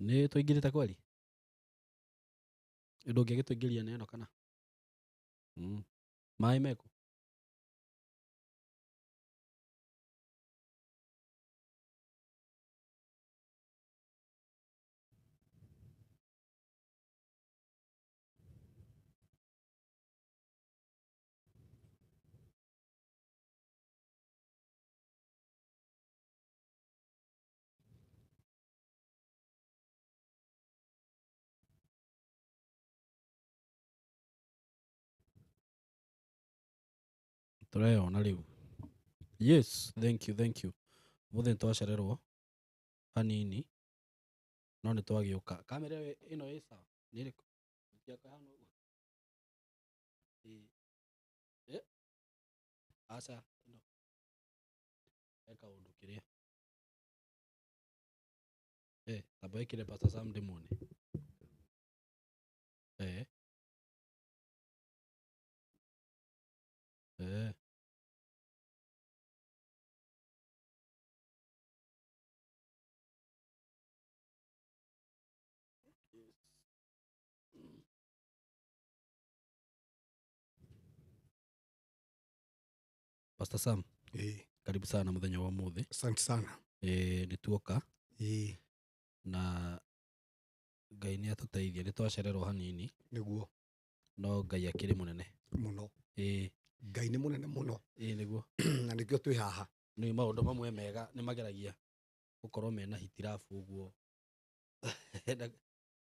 Nĩ tũingĩrĩte kweli? Ndũngĩagĩtũingĩria na ĩno kana? Maĩ mekũ? Tũreyona rĩu. Yes, thank you, thank you. Ũmũthĩ nĩ twacererwo hanini no nĩ twagĩũka. Kamera ĩyo ĩno ĩ sawa? Nĩ ĩrĩkũ? Yakwa ĩhana ũguo? Ĩĩ. Ĩ? Aca, ĩno. He kaũndũ kĩrĩa. Eh, tamba ĩkĩre Pastor Sam ndĩmuone. Eh. Eh. Pastor Sam, Ĩĩ, karibu sana muthenya wa umuthi. asante sana. Eh, nĩ tuoka Ĩĩ, na Ngai nĩ atũteithia, nĩ twacererwo hanini nĩguo no Ngai akĩrĩ mũnene. mũno. Ĩĩ, Ngai nĩ mũnene mũno ĩĩ nĩguo. na nĩkĩo twĩ haha. Nĩ maũndũ mamwe mega nĩ mageragia gũkorwo mena hitirabu ũguo na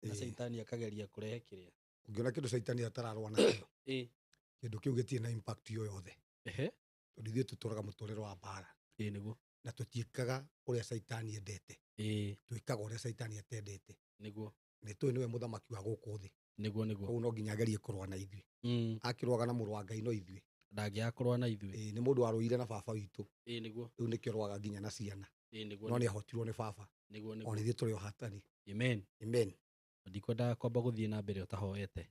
Ĩĩ, caitani akageria kũrehe kĩrĩa. Ũngĩona kĩndũ caitani atararũa nakĩo, Ĩĩ. kĩndũ kĩu gĩtirĩ na impact o yothe. Ehe. Tondũ ithuĩ tũtũraga mũtũrĩre wa mbara Ĩĩ nĩguo. na tũtiĩkaga ũrĩa caitani endete, Ĩĩ twĩkaga ũrĩa caitani atendete. nĩguo. Nĩ tũĩ nĩwe mũthamaki wa gũkũ thĩ, Nĩguo nĩguo. koguo no nginya agerie kũrũa na ithuĩ. Akĩrũaga na mũrũ wa Ngai no ithuĩ. Ndangĩaga kũrũa na ithuĩ. Ĩĩ, nĩ mũndũ warũire na baba witũ, Ĩĩ nĩguo. rĩu nĩkĩo rũaga nginya na ciana, Ĩĩ nĩguo. no nĩ ahotirwo nĩ baba. Nĩguo Ona nĩguo. ithuĩ tũrĩ ohatani. Amen. Amen. Ndikwendaga kwamba gũthiĩ na mbere ũtahoete.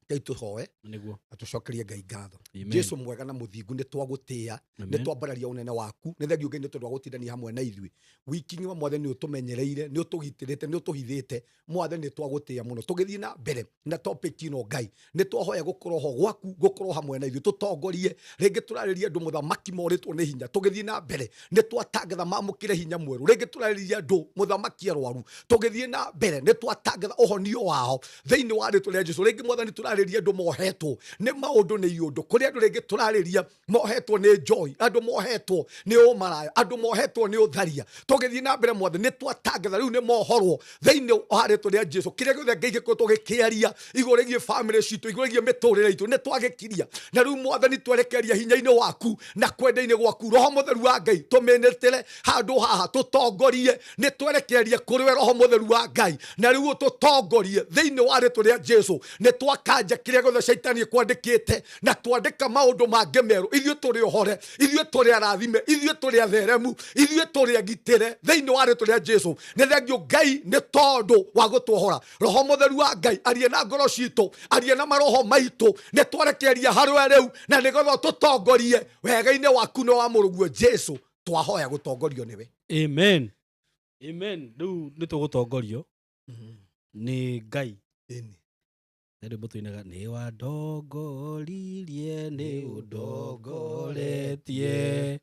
Ngai tũhoe Nĩguo. na tũcokerie Ngai ngatho. Amen. Jesu mwega na mũthingu nĩ twagũtĩĩa, nĩ Amen. twambararia ũnene waku, nĩ thengiũ Ngai nĩ tondũ wa gũtindania hamwe na ithuĩ wiki ng'ima. Mwathani nĩ ũtũmenyereire, nĩ ũtũgitĩrĩte, nĩ ũtũhithĩte. Mwathani nĩ twagũtĩĩa mũno. Tũgĩthiĩ na mbere na topic ĩno Ngai, nĩ twahoya gũkorwo ho gwaku, gũkorwo hamwe na ithuĩ, tũtongorie rĩngĩ. Tũrarĩria andũ mũthamaki morĩtwo nĩ hinya, tũgĩthiĩ na mbere nĩ twatangatha mamũkĩre hinya mwerũ. Rĩngĩ tũrarĩria andũ mũthamaki arwaru, tũgĩthiĩ na mbere nĩ twatangatha ũhonio wao thĩinĩ wa rĩtwa rĩa Jesu. Rĩngĩ mwathani tũrarĩria andũ mohetwo nĩ maũndũ nĩ iũndũ, kũrĩ andũ rĩngĩ tũrarĩria mohetwo nĩ joy, andũ mohetwo nĩ ũmaraya, andũ mohetwo nĩ ũtharia. Tũgĩthiĩ na mbere mwathani nĩ twatangatha rĩu nĩ mohorwo thĩinĩ wa rĩtwa rĩa Jesu. Kĩrĩa gĩothe Ngai gĩkoretwo gĩkĩaria igũrũ rĩgiĩ famĩlĩ citũ, igũrũ rĩgiĩ mĩtũrĩre itũ, nĩ twagĩkiria na rĩu mwathani twerekeria hinya-inĩ waku na kwenda-inĩ gwaku. Roho mũtheru wa Ngai tũmĩnĩtĩre handũ haha, tũtongorie, nĩ twerekeria kũrĩ we Roho mũtheru wa Ngai, na rĩu ũtũtongorie thĩinĩ wa rĩtwa rĩa Jesu. Nĩ twakanja kĩrĩa gĩothe caitani ĩkwandĩkĩte na twandĩka maũndũ mangĩ merũ. Ithuĩ tũrĩ ohore, ithuĩ tũrĩ arathime, ithuĩ tũrĩ atheremu, ithuĩ tũrĩ agitĩre thĩinĩ wa rĩtwa rĩa Jesu. Nĩ thengio Ngai nĩ tondũ wa gũtuohora. Roho mũtheru wa Ngai arie na ngoro citũ, arie na maroho maitũ. Nĩ twarekeria harĩ we rĩu na nĩgetha ũtũtongorie wega-inĩ waku na wa mũrũguo Jesu. Twahoya gũtongorio nĩwe. Amen. Amen. Rĩu nĩ tũgũtongorio nĩ Ngai. Ĩni. Nĩ rwĩmbo tũinaga, nĩ wandongoririe, nĩ ũndongoretie,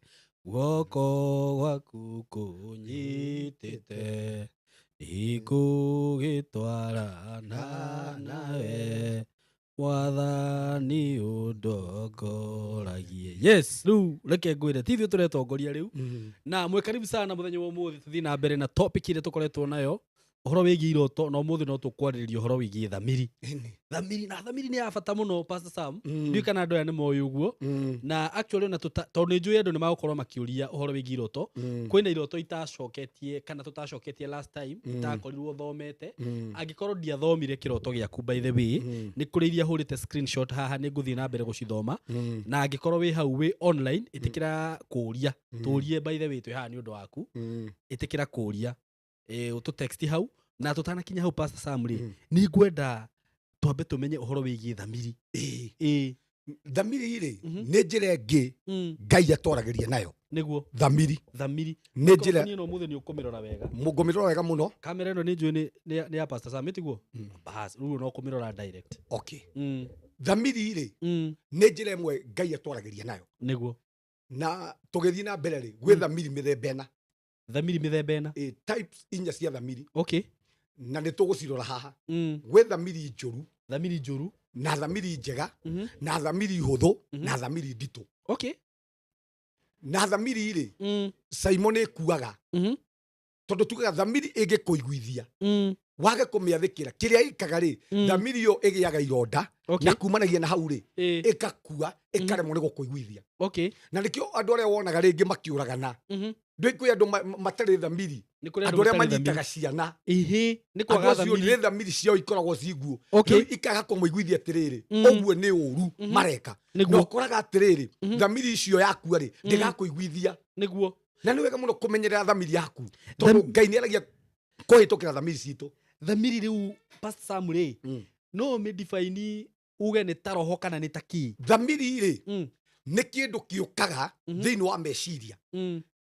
guoko gwaku kũnyitĩte, ndigũgĩtwarana nawe mwathani ũndongoragie. Yes, rĩu reke ngwĩre ti ithuĩ tũretongoria rĩu. Na mwĩ karibu sana mũthenya wa ũmũthĩ, tũthiĩ na mbere na topic ĩrĩa tũkoretwo nayo, ũhoro wĩgiĩ iroto, na ũmũthĩ no tũkwarĩrĩria ũhoro wĩgiĩ thamiri. Ĩni. Thamiri, na thamiri nĩ ya bata mũno, Pastor Sam. Ndiũĩ kana andũ aya nĩ moĩ ũguo. Na actually ona tondũ nĩ njũĩ andũ nĩ magũkorwo makĩũria ũhoro wĩgiĩ iroto, kwĩna iroto itacoketie kana tũtacoketie last time, itakorirwo thomete. Angĩkorwo ndiathomire kĩroto gĩaku, by the way, nĩ kũrĩ iria hũrĩte screenshot haha, nĩ ngũthiĩ na mbere gũcithoma. Na angĩkorwo wĩ hau wĩ online, ĩtĩkĩra kũũria, tũrie. By the way, twĩ haha nĩ ũndũ waku. Ĩtĩkĩra kũũria, ũtũ text hau. Na tũtanakinya hau, Pastor Sam rĩ, nĩ ngwenda twambe tũmenye ũhoro wĩgiĩ thamiri. Ĩĩ. Ĩĩ. Thamiri rĩ, nĩ njĩra ĩngĩ Ngai atwaragĩria nayo. Nĩguo. Thamiri. Thamiri. Nĩ njĩra. Niĩ no mũthĩ nĩ ũkũmĩrora wega. Ngũmĩrora wega mũno. Kamera ĩno nĩ njũĩ nĩ ya Pastor Sam, tiguo? Bas, rĩu no kũmĩrora direct. Okay. Thamiri rĩ, nĩ njĩra ĩmwe Ngai atwaragĩria nayo. Nĩguo. Na tũgĩthiĩ na mbere rĩ, gwĩ thamiri mĩthemba ĩna. Thamiri mĩthemba ĩna. Ĩ, types inya cia thamiri. Okay. Na nĩ tũgũcirora haha. Gwĩ thamiri njũru. Thamiri njũru. Na thamiri njega, na thamiri hũthũ, na thamiri nditũ. Okay. Na thamiri rĩ, Simon ĩkuaga. Tondũ tugaga thamiri ĩngĩkũiguithia, wage kũmĩathĩkĩra, kĩrĩa ĩkaga rĩ, thamiri ĩyo ĩgĩaga ironda, na kumanagia na hau rĩ, ĩgakua, ĩkaremwo nĩ gũkũiguithia. Okay. Na nĩkĩo andũ arĩa wonaga rĩngĩ makĩũragana, ndũĩ kwĩ andũ matarĩ thamiri, Nĩ kũrĩ andũ arĩa matarĩ manyitaga thamiri. ciana. Ĩhĩ, nĩ Andũ kwaga acio thamiri. nĩ thamiri ciao ikoragwo ci nguũ. Okay. Rĩu ikaga kũmũiguithia atĩrĩrĩ, ũguo nĩ ũru mareka. Nĩguo. Na ũkoraga atĩrĩrĩ, thamiri icio yakua rĩ, ndĩgakũiguithia. Nĩguo. Na nĩ wega mũno kũmenyerera thamiri yaku, tondũ Ngai nĩ aragia kũhĩtũkĩra thamiri citũ. Thamiri rĩu Pastor Sam rĩ, no ũmĩ-define uge nĩ ta roho kana nĩ ta kĩ? Thamiri rĩ, nĩ kĩndũ kĩũkaga thĩinĩ wa meciria.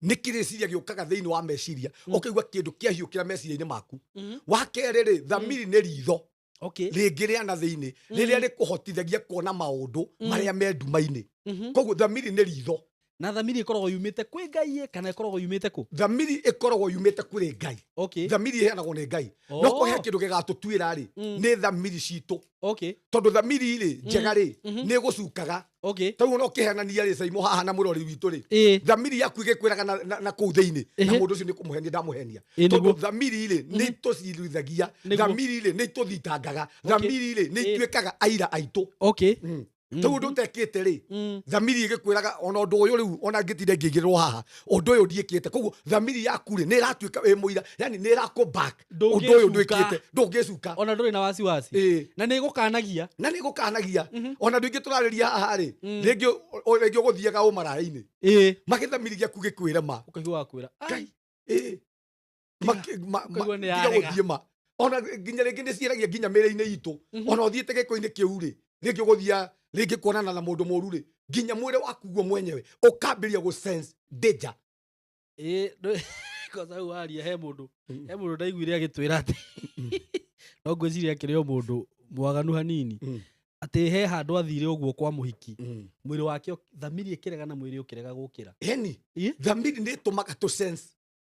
Nĩ kĩrĩciria gĩũkaga thĩinĩ wa meciria, ũkaigua kĩndũ kĩahiũkĩra meciria-inĩ maku. Wa kerĩ rĩ, thamiri nĩ ritho. Okay. Rĩngĩ rĩa na thĩinĩ, rĩrĩa rĩkũhotithagia kuona maũndũ marĩa me nduma-inĩ. Koguo thamiri nĩ ritho. Na thamiri ĩkoragwo yumĩte kwĩ Ngai ĩ, kana ĩkoragwo yumĩte kũ? Thamiri ĩkoragwo yumĩte kũrĩ Ngai. Okay. Thamiri ĩheanagwo nĩ Ngai. Oh. No kũhe kĩndũ gĩgatũtuĩra rĩ, nĩ thamiri citũ. Okay. Tondũ thamiri rĩ, njega rĩ, nĩ ĩgũcukaga. Okay. Tarĩu ona ũkĩheanania rĩ, Saimo haha na mũrori witũ rĩ, Ĩ. thamiri yaku ĩgĩkwĩraga na kũu thĩinĩ, na mũndũ ũcio nĩ kũmũhenia ndamũhenia. Ĩ, Tondũ nĩguo. thamiri rĩ, nĩ itũcirithagia, Nĩguo. thamiri rĩ, nĩ itũthitangaga, thamiri rĩ, nĩ ituĩkaga aira aitũ. Okay. Tondũ ũndũ ũtekĩte rĩ, thamiri ĩgĩkwĩraga ona ũndũ ũyũ rĩu ona ngĩtinda ngĩigĩrĩrwo haha, ũndũ ũyũ ndiĩkĩte. Koguo thamiri yaku rĩ, nĩ ĩratuĩka ĩ mũira, yani nĩ ĩrakũ back ũndũ ũyũ Ndũngĩcuka. ndwĩkĩte, ndũngĩcuka. Ona ndũrĩ na wasiwasi. Ĩ. Na nĩ ĩgũkanagia. Na nĩ ĩgũkanagia. Ona andũ aingĩ tũrarĩria haha rĩ, rĩngĩ rĩngĩ ũgũthiaga ũmaraya-inĩ. Ĩ. Magĩthamiri gĩaku gĩkwĩre ma. Ũkaigua wakwĩra, Ngai. Ai. Ĩ. Ũkaigua nĩ Tiga yarega. gũthiĩ ma. Ona nginya rĩngĩ nĩ ciaragia nginya mĩrĩ-inĩ itũ. Ona ũthiĩte gĩko-inĩ kĩu rĩ, rĩngĩ ũgũthiĩ rĩngĩ kuonana na mũndũ mũru rĩ, nginya mwĩrĩ waku guo mwenyewe ũkambĩrĩria gũ sense danger. Ĩ, kwanza hau waria he mũndũ, he mũndũ ndaiguire agĩtwĩra atĩ, no ngwĩciria akĩrĩ o mũndũ mwaganu hanini, atĩ he handũ athire ũguo kwa mũhiki, mwĩrĩ wake thamiri ĩkĩrega na mwĩrĩ ũkĩrega gũkĩra. Ĩni, Ĩ? thamiri nĩ ĩtũmaga tũ sense.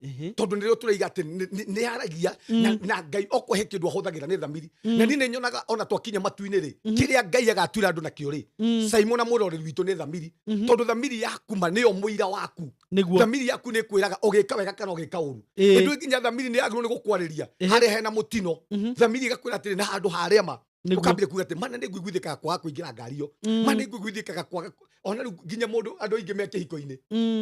Ĩhĩ. Tondũ nĩrĩo tũraiga atĩ nĩ yaragia, na Ngai okorwo he kĩndũ ahũthagĩra nĩ thamiri. Na niĩ nĩ nyonaga ona twakinya matu-inĩ rĩ, kĩrĩa Ngai agatuĩra andũ nakĩo rĩ, Simon na mũrori witũ nĩ thamiri. Tondũ thamiri yaku ma nĩyo mũira waku. Nĩguo. Thamiri yaku nĩ ĩkwĩraga ũgĩka wega kana ũgĩka ũru. Ĩ. Ĩndũ nginya thamiri nĩ yagĩrĩirwo nĩ gũkwarĩria Ĩhĩ. harĩa hena mũtino. Thamiri ĩgakwĩra atĩrĩ, na handũ harĩa ma. Nĩguo. Ũkambĩrĩria kuga atĩ, mana nĩ ngũiguithĩkaga kwaga kũingĩra ngari ĩyo. Ma nĩ ngũiguithĩkaga kwaga ona rĩu nginya mũndũ andũ aingĩ me kĩhiko-inĩ.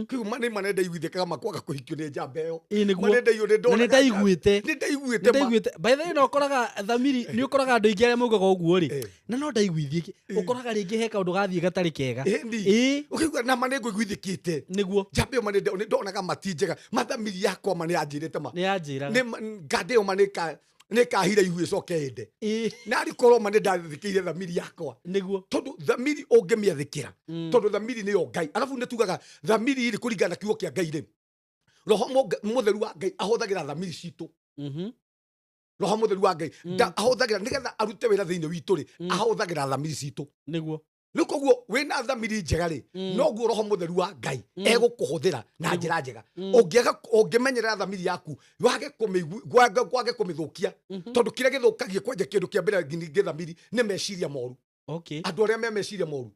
Kĩu ma nĩ ma nĩ ndaiguithĩkaga ma kwaga kũhikio nĩ njamba ĩyo. Ĩ, nĩguo. Ma nĩ ndaiguithĩkaga, Na nĩ ndonaga ndaiguĩte. Nĩ ndaiguĩte Nĩ ma. ndaiguĩte. By the way, no ũkoraga thamiri, nĩ ũkoraga andũ aingĩ arĩa maugaga ũguo rĩ, Eh. na no ndaiguithie kĩ-, ũkoraga rĩngĩ he kaũndũ gathiĩ gatarĩ kega. Ĩni. Ĩ. Ũkaigua na ma nĩ ngũiguithĩkĩte. Nĩguo. Njamba ĩyo ma nĩ ndonaga ma ti njega. Ma thamiri yakwa ma nĩ yanjĩrĩte ma. Nĩ yanjĩraga. Nĩ ma, nganda ĩyo ma nĩ nĩ kahira ihu ĩcoke ĩnde. Ĩ. Na arĩ korwo ma nĩ ndathĩkĩire thamiri yakwa. Nĩguo. Tondũ thamiri ũngĩmĩathĩkĩra, tondũ thamiri nĩyo Ngai. Arabu nĩ tugaga thamiri rĩ, kũringana na kiugo kĩa Ngai rĩ, Roho Mũtheru wa Ngai ahũthagĩra thamiri citũ. Roho Mũtheru wa Ngai ahũthagĩra nĩgetha arute wĩra thĩinĩ witũ rĩ, ahũthagĩra thamiri citũ. Nĩguo. Rĩu koguo wĩna thamiri njega rĩ, noguo Roho Mũtheru wa Ngai egũkũhũthĩra na njĩra njega. Ũngĩaga, ũngĩmenyerera thamiri yaku, wage wage kũmĩthũkia. Tondũ kĩrĩa gĩthũkagia kwanja kĩndũ kĩa mbere ningĩ thamiri nĩ meciria moru. Okay. Andũ arĩa me meciria moru.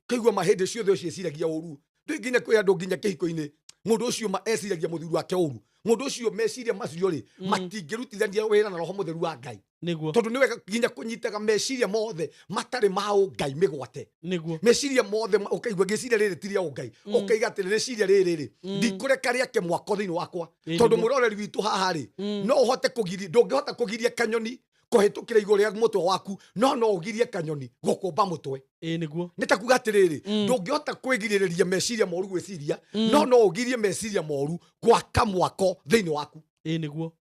Kaigua ma hĩndĩ ciothe ũcio eciragia ũru. Ndũĩ nginya kwĩ andũ nginya kĩhiko-inĩ, mũndũ ũcio ma eciragia mũthuri wake ũru. Mũndũ ũcio meciria macio rĩ, matingĩrutithania wĩra na Roho Mũtheru wa Ngai. Nĩguo. Tondũ nĩ wega nginya kũnyitaga meciria mothe matarĩ ma ũngai mĩgwate. Nĩguo. Meciria mothe ũkaigua ngĩciria rĩrĩ ti rĩa ũngai. Ũkaiga atĩrĩ, rĩciria rĩrĩ rĩ, ndikũreka rĩake mwako thĩinĩ wakwa. Ĩ, Tondũ nĩguo. mũroreri witũ haha rĩ, no ũhote kũgiria, ndũngĩhota kũgiria kanyoni kũhĩtũkĩra igũrũ rĩa mũtwe waku, no ũgirie kanyoni gũkũmba mũtwe. Ĩ, nĩguo. Nĩ ta kuga atĩrĩrĩ, ndũngĩhota kwĩgirĩrĩria meciria moru gwĩciria, no ũgirie meciria moru gwaka mwako thĩinĩ waku. Ĩ, nĩguo.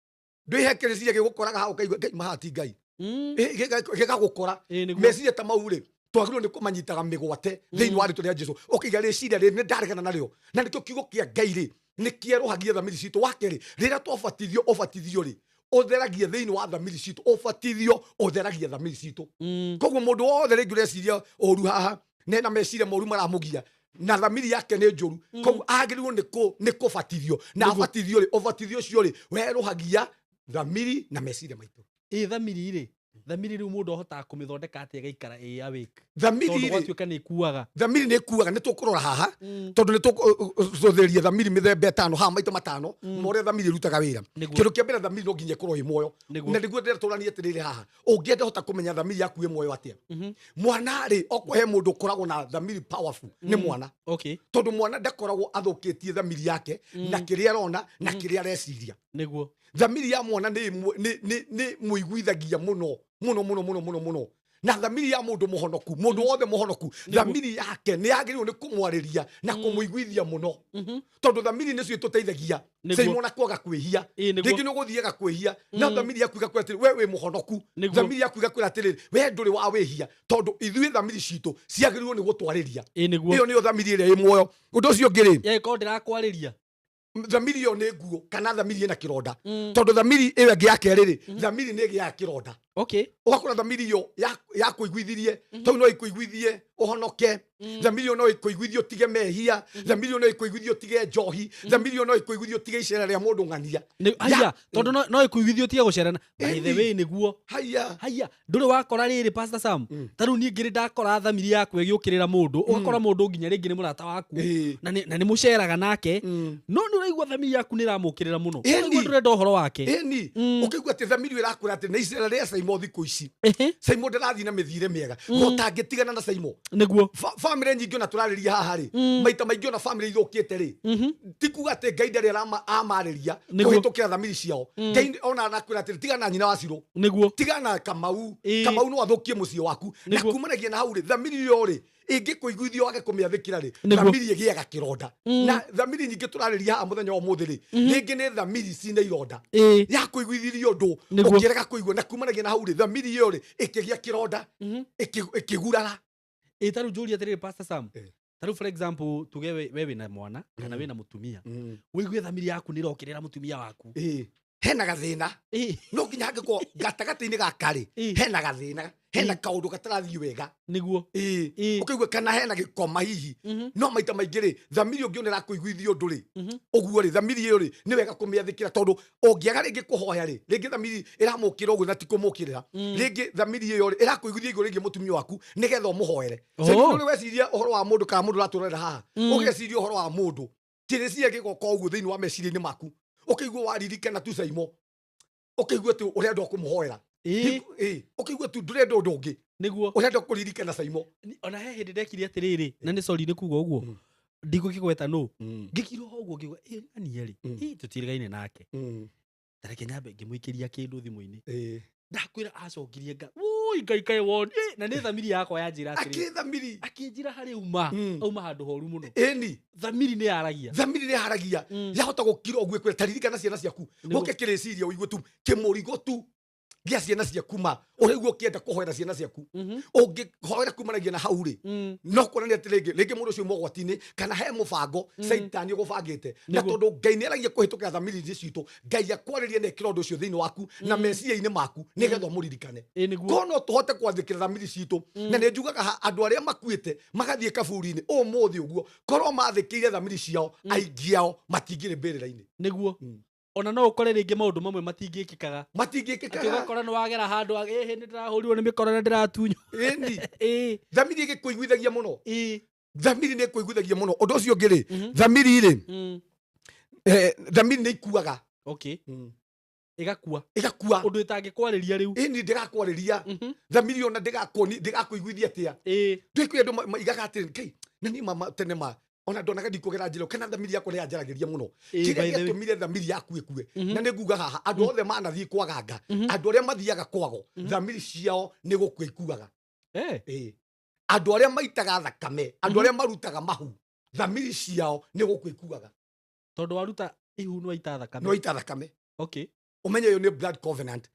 Ndwĩhe kĩrĩciria gĩgũkoraga hau ũkaigua, Ngai, mahati Ngai. Ĩ, gĩgagũkora. Ĩ, nĩguo. Meciria ta mau rĩ, Twagĩrĩirwo nĩ kũmanyitaga mĩgwate thĩinĩ wa rĩtwa rĩa Jesu. Ũkaiga rĩciria rĩrĩ nĩ ndaregana narĩo, na nĩkĩo kiugo kĩa Ngai rĩ nĩ kĩerũhagia thamiri citũ. Wa kerĩ, rĩrĩa twabatithio, ũbatithio rĩ ũtheragia thĩinĩ wa thamiri citũ. Ũbatithio ũtheragia thamiri citũ. Koguo mũndũ wothe rĩngĩ ũreciria ũru haha nena meciria moru maramũgia na thamiri yake nĩ njũru, koguo agĩrĩirwo nĩ kũbatithio na abatithio rĩ, ũbatithio ũcio rĩ werũhagia thamiri na meciria maitũ. Ĩ thamiri rĩ, thamiri rĩu mũndũ ahotaga kũmĩthondeka atĩa ĩgaikara ĩ awake? Thamiri tondũ rĩ gwatuĩka nĩ ĩkuaga. Thamiri nĩ ĩkuaga. Nĩ tũkũrora haha, tondũ nĩ tũgũcũthĩrĩria thamiri mĩthemba ĩtano haha, maita matano ma ũrĩa thamiri ĩrutaga wĩra. Kĩndũ kĩa mbere, thamiri no nginya ĩkorwo ĩ muoyo. Na nĩguo ndĩratũrania atĩrĩrĩ haha, ũngĩenda hota kũmenya thamiri yaku ĩ muoyo atĩa? Mwana rĩ, okorwo he mũndũ ũkoragwo na thamiri powerful, nĩ mwana, tondũ mwana ndakoragwo athũkĩtie thamiri yake na kĩrĩa arona na kĩrĩa areciria. Thamiri ya mwana nĩ mũiguithagia mũno mũno mũno mũno mũno mũno. Na thamiri ya mũndũ mũhonoku, mũndũ wothe mũhonoku, thamiri yake nĩ yagĩrĩirwo nĩ kũmwarĩria na kũmũiguithia mũno, tondũ thamiri nĩcio itũteithagia Simon kwaga kwĩhia. Rĩngĩ nĩ ũgũthiaga kwĩhia na thamiri yaku ĩgakwĩra atĩrĩ, we wĩ mũhonoku. Thamiri yaku ĩgakwĩra atĩrĩrĩ, we ndũrĩ wa wĩhia, tondũ ithuĩ thamiri citũ ciagĩrĩirwo nĩ gũtwarĩria. Ĩyo nĩyo thamiri ĩrĩa ĩ muoyo. Ũndũ ũcio ũngĩ rĩ, yagĩkorwo ndĩrakwarĩria, thamiri ĩyo nĩ nguo kana thamiri ĩna kĩronda, tondũ thamiri ĩyo ĩngĩ ya kerĩ rĩ, thamiri nĩ ĩgĩaga kĩronda. Ũgakora thamiri ĩyo yakũiguithirie, tondũ no ĩkũiguithie ũhonoke, thamiri ĩyo no ĩkũiguithie ũtige mehia, thamiri ĩyo no ĩkũiguithie ũtige njohi, thamiri ĩyo no ĩkũiguithie ũtige icera rĩa mũndũ ng'ania. Haya, tondũ no ĩkũiguithie ũtige gũcerana, by the way, nĩguo. Haya. Haya, ndũrĩ wakora rĩrĩ, Pastor Sam, ta rĩu niĩ ngĩrĩ ndakora thamiri yaku ĩgĩũkĩrĩra mũndũ, ũgakora mũndũ nginya rĩngĩ nĩ mũrata waku na nĩ mũceraga nake, no nĩ ũraigua thamiri yaku nĩ ĩramũkĩrĩra mũno. Ũkaigua ndũrenda ũhoro wake. Ĩni, ũkaigua atĩ thamiri ĩyo ĩrakwĩra atĩ nĩ icera rĩa Saimo thikũ ici, Saimo ndĩrathiĩ na mĩthiĩre mĩega, gũtangĩtigana na Saimo. Bamĩrĩ nyingĩ ona tũrarĩria haha rĩ, maita maingĩ ona bamĩrĩ ithũkĩte rĩ, ti kuga atĩ Ngai ndarĩ amarĩria kũhĩtũkĩra thamiri ciao. Ngai ona arakwĩra atĩrĩ, tigana na nyina wa Cirũ, tigana na Kamau. Kamau no athũkie mũciĩ waku. Na kumanagia na hau rĩ, thamiri ĩyo rĩ ĩngĩkũiguithia wage kũmĩathĩkĩra rĩ, thamiri ĩgĩaga kĩronda. Na thamiri nyingĩ tũrarĩria haha mũthenya wa ũmũthĩ rĩ, rĩngĩ nĩ thamiri cina ironda, yakũiguithirie ũndũ ũkĩrega kũigua, na kumanagia na hau rĩ, thamiri ĩyo rĩ ĩkĩgĩa kĩronda, ĩkĩgurara. Ĩ ta rĩu njũrie atĩrĩrĩ, Pastor Sam, ta rĩu for example tuge we wĩna mwana kana wĩna mũtumia, ũigue thamiri yaku nĩ ĩrokĩrĩra mũtumia waku. Ĩ, hena gathĩna. No nginya hangĩkorwo gatagatĩ-inĩ gaka rĩ, hena gathĩna, hena kaũndũ gatarathiĩ wega. Ĩ, ũkaigua kana hena gĩkoma hihi. No maita maingĩ rĩ, thamiri ũngĩona ĩrakũiguithia ũndũ rĩ, ũguo rĩ, thamiri ĩyo rĩ nĩ wega kũmĩathĩkĩra, tondũ ũngĩaga rĩngĩ kũhoya rĩ, rĩngĩ thamiri ĩramũkĩra ũguo na ti kũmũkĩrĩra. Rĩngĩ thamiri ĩyo rĩ ĩrakũiguithia igũrũ rĩngĩ mũtumia waku nĩgetha ũmũhoere. Sasa nĩ weciria ũhoro wa mũndũ kana mũndũ ũratũrorera haha, ũgeciria ũhoro wa mũndũ, kĩrĩciria gĩgoka ũguo thĩinĩ wa meciria-inĩ maku, ũkaigua waririkana tu Saimo, ũkaigua tu ũrenda kũmũhoera. Ũkaigua tu ndũrenda ũndũ ũngĩ, ũrenda kũririkana Saimo. Ona he hĩndĩ ndekire atĩrĩrĩ, na nĩ sorry nĩ kuga ũguo, ndigũkĩgweta nũ, ngĩkira o ũguo ngĩgua ĩ ng'ania rĩ, ĩ tũtirĩgaine nake, ta reke nyambe ngĩmũikĩria kĩndũ thimũ-inĩ. Ndakwĩra acokirie nga woi Ngai kaĩ woni. Na nĩ thamiri yakwa yanjĩra atĩrĩ, akĩ thamiri akĩnjĩra harĩ uma auma handũ horu mũno. Thamiri nĩ yaragia. Thamiri nĩ yaragia. Yahota gũkira ũguo ĩkwĩra taririkana ciana ciaku. Ũke kĩrĩciria ũigue tu kĩmũrigo tu gĩa ciana ciaku, ma ũraigua ũkĩenda kũhoera ciana ciaku. Ũngĩhoera kumanagia na hau rĩ, no kuonania atĩ rĩngĩ mũndũ ũcio mogwati-inĩ kana he mũbango caitani ũgũbangĩte. Na tondũ Ngai nĩ aragia kũhĩtũkĩra thamiri citũ, Ngai akwarĩria na ĩkĩra ũndũ ũcio thĩinĩ waku na meciria-inĩ maku nĩgetha ũmũririkane. Korwo no tũhote kwathĩkĩra thamiri citũ, na nĩ njugaga andũ arĩa makuĩte magathiĩ kaburi-inĩ ũmũthĩ ũguo, korwo mathĩkĩire thamiri ciao, aingĩ ao matingĩrĩ mbĩrĩra-inĩ. Ona no ũkore rĩngĩ maũndũ mamwe matingĩkĩkaga. Matingĩkĩkaga. Atĩ ũgakora nĩ wagera handũ, ĩhĩ nĩ ndĩrahũrirwo nĩ mĩkora na ndĩratunywo. Ĩni. Thamiri ĩgĩkũiguithagia mũno. Thamiri nĩ ĩkũiguithagia mũno. Ũndũ ũcio ũngĩ rĩ, thamiri rĩ, thamiri nĩ ikuaga. Ĩgakua. Ĩgakua. Ũndũ ĩtangĩkwarĩria rĩu. Ĩni, ndĩgakwarĩria. Thamiri ona ndĩgakũiguithia atĩa. Ndũĩ kwĩ andũ maigaga atĩrĩ, Ngai, na niĩ mama tene ma ona ndonaga ndikũgera njĩra, kana thamiri yakwa nĩ yanjaragĩria mũno. Kĩrĩa By the way. gĩatũmire thamiri yaku ĩkue, na nĩ nguga haha andũ othe manathiĩ kwaganga, andũ arĩa mathiaga kwago, thamiri ciao nĩ gũkua ikuaga. Andũ arĩa maitaga thakame, andũ arĩa marutaga mahu, thamiri ciao nĩ gũkua ikuaga. Tondũ waruta ihu nĩ waita thakame. Nĩ waita thakame. Ũmenye ũyũ nĩ blood covenant.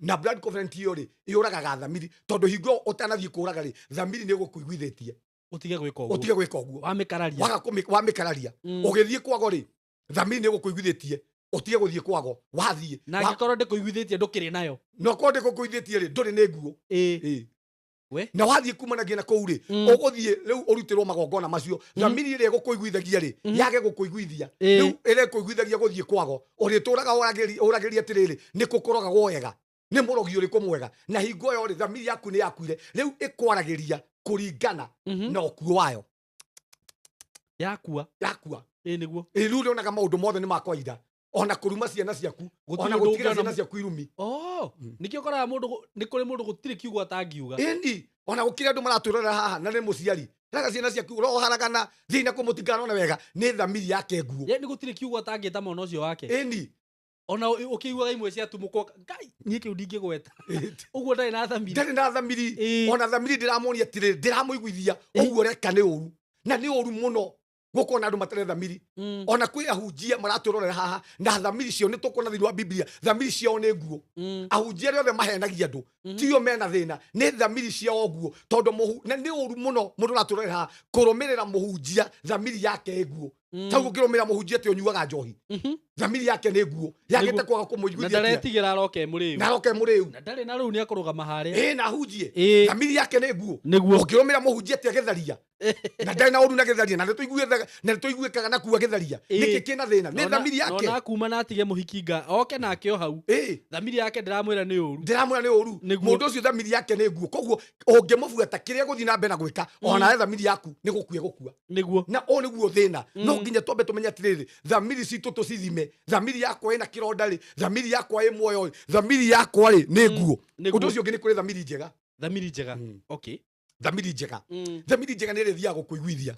Na blood covenant ĩyo rĩ, yũragaga thamiri, tondũ hingo ĩyo ũtanathiĩ kũraga rĩ, thamiri nĩ ĩgũkũiguithĩtie ũtige gwĩka ũguo. Ũtige gwĩka ũguo. Wamĩkararia. Waga wamĩkararia. Ũgĩthiĩ kwago rĩ, thamiri nĩ ĩgũkũiguithĩtie ũtige gũthiĩ kwago. Wathiĩ Na angĩkorwo ndĩkũiguithĩtie, ndũkĩrĩ nayo. Na korwo ndĩgũkũiguithĩtie rĩ, ndũrĩ nĩ nguo. Ĩĩ. We. Na wathiĩ kumanagia na kũu rĩ, ũgũthiĩ rĩu ũrutĩrwo magongona macio. Thamiri ĩrĩa ĩgũkũiguithagia rĩ, yage gũkũiguithia. Rĩu ĩrĩa ĩkũiguithagia gũthiĩ kwago, ũrĩtũraga ũragĩria atĩrĩrĩ, nĩ kũkũrogagwo wega, nĩ mũrogi ũrĩkũ mwega? Na hingo ĩyo rĩ, thamiri yaku nĩ yakuire. Rĩu ĩkwaragĩria kũringana na ũkuũ wayo. Yakua. Yakua. Ĩĩ, nĩguo. Ĩ, rĩu ũrĩonaga maũndũ mothe nĩ ma kawaida, ona kũruma ciana ciaku, Gũtirĩ ona ũndũ gũtigĩra ũngĩona. Ciana ciaku irumi. Oh, nĩkĩo ũkoraga mũndũ nĩ kũrĩ mũndũ gũtirĩ kiugo atangiuga. Ĩni, ona gũkĩrĩ andũ maratwĩrorera haha na nĩ mũciari raga ciana ciaku ũroharagana thiĩ na kũmũtikanone wega, nĩ thamiri yake nguo. Ye, nĩ gũtirĩ kiugo atangĩta mwana ũcio wake. Ona ũkĩiguaga imwe ciatumũkwo, ngai, niĩ kĩu ndingĩgweta ũguo, ndarĩ na thamiri. Ndarĩ na thamiri. Ona thamiri ndĩramuonia atĩrĩrĩ, ndĩramũiguithia ũguo ũreka nĩ ũru, na nĩ ũru mũno gũkorwo na andũ matarĩ thamiri. Ona kwĩ ahunjia maratwĩrorera haha na thamiri ciao, nĩ tũkuona thĩinĩ wa Biblia, thamiri ciao nĩ nguo. Ahunjia arĩa othe mahenagia andũ, tio mena thĩna, nĩ thamiri ciao nguo, tondũ na nĩ ũru mũno mũndũ ũratwĩrorera haha kũrũmĩrĩra mũhunjia thamiri yake ĩ nguo. Tau gũkĩrũmĩrĩra mũhunjia atĩ ũnyuaga njohi, thamiri yake nĩ nguo, yagĩte kwaga Na kũmũiguithia atĩa. Ndaretigĩra aroke mũrĩu. Na aroke mũrĩu. Na ndarĩ na rĩu nĩ akũrũgama harĩa. Ĩ, na ahunjie. Thamiri yake nĩ nguo. Ũngĩrũmĩrĩra mũhunjia atĩ agĩtharia, na ndarĩ na ũru na gĩtharia, na nĩtũiguĩkaga na kuga gĩtharia, nĩkĩ kĩna thĩna? Nĩ thamiri yake. Nona kuma na atige mũhikinga oke nake o hau. Thamiri yake ndĩramwĩra nĩ ũru. Ndĩramwĩra nĩ ũru. Nĩguo. Mũndũ ũcio thamiri yake nĩ nguo, koguo ũngĩmũbuata kĩrĩa gũthiĩ na mbere na gwĩka, onawe thamiri yaku nĩ gũkua ĩgũkua. Na ũũ nĩguo thĩna. No nginya twambe tũmenye atĩrĩrĩ, thamiri citũ tũcithime. Thamiri yakwa ĩna kĩronda rĩ, thamiri yakwa ĩ muoyo rĩ, thamiri yakwa rĩ nĩ nguo? Nĩguo. Ũndũ ũcio ũngĩ, nĩ kũrĩ thamiri njega. Thamiri njega. Okay. Thamiri njega. Thamiri njega nĩ ĩrĩa ĩthiaga gũkũiguithia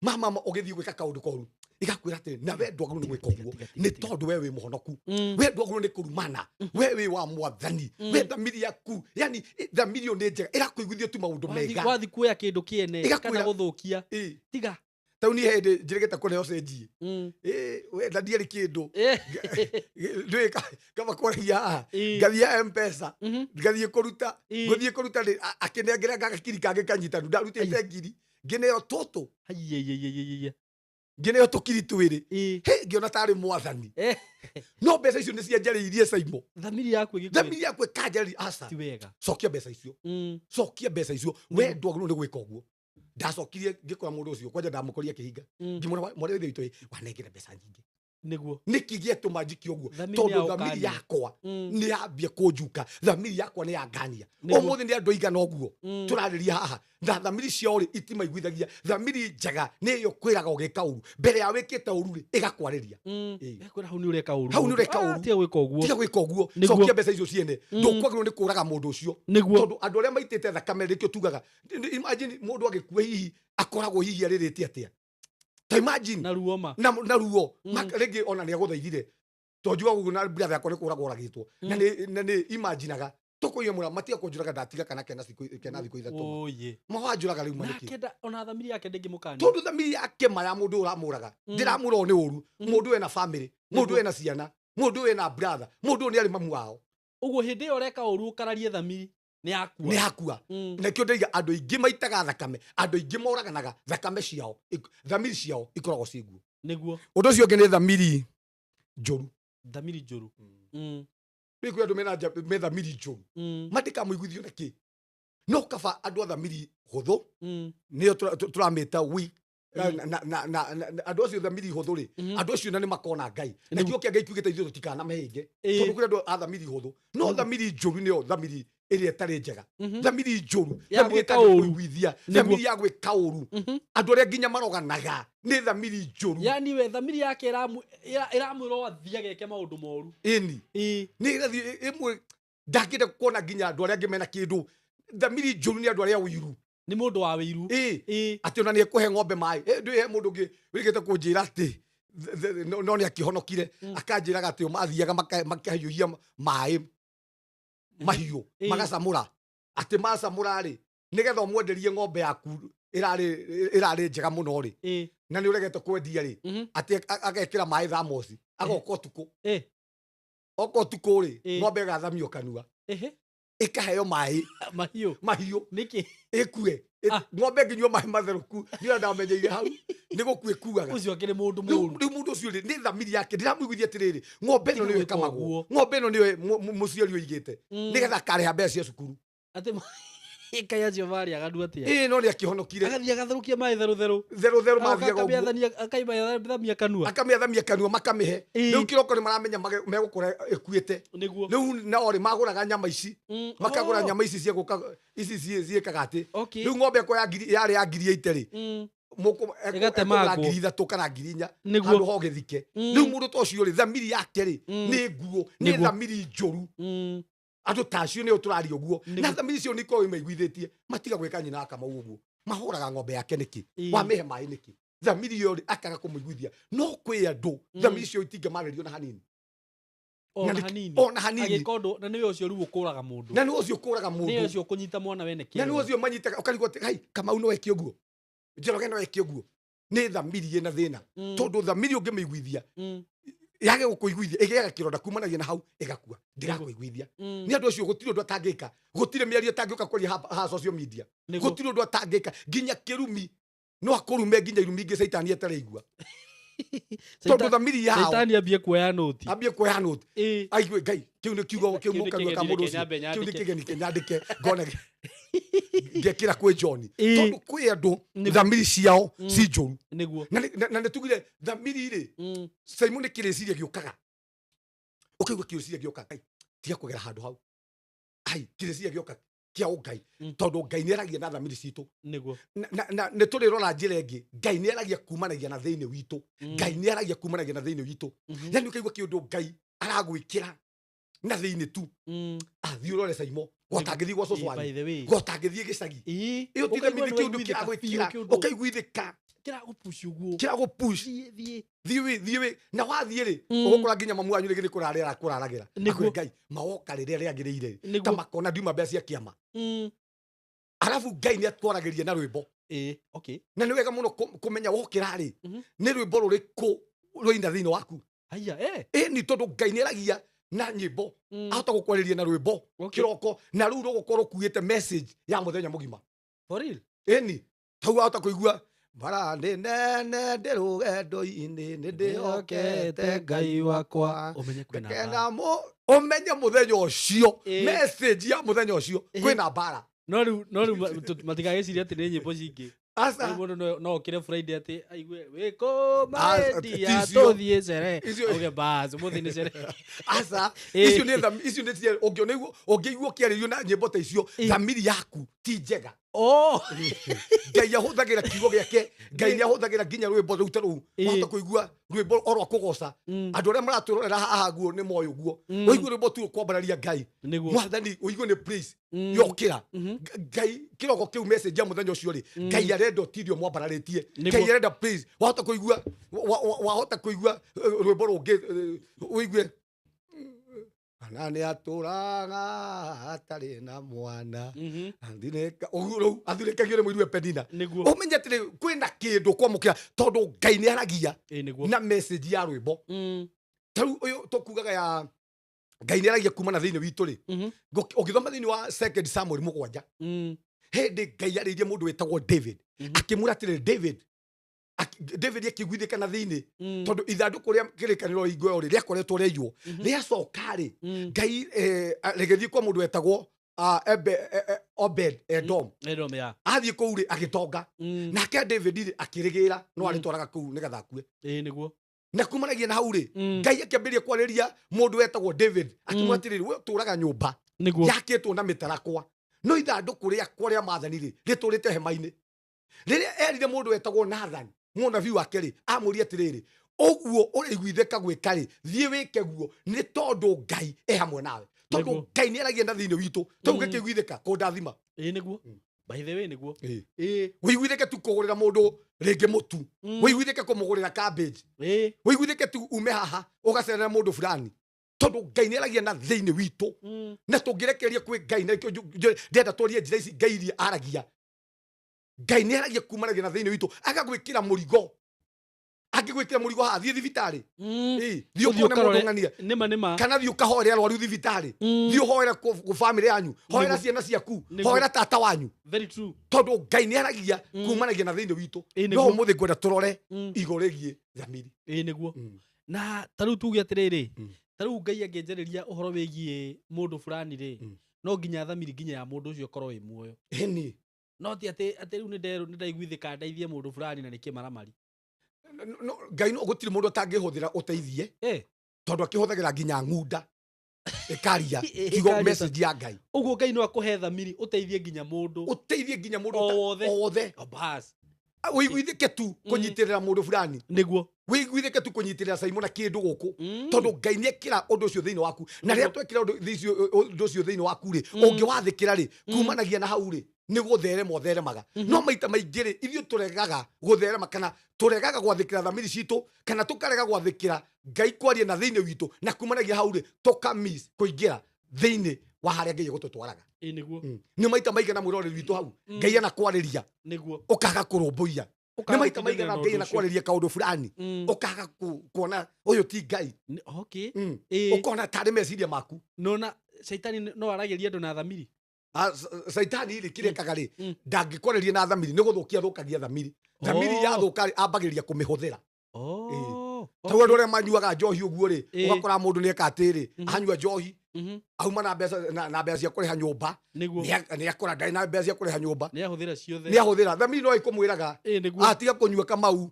mama ũgĩthiĩ gwĩka kaũndũ koru, ĩgakwĩra atĩrĩ, na we ndwagĩrĩirwo nĩ gwĩka Tiga, ũguo, tiga, tiga, nĩ tiga. tondũ we wĩ mũhonoku, we ndwagĩrĩirwo nĩ kũrumana, we wĩ wa Mwathani, we thamiri yaku, yani thamiri ĩyo nĩ njega, ĩrakũiguithia tu maũndũ mega. Wathi kuoya kĩndũ kĩene Ĩgakwĩra- kana gũthũkia, tiga. Tau niĩ hĩndĩ njĩrĩgĩte kũneo cenji. We na ndiarĩ kĩndũ. Ndũĩ kaba kwaragia haha. Ngathiĩ M-Pesa, ngathiĩ kũruta. Gũthiĩ kũruta rĩ, akĩnengera gakiri kangĩ kanyitanu, ndarutĩte ngiri, ngĩneo tũtũ. Haiyaiyaiyaiya. Ngĩneo tũkiri twĩrĩ. Hĩ, ngĩona tarĩ Mwathani. No mbeca icio nĩ cianjarĩirie caimo. Thamiri yaku ĩgĩkwĩra Thamiri yaku ĩkanjarĩria aca. Ti wega. Cokia mbeca icio. Cokia mbeca icio, we ndwagĩrĩirwo nĩ gwĩka ũguo. Ndacokirie, ngĩkora mũndũ ũcio kwanja, ndamũkoria akĩhinga. Ngĩmwĩra, "Mwarĩ wa ithe witũ ĩ, wanengera mbeca nyingĩ." Nĩkĩ gĩatũma njike ũguo? Thamiri Tondũ nĩyagũkania. thamiri yakwa nĩ yambia kũnjuka, thamiri yakwa nĩ yangania. Ũmũthĩ nĩ andũ aigana ũguo tũrarĩria haha na thamiri ciao rĩ, itimaiguithagia. Thamiri njega nĩ ĩyo kwĩraga ũgĩka ũru, mbere ya wĩkĩte ũru rĩ, ĩgakwarĩria. Ĩgakwĩra hau nĩ ũreka ũru. Hau nĩ ũreka Ah, ũru. tiga gwĩka ũguo. Tiga gwĩka ũguo. Cokia mbeca icio ciene. Ndũkwagĩrĩirwo nĩ kũraga mũndũ ũcio. Tondũ andũ arĩa maitĩte thakame, nĩkĩo tugaga, imagine mũndũ agĩkua, hihi akoragwo hihi arĩrĩte atĩa? Ta imagine. Na ruo ma. Na ruo. Rĩngĩ ona nĩ agũthaithire, to njuga ũguo na brother yakwa nĩ kũragwo oragĩtwo, na nĩ imaginaga tũkũiya mũra matiga kũnjũraga, ndatiga kana kena thikũ 3. Oye. Mawanjũraga rĩu manĩkĩ? Nake ona thamiri yake ndĩngĩmũkania. Tondũ thamiri yake ma ya mũndũ ũramũraga, ndĩramũra nĩ ũru. Mũndũ wena family, mũndũ wena ciana, mũndũ wena brother, mũndũ ũyũ nĩ arĩ mamu wao. Ũguo hĩndĩ ĩyo ũreka ũru ũkararie thamiri nĩ yakua. Nĩ yakua. Nakĩo ndaiga andũ aingĩ maitaga thakame, andũ aingĩ moraganaga, thakame ciao thamiri ciao ikoragwo ciĩ nguo. Ũndũ ũcio ũngĩ nĩ thamiri njũru. Thamiri njũru. Rĩu kwĩ andũ mena me thamiri njũru, matikamũiguithio na kĩ, no kaba andũ a thamiri hũthũ, nĩyo tũramĩta weak. Na andũ acio thamiri hũthũ rĩ, andũ acio na nĩ makona Ngai, na kĩo kĩa Ngai kiugĩte ithuĩ tũtikanamehĩnge, tondũ kũrĩ andũ a thamiri hũthũ, no thamiri njũru nĩyo thamiri ĩrĩa ĩtarĩ njega. Thamiri njũru, Ya thamiri gwĩka ũru. ĩtangĩkũiguithia, thamiri ya gwĩka ũru. Andũ arĩa nginya maroganaga nĩ thamiri njũru. Yani we thamiri yake ĩramwĩra o athiĩ ageke maũndũ moru. Ĩni. Nĩ ĩrathiĩ ĩmwe, ndangĩenda kuona nginya andũ arĩa angĩ mena kĩndũ. Thamiri njũru nĩ andũ arĩa ũiru. Nĩ mũndũ wa wĩiru. Atĩ ona nĩ ekũhe ng'ombe maĩ. Ndũĩ he mũndũ ũngĩ wĩrĩgĩte kũnjĩra atĩ no nĩ akĩhonokire. Akanjĩraga atĩ o mathiaga makahiũhia maĩ mahiũ, magacamũra, atĩ macamũra rĩ, nĩgetha ũmwenderie ng'ombe yaku ĩrarĩ njega mũno rĩ, na nĩ ũregete kwendia rĩ, atĩ agekĩra maĩ thamoci, agoka ũtukũ. Oka ũtukũ rĩ, ng'ombe ĩgathamio kanua. Ehe. Ĩkaheo maĩ. Mahiũ. Mahiũ. Nĩkĩ? Ĩkue. Ah. Ng'ombe ĩngĩnyua maĩ matherũku, nĩ ndamenyeire hau nĩ gũkua ĩkuaga. Ũcio akĩrĩ mũndũ Rĩu mũũru. rĩu mũndũ ũcio rĩ, nĩ thamiri yake ndĩramũiguithia atĩrĩrĩ, ng'ombe ĩno Tiga nĩyo gwĩka ĩkamagwo, ũguo. ng'ombe ĩno nĩyo mũciari ũigĩte nĩgetha akarĩha mbeca cia cukuru. Atĩ Ngai acio marĩ aganu atĩa? Ĩĩ, no nĩ akĩhonokire. Agathiĩ agatherũkia maĩ therũ therũ. Therũ therũ mathiaga ũguo. Akamĩathamia kanua. Akamĩathamia kanua makamĩhe. Rĩu kĩroko nĩ maramenya megũkora ĩkuĩte. Rĩu nao rĩ, magũraga nyama ici, makagũra nyama ici cia gũka ici ciĩkaga atĩ rĩu ng'ombe ĩko ya ngiri yarĩ ya 80,000 rĩ, Ĩgatemangwo. ekũgũra 3,000 kana 4,000 handũ ho gĩthike. Rĩu mũndũ ta ũcio rĩ, thamiri yake rĩ, nĩ nguo, nĩ thamiri njũru. Andũ ta acio nĩo tũraria ũguo. Na thamiri icio nĩ ikoragwo imaiguithĩtie matiga gwĩka nyina wa Kamau ũguo. Mahũraga ng'ombe yake nĩkĩ? Wamĩhe maĩ nĩkĩ? Thamiri ĩyo rĩ, akaga kũmũiguithia. No kwĩ andũ thamiri icio itingĩmarĩrio na hanini. Ona Na hanini. Ona hanini. Agĩka ũndũ na nĩwe ũcio rĩu ũkũraga mũndũ. Na nĩwe ũcio ũkũraga Nĩwe mũndũ. ũcio ũkũnyita mwana wene Na nĩwe kĩeha. ũcio manyitaga ũkarigwo atĩ hai Kamau no eke ũguo, Njoroge no eke ũguo. Nĩ thamiri ĩna thĩna. Tondũ thamiri ũngĩmĩiguithia, yage gũkũiguithia, ĩgĩaga kĩronda kumanagia na hau ĩgakua. Ndĩrakũiguithia. Nĩ andũ acio gũtirĩ ũndũ atangĩka, gũtirĩ mĩario atangĩũka kwaria haha social media. Gũtirĩ ũndũ atangĩka, nginya kĩrumi no akũrume, nginya irumi ingĩ caitani ataraigua. Tondũ thamiri yao Caitani ambie kuoya noti. Ambie kuoya noti. Aigue Ngai, kĩu nĩ kiugo kĩu Kĩu nĩ mũkanua ka kĩgeni, mũndũ reke ũcio. nyambe Kĩu nĩ nyandĩke. kĩgeni kĩnyandĩke ngone ngekĩra kwĩ John. Tondũ kwĩ andũ thamiri ciao ci njũru. Na nĩ tugire thamiri rĩ, Simon, nĩ kĩrĩciria gĩũkaga, ũkaigua kĩrĩciria gĩũka, Ngai tiga kũgera handũ hau, ai kĩrĩciria gĩũka kĩa ũngai. Tondũ Ngai nĩ aragia na thamiri citũ. Na nĩ tũrĩrora njĩra ĩngĩ Ngai nĩ aragia kumanagia na thĩinĩ witũ. Ngai nĩ aragia kumanagia na thĩinĩ witũ. Yani ũkaigua kĩũndũ Ngai aragwĩkĩra na thĩinĩ tu. Athiĩ ũrore Saimo gwatangĩthiĩ gwa cũcũ By wanyu, the way. gwatangĩthiĩ gĩcagi. Ĩyo ti Ũkaigua thamiri, nĩ kĩũndũ waiguithĩka biũ, kĩragwĩkĩra, kĩũndũ ũkaiguithĩka. Kĩragũpush ũguo. Kĩragũpush. Thiĩ, thiĩ. Thiĩ wĩ, thiĩ wĩ, na wathiĩ rĩ, ũgũkora nginya mamu wanyu rĩngĩ nĩ kũrarĩra kũraragĩra. Akwĩre Ngai mawoka rĩrĩa rĩagĩrĩire ta makona ndiuma mbeca cia kĩama. Arabu Ngai nĩ atwaragĩria na rwĩmbo. Okay. Na nĩ wega mũno kũmenya wokĩra rĩ, nĩ rwĩmbo rũrĩkũ rũina thĩinĩ waku. Haya, eh. Ĩ ni tondũ Ngai nĩ aragia na nyĩmbo. Ahota gũkwarĩria na rwĩmbo kĩroko, na rĩu rũgũkorwo rũkuĩte message ya mũthenya mũgima. For real? Ĩni hau wahota kũigua mbara nĩ nene ndĩ rũgendo-inĩ nĩ ndĩhokete Ngai wakwa. Ũmenye kwĩna Ngakena mbara. Ũmenye mũthenya ũcio, message ya mũthenya ũcio, kwĩna mbara. No rĩu, no rĩu matigagĩcirie atĩ nĩ nyĩmbo cingĩ. Aca. Rĩu mũndũ no okĩre Friday atĩ aigue wĩkũ Aca, maendia ti icio. tũthiĩ cere. Icio- Auge bas, ũmũthĩ nĩ cere. Aca, icio nĩ icio nĩ ũngĩona ũngĩigua ũkĩarĩrio na nyĩmbo ta icio, thamiri yaku ti njega. Ngai ahũthagĩra kiugo gĩake, Ngai nĩ ahũthagĩra nginya rwĩmbo rũu ta rũu. Wahota kũigua rwĩmbo o rwa kũgoca. Andũ arĩa maratwĩrorera haha guo nĩ moĩ ũguo. Ũigue rwĩmbo tu kwambararia Ngai. Mwathani, ũigue nĩ praise. Yokĩra. Ngai kĩroko kĩu message ya mũthenya ũcio rĩ, Ngai arenda ũtinde ũmwambararĩtie. Ngai arenda praise. Wahota kũigua, wahota kũigua rwĩmbo rũngĩ, ũigue ana nĩ atũraga atarĩ na mwana. Athirĩka, ũguo rĩu athirĩkagio nĩ mũirue Penina. Ũmenye atĩrĩ, kwĩna kĩndũ kwamũkĩra tondũ Ngai nĩ aragia na message ya rwĩmbo. Ta rĩu ũyũ tũkugaga ya Ngai nĩ aragia kuma na thĩinĩ witũ rĩ. Ũngĩthoma thĩinĩ wa Second Samuel 7, hĩndĩ Ngai arĩirie mũndũ wĩtagwo David. Akĩmwĩra atĩrĩ, David, David akĩiguithĩka na thĩinĩ, tondũ ithandũkũ rĩa kĩrĩkanĩro hingo ĩyo rĩ, rĩakoretwo rĩaiywo. Rĩacoka rĩ, Ngai, rĩgĩthiĩ kwa mũndũ wetagwo, Obed Edom. Edom, ya. Athiĩ kũu rĩ, agĩtonga. Nake David rĩ, akĩrĩgĩra, no arĩtwaraga kũu nĩgetha akue. Ĩĩ, nĩguo. Na kumanagia na hau rĩ, Ngai akĩambĩrĩria kwarĩria mũndũ wetagwo David, akĩmwĩra atĩrĩrĩ, we ũtũraga nyũmba yakĩtwo na mĩtarakwa, no ithandũkũ rĩakwa rĩa maathani rĩ, rĩtũrĩte hema-inĩ. Rĩrĩa erire mũndũ wetagwo Nathan, mũnabii wake rĩ, amũrie atĩrĩrĩ, ũguo ũraiguithĩka gwĩka rĩ, thiĩ wĩke guo, nĩ tondũ Ngai e hamwe nawe. Tondũ Ngai nĩ aragia na thĩinĩ witũ, tondũ gĩkĩiguithĩka kũndathima. Ĩĩ, nĩguo. By the way, nĩguo. Ĩĩ. Ĩĩ. Ũiguithĩke tu kũgũrĩra mũndũ rĩngĩ mũtu. Ũiguithĩke kũmũgũrĩra cabbage. Ũiguithĩke tu ume haha ũgacerera mũndũ fulani. Tondũ Ngai nĩ aragia na thĩinĩ witũ. Na tũngĩrekereria kwĩ Ngai, na nĩkĩo ndĩrenda twarie njĩra ici Ngai iria aragia. Ngai nĩ aragia kumanagia na thĩinĩ witũ, agagwĩkĩra mũrigo. Angĩgwĩkĩra mũrigo haha, thiĩ thibitarĩ. Ĩ, thiĩ Ũthiĩ ũkone mũndũ ũkarore. ng'ania. Nĩma nĩma. Kana thiĩ ũkahoere arwaru thibitarĩ. Thiĩ ũhoere kũ bamĩrĩ yanyu, hoera ciana ciaku, hoera tata wanyu. Very true. Tondũ Ngai nĩ aragia kumanagia na thĩinĩ witũ. Ĩ, No nĩguo. ũmũthĩ ngwenda tũrore igũrũ rĩgiĩ thamiri. Ĩ, nĩguo. Na ta rĩu tuge atĩrĩrĩ, ta rĩu Ngai angĩnjarĩria ũhoro wĩgiĩ mũndũ fulani rĩ, no nginya thamiri nginya ya mũndũ ũcio ĩkorwo ĩ muoyo. Ĩni. No ti atĩ rĩu nĩndaiguithĩka ndeithie mũndũ fulani na nĩkĩ maramari. No, Ngai no gũtirĩ mũndũ atangĩhũthĩra ũteithie, tondũ akĩhũthagĩra nginya ng'unda ĩkaria kiugo, Ĩkaria. message ya Ngai. Ũguo Ngai no akũhe thamiri ũteithie nginya mũndũ Ũteithie nginya mũndũ o wothe. O wothe. O bas. Wĩiguithĩke tu kũnyitĩrĩra mũndũ fulani. Wĩiguithĩke tu kũnyitĩrĩra Caimo na kĩndũ gũkũ, tondũ Ngai nĩ ekĩra ũndũ ũcio thĩinĩ waku, na rĩrĩa twekĩra ũndũ ũcio thĩinĩ waku rĩ, ũngĩwathĩkĩra rĩ, kumanagia na hau rĩ, nĩ gũtherema ũtheremaga. No maita maingĩ rĩ, ithuĩ tũregaga gũtherema, kana tũregaga gwathĩkĩra thamiri citũ, kana tũkarega gwathĩkĩra Ngai kwaria na thĩinĩ witũ, na kumanagia hau rĩ, tũkamiss kũingĩra thĩinĩ wa harĩa Ngai egũtũtwaraga. Ĩ, nĩguo. Nĩ maita maigana mwĩroreri witũ hau Ngai anakwarĩria, ũkaga kũrũmbũiya? Nĩ Ũkaga maita gũtindanĩra maigana na Ngai ũndũ ũcio. anakwarĩria kaũndũ fulani, ũkaga kuona ũyũ ti Ngai? Ũkona tarĩ meciria maku. Nona caitani no aragĩria andũ na thamiri. Ah, caitani rĩ, kĩrĩa ekaga rĩ, ndangĩkwarĩria na thamiri, nĩ gũthũkia thũkagia thamiri. Thamiri yathũka rĩ, ambagĩrĩria kũmĩhũthĩra. Tarĩu andũ arĩa manyuaga njohi ũguo rĩ, ũgakora mũndũ nĩ eka atĩrĩ, anyua njohi, auma na mbeca na mbeca cia kũrĩha nyũmba. Nĩ akora ndarĩ na mbeca cia kũrĩha nyũmba. Nĩ ahũthĩra ciothe. Nĩ ahũthĩra. Thamiri no ĩkũmwĩraga, Ĩ, nĩguo. "Ah, tiga kũnyua, Kamau.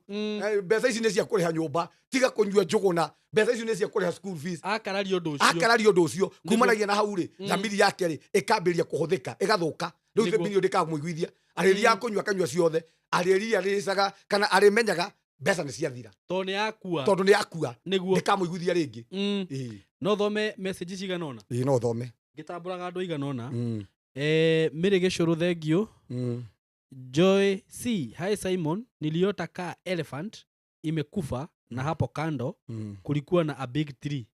Mbeca ici nĩ cia kũrĩha nyũmba. Tiga kũnyua, Njũgũna. Mbeca ici nĩ cia kũrĩha school fees." Akararia ũndũ ũcio. Akararia ũndũ ũcio, kumanagia na hau rĩ, thamiri yake rĩ, ĩkambĩrĩria kũhũthĩka, ĩgathũka rĩu. Thamiri ĩyo ndĩkamũiguithia. Arĩthiaga kũnyua, akanyua ciothe, arĩria arĩcaga, kana arĩmenyaga mbeca nĩ ciathira. Tondũ nĩ yakua. Tondũ nĩ yakua. Ndĩkamũiguithia rĩngĩ. Ĩĩ. No thome message cigana ũna? Ĩĩ, no thome. Ngĩtambũraga andũ aigana ũna. Mĩrĩ Gĩcũrũ, thank you. Joy C, "Hi Simon, niliota kaa elephant imekufa na hapo kando kulikuwa na a big tree.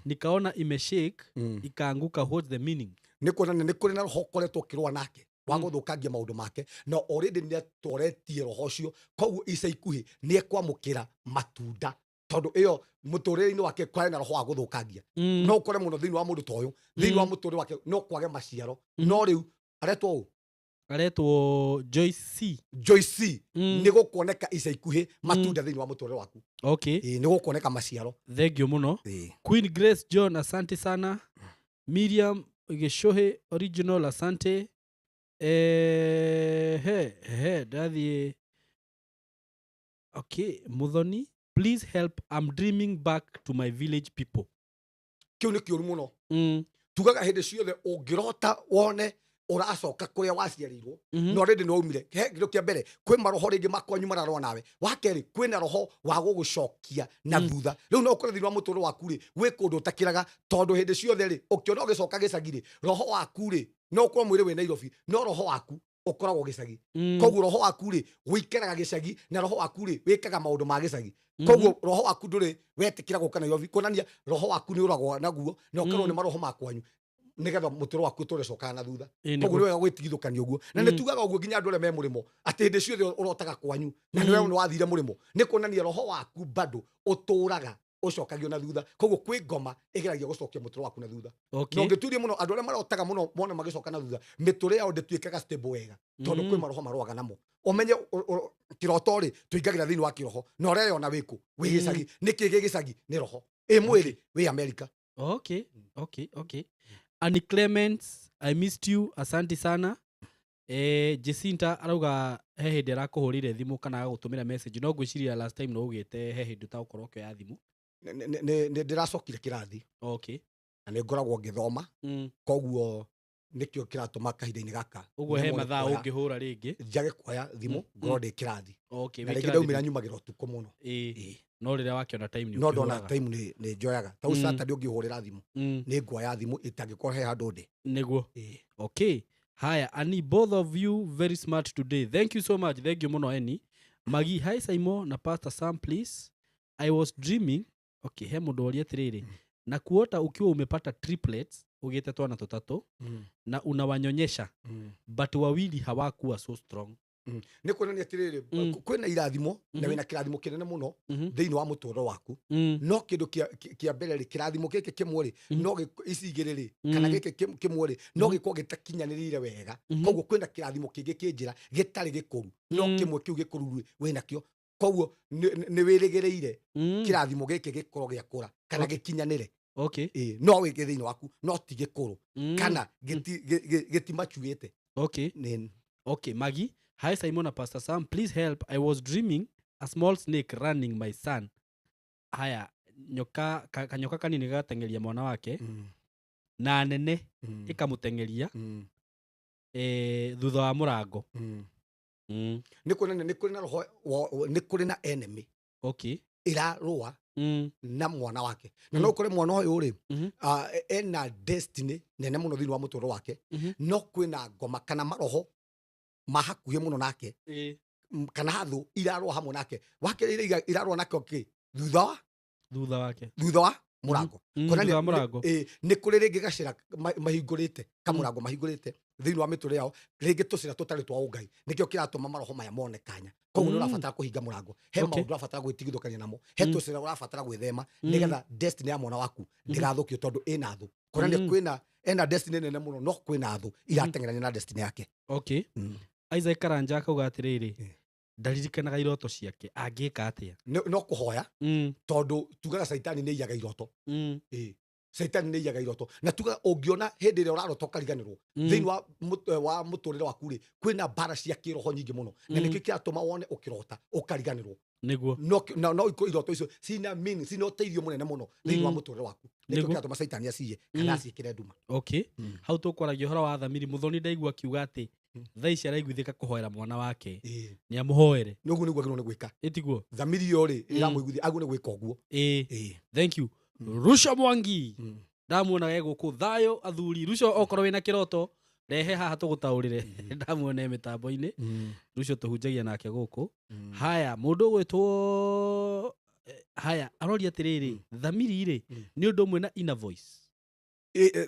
Nikaona imeshake ikaanguka. What's the meaning?" Nĩ kuonania nĩ kũrĩ na roho ũkoretwo ũkĩrũa nake wa gũthũkangia maũndũ make, na already nĩ atoretie roho ũcio. Koguo ica ikuhĩ nĩ ekwamũkĩra matunda, tondũ ĩyo mũtũrĩre-inĩ wake kwarĩ na roho wa gũthũkangia. No ũkore mũno thĩinĩ wa mũndũ ta ũyũ, thĩinĩ wa mũtũrĩre wake no kwage maciaro. No rĩu aretwo ũ? Aretwo Joyce C. Joyce C. Nĩ gũkuoneka ica ikuhĩ matunda thĩinĩ wa mũtũrĩre waku. Ĩĩ, nĩ gũkuoneka maciaro. Thank you mũno. Queen Grace John, asante sana. Miriam Gĩcũhĩ original, asante. He he ndathiĩ. Okay, Muthoni, "Please help, I'm dreaming back to my village people." Kĩu nĩ kĩũru mũno. Tugaga hĩndĩ ciothe ũngĩrota wone ũracoka kũrĩa waciarĩirwo, na already nĩ waumire, he kĩndũ kĩa mbere, kwĩ maroho rĩngĩ makwanyu mararũa nawe. Wa kerĩ, kwĩna roho wa gũgũcokia na thutha. Rĩu no ũkore thĩinĩ wa mũtũrĩre waku rĩ, gwĩ kũndũ ũtakĩraga, tondũ hĩndĩ ciothe rĩ, ũkĩona ũgĩcoka gĩcagi rĩ, roho waku rĩ, no ũkorwo mwĩrĩ wĩ Nairobi, no roho waku ũkoragwo gĩcagi. Koguo roho waku rĩ, wĩikaraga gĩcagi, na roho waku rĩ, wĩkaga maũndũ ma gĩcagi. Koguo roho waku ndũrĩ wetĩkĩra gũka Nairobi, kuonania roho waku nĩ ũragwo naguo na ũkerwo nĩ maroho ma kwanyu, nĩgetha mũtũrĩre waku ũtũre cokaga na thutha. Koguo nĩ wega gwĩtigithũkania ũguo, na nĩ tugaga ũguo nginya andũ arĩa me mũrĩmo, atĩ hĩndĩ ciothe ũrotaga kwanyu na nĩwe nĩ wathire mũrĩmo, nĩ kuonania roho waku bado ũtũraga ũcokagio na thutha. Koguo kwĩ ngoma ĩgeragia gũcokia mũtũrĩre waku na thutha. Na ũngĩturia mũno, andũ arĩa marotaga mũno mona magĩcoka na thutha, mĩtũrĩre yao ndĩtuĩkaga stable wega, tondũ kwĩ maroho marũaga namo. Ũmenye kĩroto rĩ, tũingagĩra thĩinĩ wa kĩroho, na ũreyona wĩkũ? Wĩ gĩcagi. Nĩkĩ gĩ gĩcagi? Nĩ roho. Ĩ mwĩrĩ wĩ Amerika. Okay. Annie Clements, I missed you. Asante sana. Jacinta arauga he hĩndĩ arakũhũrĩire thimũ kana agagũtũmĩra message, no ngwĩciria last time no ugĩte he hĩndĩ ũtagũkorwo ũkĩoya thimũ. Nĩ ndĩracokire kĩrathi na nĩ ngoragwo ngĩthoma. Koguo nĩkĩo kĩratũma kahinda-inĩ gaka Ũguo he nemwo nĩ mathaa ũngĩhũra rĩngĩ. Njage kuoya thimũ, ngorwo ndĩ kĩrathi. Na Wĩ rĩngĩ kĩrathi. ndaumĩra nyumagĩra ũtukũ mũno. Ĩĩ. No rĩrĩa wakĩona time nĩ No ndona ũkĩhũraga. time nĩ njoyaga. Tau Saturday ũngĩhũrĩra thimũ, nĩ nguoya thimũ ĩtangĩkorwo he handũ ndĩ. Nĩguo. Ĩĩ. Okay. Haya, Ani, "Both of you very smart today. Thank you so much." Thank you muno, Eni. Magi, "Hi Saimo na Pastor Sam, please. I was dreaming." Okay, he mũndũ woria atĩrĩrĩ, na kuota ukiwa umepata triplets, ugĩte twana tũtatũ, na unawanyonyesha, but wawili hawakuwa so strong. Nĩ kuonania atĩrĩrĩ, kwĩna irathimo na wĩna kĩrathimo kĩnene mũno thĩinĩ wa mũtũrĩre waku, no kĩndũ kĩa mbere rĩ, kĩrathimo gĩkĩ kĩmwe rĩ, no ici igĩrĩ rĩ, kana gĩkĩ kĩmwe rĩ, no gĩkorwo gĩtakinyanĩrĩire wega. Koguo kwĩna kĩrathimo kĩngĩ kĩ njĩra gĩtarĩ gĩkũru, no kĩmwe kĩu gĩkũru rĩ, wĩnakĩo, koguo nĩ wĩrĩgĩrĩire kĩrathimo gĩkĩ gĩkorwo gĩakũra kana gĩkinyanĩre. Ĩĩ, no wĩke thĩinĩ waku no ti gĩkũrũ kana gĩtimacuĩte. Nĩ Okay, Maggie. Hi, Simon and Pastor Sam. Please help. I was dreaming a small snake running my son. Haya, nyoka kanyoka kanini gagateng'eria mwana wake na nene ĩkamũteng'eria thutha wa mũrango. Nĩ kuonania nĩ kũrĩ na roho nĩ kũrĩ na enemy ĩrarũa na mwana wake, na no ũkore mwana ũyũ rĩ, ena destiny nene mũno thĩinĩ wa mũtũrĩre wake, no kwĩna ngoma kana maroho ma hakuhĩ mũno nake, kana thũ irarũa hamwe nake. Wakerĩ, iria irarũa nake kĩ thutha wa Thutha wake. Thutha wa mũrango. Kuonania Thutha wa mũrango. Nĩ kũrĩ rĩngĩ gacĩra mahingũrĩte, kamũrango mahingũrĩte thĩinĩ wa mĩtũrĩre yao, rĩngĩ tũcĩra tũtarĩ twa ũngai, nĩkĩo kĩratũma maroho maya mone kanya. Koguo nĩ ũrabatara kũhinga mũrango he maũndũ ũrabatara gwĩtigithũkania namo, he tũcĩra ũrabatara gwĩthema, nĩgetha destiny ya mwana waku ndĩgathũkio, tondũ ĩna thũ. Kuonania kwĩna ena destiny nene mũno, no kwĩna thũ irateng'erania na destiny yake. Isaac Karanja akauga atĩrĩrĩ, ndaririkanaga iroto ciake, angĩka atĩa? No kũhoya, tondũ tugaga caitani nĩ iyaga iroto. Ĩĩ, caitani nĩ iyaga iroto, na tugaga ũngĩona hĩndĩ ĩrĩa ũrarota ũkariganĩrwo, thĩinĩ wa mũtũrĩre waku rĩ, kwĩna mbara cia kĩroho nyingĩ mũno, na nĩkĩo kĩratũma wone ũkĩrota ũkariganĩrwo. No iroto icio cina meaning, cina ũteithio mũnene mũno thĩinĩ wa mũtũrĩre waku, nĩkĩo kĩratũma caitani aciye kana aciĩkĩre nduma. Hau tũkwaragia ũhoro wa thamiri, mũthoni ndaigua akiuga atĩ thaa ici araiguithĩka kũhoera mwana wake, nĩ amũhoere. Nĩguo nĩguo agĩrĩirwo nĩ gwĩka. Ĩtiguo? Thamiri ĩyo rĩ, ĩramũiguithia agĩrĩirwo nĩ gwĩka ũguo. Thank you. Rusho Mwangi, ndamuona e gũkũ. Thayũ athuri. Rusho, okorwo wĩna kĩroto rehe haha tũgũtaũrĩre. Ndamuona e mĩtambo-inĩ. Rusho tũhunjagia nake gũkũ. Haya, mũndũ ũgwĩtwo haya aroria atĩrĩrĩ, thamiri rĩ, nĩ ũndũ ũmwe na inner voice?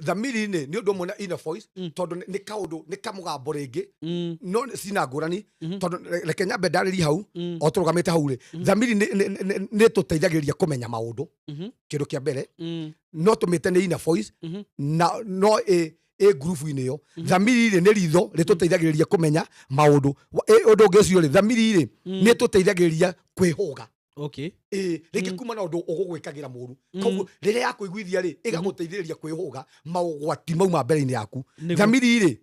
Thamiri-inĩ nĩ ũndũ ũmwe na inner voice, tondũ nĩ kaũndũ, nĩ kamũgambo rĩngĩ, no cina ngũrani, tondũ reke nyambe ndarĩrie hau o tũrũgamĩte hau rĩ. Thamiri nĩ tũteithagĩrĩria kũmenya maũndũ, kĩndũ kĩa mbere. No tũmĩte nĩ inner voice, na no ĩ ngurubu-inĩ ĩyo. Thamiri rĩ, nĩ ritho rĩtũteithagĩrĩria kũmenya maũndũ. Ũndũ ũngĩ ũcio rĩ, thamiri rĩ, nĩ tũteithagĩrĩria kwĩhũga. Ĩĩ, rĩngĩ kuma na ũndũ ũgũgwĩkagĩra mũru, koguo rĩrĩa yakũiguithia rĩ, ĩgagũteithĩrĩria kwĩhũga maũgwati mauma mbere-inĩ yaku. Thamiri rĩ,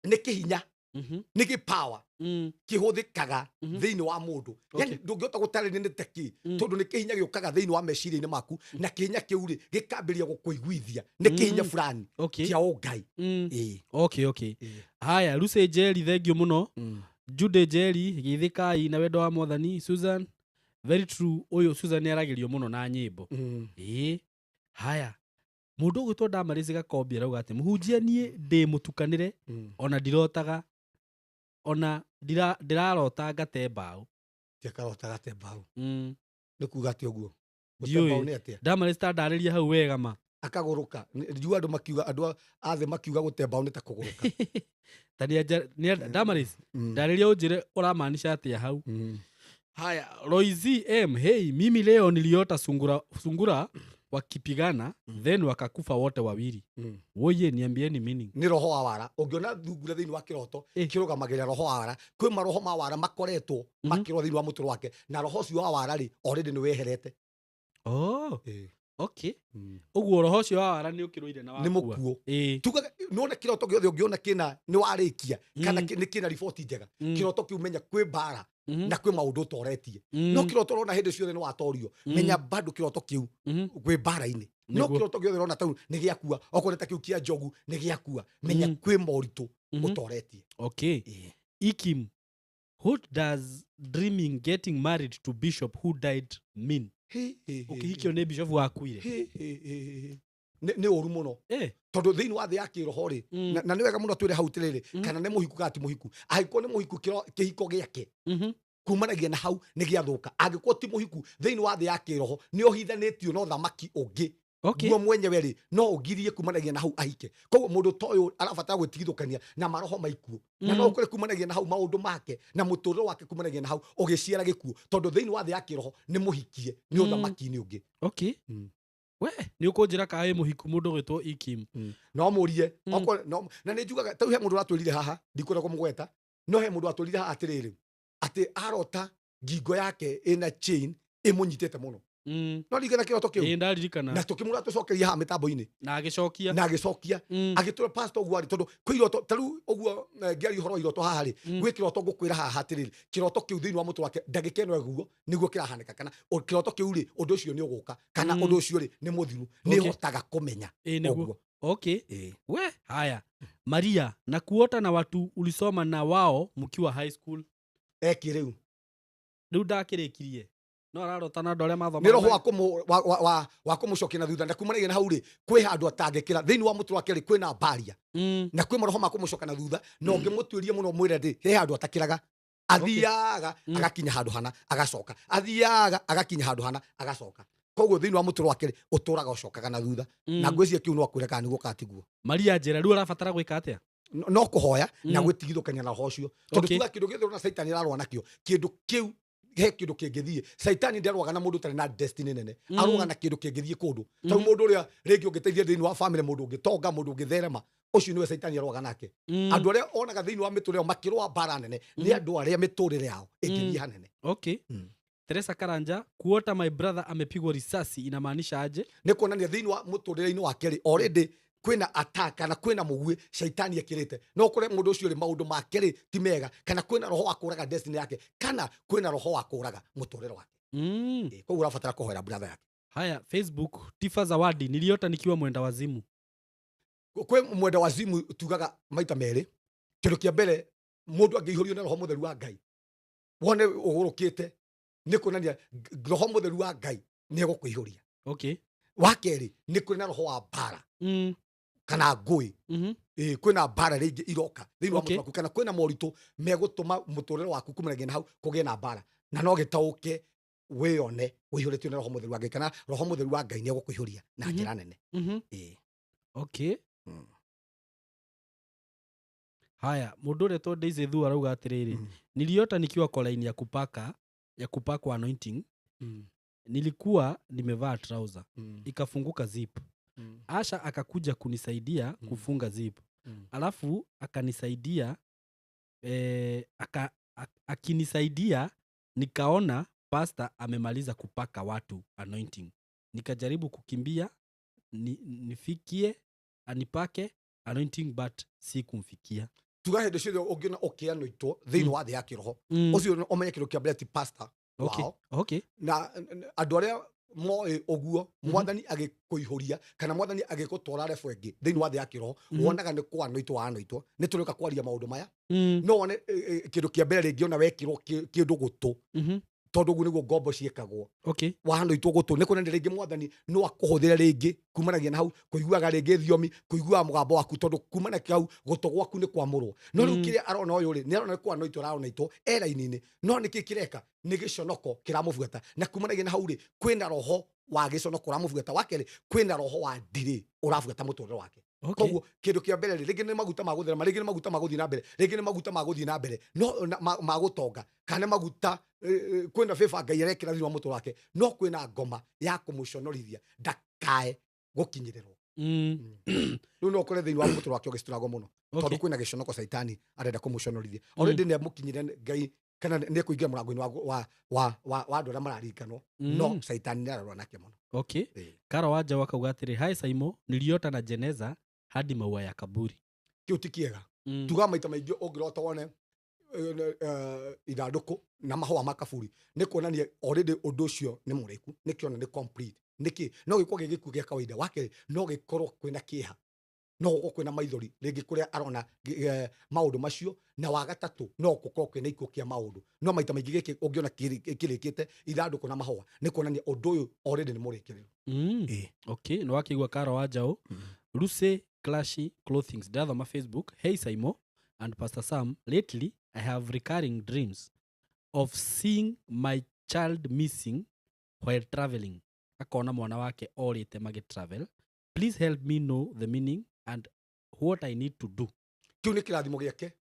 nĩ kĩhinya, nĩ gĩpawa kĩhũthĩkaga thĩinĩ wa mũndũ. Yani ndũngĩhota gũtarĩria nĩ ta kĩ, tondũ nĩ kĩhinya gĩũkaga thĩinĩ wa meciria-inĩ maku, na kĩhinya kĩu rĩ, gĩkambĩrĩria gũkũiguithia nĩ kĩhinya fulani kĩa ũngai. Ĩĩ. Okay. Haya, Lucy Njeri, thank you mũno. Jude Njeri, geithĩkai na wendo wa mwathani. Susan, very true, ũyũ Susan nĩ aragĩrio mũno na nyĩmbo. Ĩĩ, haya, mũndũ ũgwĩtwo Damaris Gakombi arauga atĩ, mũhunjia, niĩ ndĩ mũtukanĩre, ona ndirotaga, ona ndĩrarota ngate mbaũ. Tiakarotaga te mbaũ? Nĩ kuga atĩ ũguo gũte Ndiũĩ. mbaũ nĩ atĩa? Damaris, ta ndarĩria hau wega ma. Akagũrũka. Njua andũ makiuga, andũ a thĩ makiuga gũte mbaũ nĩ ta kũgũrũka. Ta Damaris, ndarĩria ũnjĩre ũramaanisha atĩa hau. Haya, Roizi M, hey, mimi leo niliota sungura, sungura wakipigana, then wakakufa wote wawili. Woye, niambieni meaning. Nĩ roho wa wara. Ũngĩona thungura thĩinĩ wa kĩroto, kĩrũgamagĩrĩra roho wa wara. Kwĩ maroho ma wara makoretwo makĩrũa thĩinĩ wa mũtũrĩre wake, na roho ũcio wa wara rĩ, already nĩ weherete. Oh, okay. Ũguo roho ũcio wa wara nĩ ũkĩrũire na Nĩ wakua. mũkuũ. Tugaga nĩwona kĩroto gĩothe ũngĩona kĩna nĩ warĩkia kana nĩ kĩna riboti njega, kĩroto kĩu menya kwĩ mbara na kwĩ maũndũ ũtoretie. No kĩroto ũrona hĩndĩ ciothe nĩ watorio, menya bado kĩroto kĩu kwĩ mbara-inĩ. No kĩroto gĩothe ũrona tau nĩ gĩakua, okorwo nĩ ta kĩu kĩa njogu nĩ gĩakua, menya kwĩ moritũ ũtoretie. Okay. Ikim, what does dreaming getting married to bishop who died mean? Hi, hi, hi, Ũkĩhikio nĩ bishop wakuire. hi, hi, hi, hi. Nĩ ũru mũno, tondũ thĩinĩ wa thĩ ya kĩroho rĩ, na nĩ wega mũno twĩre hau tĩrĩrĩ, kana nĩ mũhiku kana ti mũhiku. Angĩkorwo nĩ mũhiku, kĩhiko gĩake kumanagia na hau nĩ gĩathũka. Angĩkorwo ti mũhiku, thĩinĩ wa thĩ ya kĩroho nĩ ohithanĩtio na ũthamaki ũngĩ. Okay. Guo mwenyewe rĩ, no ũgirie kumanagia na hau ahike. Koguo mũndũ ta ũyũ arabatara gwĩtigithũkania na maroho maikuũ na no ũkore kumanagia na hau maũndũ make na mũtũrĩre wake kumanagia na hau ũgĩciara gĩkuũ, tondũ thĩinĩ wa thĩ ya kĩroho nĩ mũhikie nĩ ũthamaki-inĩ ũngĩ. Okay. We nĩ ũkũnjĩra kana wĩ mũhiku, mũndũ ũgwĩtwo Ikim? No mũrie. Okorwo na nĩ njugaga tarĩu he mũndũ ũratwĩrire haha, ndikwenda kũmũgweta, no he mũndũ watwĩrire haha atĩrĩrĩ, atĩ arota ngingo yake ĩna chain ĩmũnyitĩte mũno. No ririkana kĩroto kĩu? Ĩĩ, ndaririkana. Na tũkĩmũra tũcokeria haha mĩtambo-inĩ. Na agĩcokia. Na agĩcokia. Agĩtwĩra, pastor, ũguo arĩ tondũ kwĩ iroto tarĩu ũguo, ngĩaria ũhoro wa iroto haha rĩ, gwĩ kĩroto ngũkwĩra haha atĩrĩrĩ, kĩroto kĩu thĩinĩ wa mũtwe wake ndagĩka ĩno eguo nĩguo kĩrahanĩka, kana kĩroto kĩu rĩ, ũndũ ũcio nĩ ũgũka, kana ũndũ ũcio rĩ, nĩ mũthiru, nĩ hotaga kũmenya. Ĩĩ, nĩguo. Ũguo. Okay. Ĩĩ. We haya, Maria, na kuota na watu ulisoma na wao mkiwa high school. Eki rĩu. Rĩu ndakĩrĩkirie, no ararota na andũ arĩa mathomaga. Nĩ roho wa wa kũmũcokia na thutha, na kumanagia na hau rĩ, kwĩ handũ atangĩkĩra thĩinĩ wa mũtwe wake rĩ, kwĩna mbaria na kwĩ maroho ma kũmũcoka na thutha, na ũngĩmũtuĩria mũno mwĩre ndĩ he handũ atakĩraga, athiaga agakinya handũ hana agacoka, athiaga agakinya handũ hana agacoka. Koguo thĩinĩ wa mũtũrĩre wake rĩ, ũtũraga ũcokaga na thutha. Na ngwĩciria kĩu no akwĩre kana nĩguo kana tiguo. Maria, njĩra rĩu arabatara gwĩka atĩa? No kũhoya na gwĩtigithũkania na roho ũcio, tondũ tuga kĩndũ gĩothe ũrona caitani ararũa nakĩo, kĩndũ kĩu he kĩndũ kĩngĩthiĩ. Caitani ndarũaga na mũndũ ũtarĩ na destiny nene. Arũaga na kĩndũ kĩngĩthiĩ kũndũ. Tarĩu mũndũ ũrĩa rĩngĩ ũngĩteithia thĩinĩ wa family, mũndũ ũngĩtonga, mũndũ ũngĩtherema, ũcio nĩwe caitani arũaga nake. Andũ arĩa onaga thĩinĩ wa mĩtũrĩre yao makĩrũa mbara nene nĩ andũ arĩa mĩtũrĩre yao ĩngĩthiĩ hanene. Okay. Teresa Karanja, kuota my brother amepigwa risasi inamaanisha aje? Nĩ kuonania thĩinĩ wa mũtũrĩre-inĩ wake rĩ, already kwĩna attack kana kwĩna mũguĩ caitani ekĩrĩte. No ũkore mũndũ ũcio rĩ, maũndũ make rĩ ti mega, kana kwĩna roho wa kũraga destiny yake, kana kwĩna roho wa kũraga mũtũrĩre wake. Ĩ, koguo ũrabatara kũhoera brother yake. Haya, Facebook, Tifa Zawadi, niliota nikiwa mwenda wazimu. Kwĩ mwenda wazimu tugaga maita merĩ. Kĩndũ kĩa mbere, mũndũ angĩihũrio na roho mũtheru wa Ngai wone ũgũrũkĩte, nĩ kuonania roho mũtheru wa Ngai nĩ egũkũihũria. Wa kerĩ, nĩ kũrĩ na roho wa mbara kana ngũĩ. Ĩ, kwĩna mbara rĩngĩ iroka thĩinĩ wa mũtwe waku, kana kwĩna moritũ megũtũma mũtũrĩre waku kumanagia na hau kũgĩe na mbara, na no gĩtaũke wĩyone ũihũrĩtio na roho mũtheru wa Ngai, kana roho mũtheru wa Ngai nĩ egũkũihũria na njĩra nene. Ĩ. Okay. Haya, mũndũ ũretwo Daisy Thu arauga atĩrĩrĩ, niliota nikiwa kwa line ya kupaka, ya kupakwa anointing. Nilikuwa nimevaa trouser, ikafunguka zip. Asha akakuja kunisaidia kufunga zip. Alafu akanisaidia, akinisaidia nikaona pastor amemaliza kupaka watu anointing. Nikajaribu kukimbia nifikie anipake anointing, but sikumfikia. Tuga hĩndĩ ciothe ũngĩona ũkĩanoitwo thĩinĩ wa thĩ ya kĩroho, ũcio ũmenye kĩndũ kĩa mbere ti pastor wao. Na andũ arĩa moĩ ũguo, mwathani agĩkũihũria kana mwathani agĩgũtwara level ĩngĩ thĩinĩ wa thĩ ya kĩroho, wonaga nĩ kwanoitwo wanoitwo. Nĩ tũrĩũka kwaria maũndũ maya. No wone kĩndũ kĩa mbere rĩngĩ ona wekĩrwo kĩndũ gũtũ, tondũ ũguo nĩguo ngombo ciĩkagwo. Wanoitwo gũtũ nĩ kuonania rĩngĩ mwathani no akũhũthĩre rĩngĩ kumanagia na hau kũiguaga rĩngĩ thiomi, kũiguaga mũgambo waku, tondũ kumana hau gũtũ gwaku nĩ kwamũrwo. No rĩu kĩrĩa arona ũyũ rĩ, nĩ arona nĩ kwanoitwo aronaitwo e raini-inĩ, no nĩkĩ kĩreka? Nĩ gĩconoko kĩramũbuata, na kumanagia na hau rĩ, kwĩna roho wa gĩconoko ũramũbuata. Wa kerĩ, kwĩna roho wa ndirĩ ũrabuata mũtũrĩre wake. Koguo kĩndũ kĩa mbere rĩ, rĩngĩ nĩ maguta ma gũtherema, rĩngĩ nĩ maguta ma gũthiĩ na mbere, rĩngĩ nĩ maguta ma gũthiĩ na mbere, no na, ma gũtonga, kana maguta, kwĩna favor Ngai arekĩra thĩinĩ wa mũtũrĩre wake, no kwĩna ngoma ya kũmũconorithia ndakae gũkinyĩrĩrwo. Rĩu no ũkore thĩinĩ wa mũtũrĩre wake ũgĩstruggle mũno, tondũ kwĩna gĩconoko caitani arenda kũmũconorithia. Already nĩ amũkinyĩre Ngai, kana nĩ ekũingĩra mũrango-inĩ wa andũ arĩa mararikanwo, no caitani nĩ ararũa nake mũno. Karo wa Njaũ akauga atĩrĩ, hi Saimo, niliota na jeneza hadi maua ya kaburi. Kĩu ti kĩega. Tuga maita maingĩ ũngĩrota wone ithandũkũ na mahũa ma kaburi, nĩ kuonania already ũndũ ũcio nĩ mũrĩku, nĩ kĩona nĩ complete. Nĩkĩ? No gĩkorwo gĩ gĩkuũ gĩa kawaida. Wa kerĩ, no gĩkorwo kwĩna kĩeha, no gũkorwo kwĩna maithori rĩngĩ kũrĩa arona maũndũ macio, na wa gatatũ no gũkorwo kwĩna ikuũ kĩa maũndũ. No maita maingĩ gĩkĩ ũngĩona kĩrĩkĩte ithandũkũ na mahũa, nĩ kuonania ũndũ ũyũ already nĩ mũrĩkĩrĩru. Okay, nĩ wakĩigua Karo wa Njaũ. Lucy Clashy Clothings, ndathoma Facebook. Hey Saimo and Pastor Sam, lately I have recurring dreams of seeing my child missing while traveling. Akona mwana wake orĩte magĩ travel. Please help me know the meaning and what I need to do. Kĩu nĩ kĩrathimo gĩake.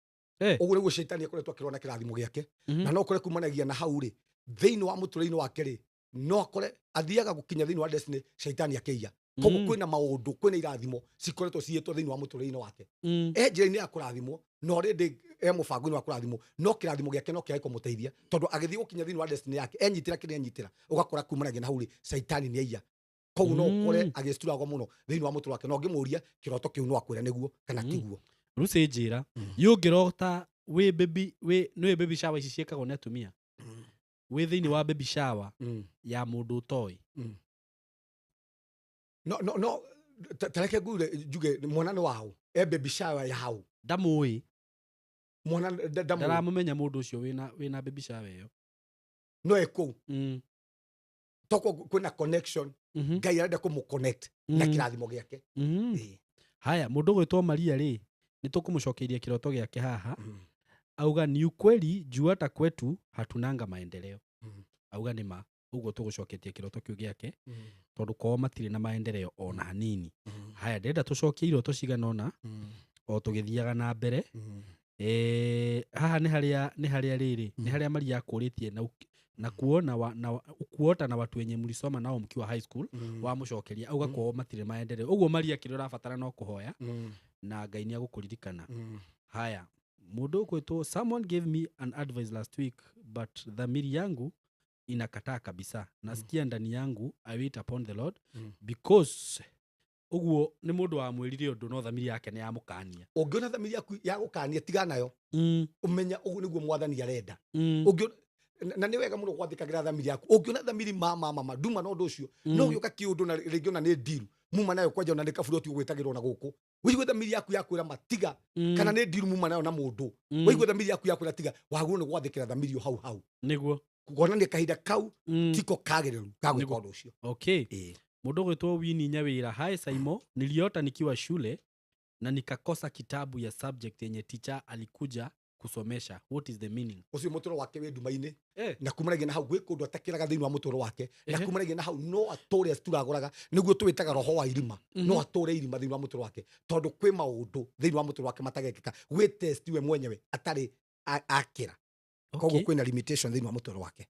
Ũguo nĩguo caitani akoretwo akĩrũa na kĩrathimo gĩake. Na no kore kumanagia na hau rĩ, thĩinĩ wa mũtũrĩre-inĩ wake rĩ, no akore athiaga gũkinya thĩinĩ wa destiny caitani akĩiya. Koguo kwĩna maũndũ, kwĩna irathimo cikoretwo ciyĩtwo thĩinĩ wa mũtũrĩre-inĩ wake. E njĩra-inĩ ya kũrathimwo, na already e mũbango-inĩ wa kũrathimwo, no kĩrathimo gĩake no kĩage kũmũteithia, tondũ agĩthiĩ gũkinya thĩinĩ wa destiny yake, enyitĩra kĩrĩa enyitĩra, ũgakora kumanagia na hau rĩ, caitani nĩ aiya. Koguo no ũkore agĩcturagwo mũno thĩinĩ wa mũtũrĩre wake, na ũngĩmũria kĩroto kĩu no akwĩre nĩguo kana tiguo. Rĩu njĩra, yũngĩrota wĩ baby, wĩ nĩ baby shower ici ciĩkagwo nĩ atumia, wĩ thĩinĩ wa baby shower ya mũndũ ũtoĩ. No tareke ngure njuge mwana nĩ waũ, e baby shower yaũ? Ndamũĩ. Mwana ndamũĩ. Ndaramũmenya mũndũ ũcio wĩna baby shower ĩyo. No e kũu. Toko kwĩna connection. Ngai arenda kũmũ connect na kĩrathimo gĩake. Haya, mũndũ ũgwĩtwo Maria rĩ, nĩ tũkũmũcokeiria kĩroto gĩake haha. Auga ni ukweli juu hata kwetu hatunanga maendeleo. Auga nĩ ma ũguo tũgũcoketie kĩroto kĩu gĩake, tondũ kwao matirĩ na maendeleo ona hanini. Haya, ndĩrenda tũcokie iroto cigana ũna o tũgĩthiaga na mbere. Haha nĩ harĩa rĩrĩ, nĩ harĩa Maria akũrĩtie na kuona kuota na watu wenye mlisoma nao mkiwa high school. Wamũcokeria auga kwao matirĩ maendeleo. Ũguo Maria, kĩrĩa ũrabatara no kũhoya na Ngai nĩ agũkũririkana. Haya, mũndũ ũkwĩtwo, someone gave me an advice last week, but dhamiri yangu inakataa kabisa. Nasikia ndani yangu I wait upon the Lord because ũguo nĩ mũndũ wamwĩrire ũndũ, no thamiri yake nĩ yamũkania. Ũngĩona thamiri yaku yagũkania, tiga nayo. Ũmenya ũguo nĩguo Mwathani arenda. Ũngĩona na nĩ wega mũno gwathĩkagĩra thamiri yaku. Ũngĩona thamiri ma nduma na ũndũ ũcio, no gĩũka kĩũndũ na rĩngĩ ona nĩ ndiru muma nayo, kwanja ona nĩ kaburoti ũgwĩtagĩrwo na gũkũ, wĩigue thamiri yaku yakwĩra matiga, kana nĩ ndiru muma nayo na mũndũ, wĩigue thamiri yaku yakwĩra tiga, wagĩrĩirwo nĩ gwathĩkĩra thamiri o hau hau. Kuonania kahinda kau tiko kagĩrĩru ga gwĩka ũndũ ũcio. Okay. Mũndũ ũgwĩtwo Wini Nyawĩra, hi Saimo, niliota nikiwa shule na nikakosa kitabu ya subject yenye teacher alikuja kusomesha. What is the meaning? Ũcio mũtũro wake wĩ nduma-inĩ, na kumanagia na hau gwĩ kũndũ atakĩraga thĩinĩ wa mũtũro wake, na kumanagia na hau no atũre acituragũraga, nĩguo tũwĩtaga roho wa irima. No atũre irima thĩinĩ wa mũtũro wake, tondũ kwĩ maũndũ thĩinĩ wa mũtũro wake matagekĩka, gwĩ test we mwenyewe atarĩ akĩra. Koguo kwĩna limitation thĩinĩ wa mũtũro wake.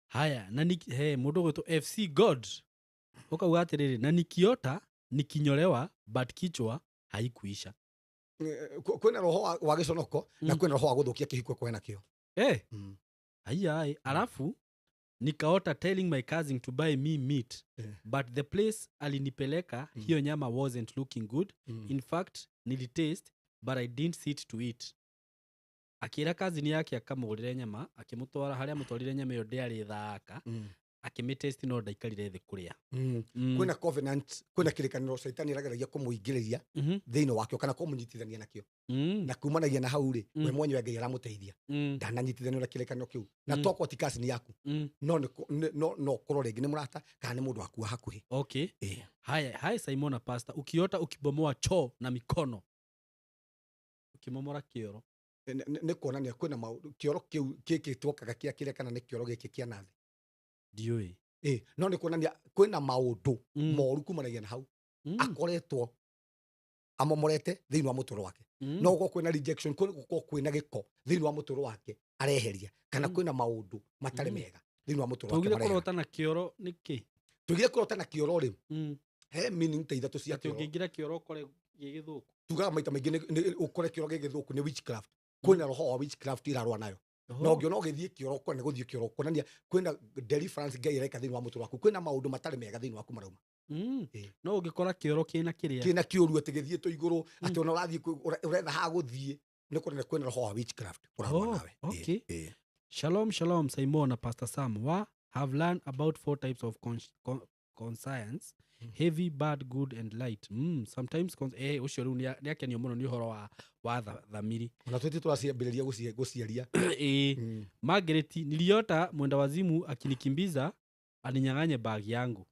Haya, na he mũndũ ũgwĩtwo FC God ũkauga atĩrĩrĩ, na nikiota nikinyolewa but kichwa haikuisha. Kwĩna roho wa gĩconoko na kwĩna roho wa gũthũkia kĩhiko kwena kĩo. Aiai, alafu nikaota telling my cousin to buy me meat, but the place alinipeleka, hiyo nyama wasn't looking good. In fact, nilitaste but I didn't sit to eat. Akĩra cousin yake akamũgũrĩre nyama, akĩmũtwara harĩa amũtwarire, nyama ĩyo ndĩarĩ thaka. Akĩmĩtaste no ndaikarire thĩ kũrĩa. Kwĩna covenant, kwĩna kĩrĩkanĩro caitani arageragia kũmũingĩrĩria thĩinĩ wakĩo kana kũmũnyitithania nakĩo, na kumanagia na hau rĩ, we mwenyewe Ngai aramũteithia, ndananyitithanio na kĩrĩkanĩro kĩu, na tokorwo ti cousin yaku, no no korwo rĩngĩ nĩ mũrata kana nĩ mũndũ waku wa hakuhĩ. Okay. Haya, hi Simona Pastor, ukiota ukibomoa choo na mikono, ukimomora kĩoro. Nĩ kuonania kwĩna maũndũ kĩoro kĩu gĩkĩ twokaga kĩa kĩrĩa, kana nĩ kĩoro gĩkĩ kĩa nathĩ? Ndiũĩ. No nĩ kuonania kwĩna maũndũ moru kumanagia na hau akoretwo amomorete thĩinĩ wa mũtũro wake. No gũkorwo kwĩna rejection, gũkorwo kwĩna gĩko thĩinĩ wa mũtũro wake areheria, kana kwĩna maũndũ matarĩ mega thĩinĩ wa mũtũro wake Tũgire marehera. kũrota na kĩoro nĩkĩ? Tugire kũrota na kĩoro rĩ, he meaning ta ithatũ cia Atĩ kĩoro. ũngĩingĩra kĩoro ũkore gĩ gĩthũku? Tugaga maita maingĩ ũkore kĩoro gĩ gĩthũku nĩ witchcraft, kwĩna roho wa witchcraft irarũa nayo. Na ũngĩona ũgĩthiĩ kĩoro, ũkore nĩ gũthiĩ kĩoro, kuonania kwĩna deliverance Ngai areka thĩinĩ wa mũtũro waku, kwĩna maũndũ matarĩ mega thĩinĩ waku marauma. No ũngĩkora kĩoro kĩna kĩrĩa Kĩna kĩũru, atĩ gĩthiĩtwo igũrũ, atĩ ona ũrathiĩ ũretha ha gũthiĩ, nĩ kuonania kwĩna roho wa witchcraft ũrarũa nawe. Shalom shalom Simon na Pastor Sam, wa have learned about four types of conscience: heavy, bad, good and light. Sometimes ũcio rĩu nĩakenio mũno nĩ ũhoro wa thamiri. Ona twĩti tũraciambĩrĩria gũciaria. Margaret, niliota mwenda wazimu akinikimbiza aninyang'anye bag yangu.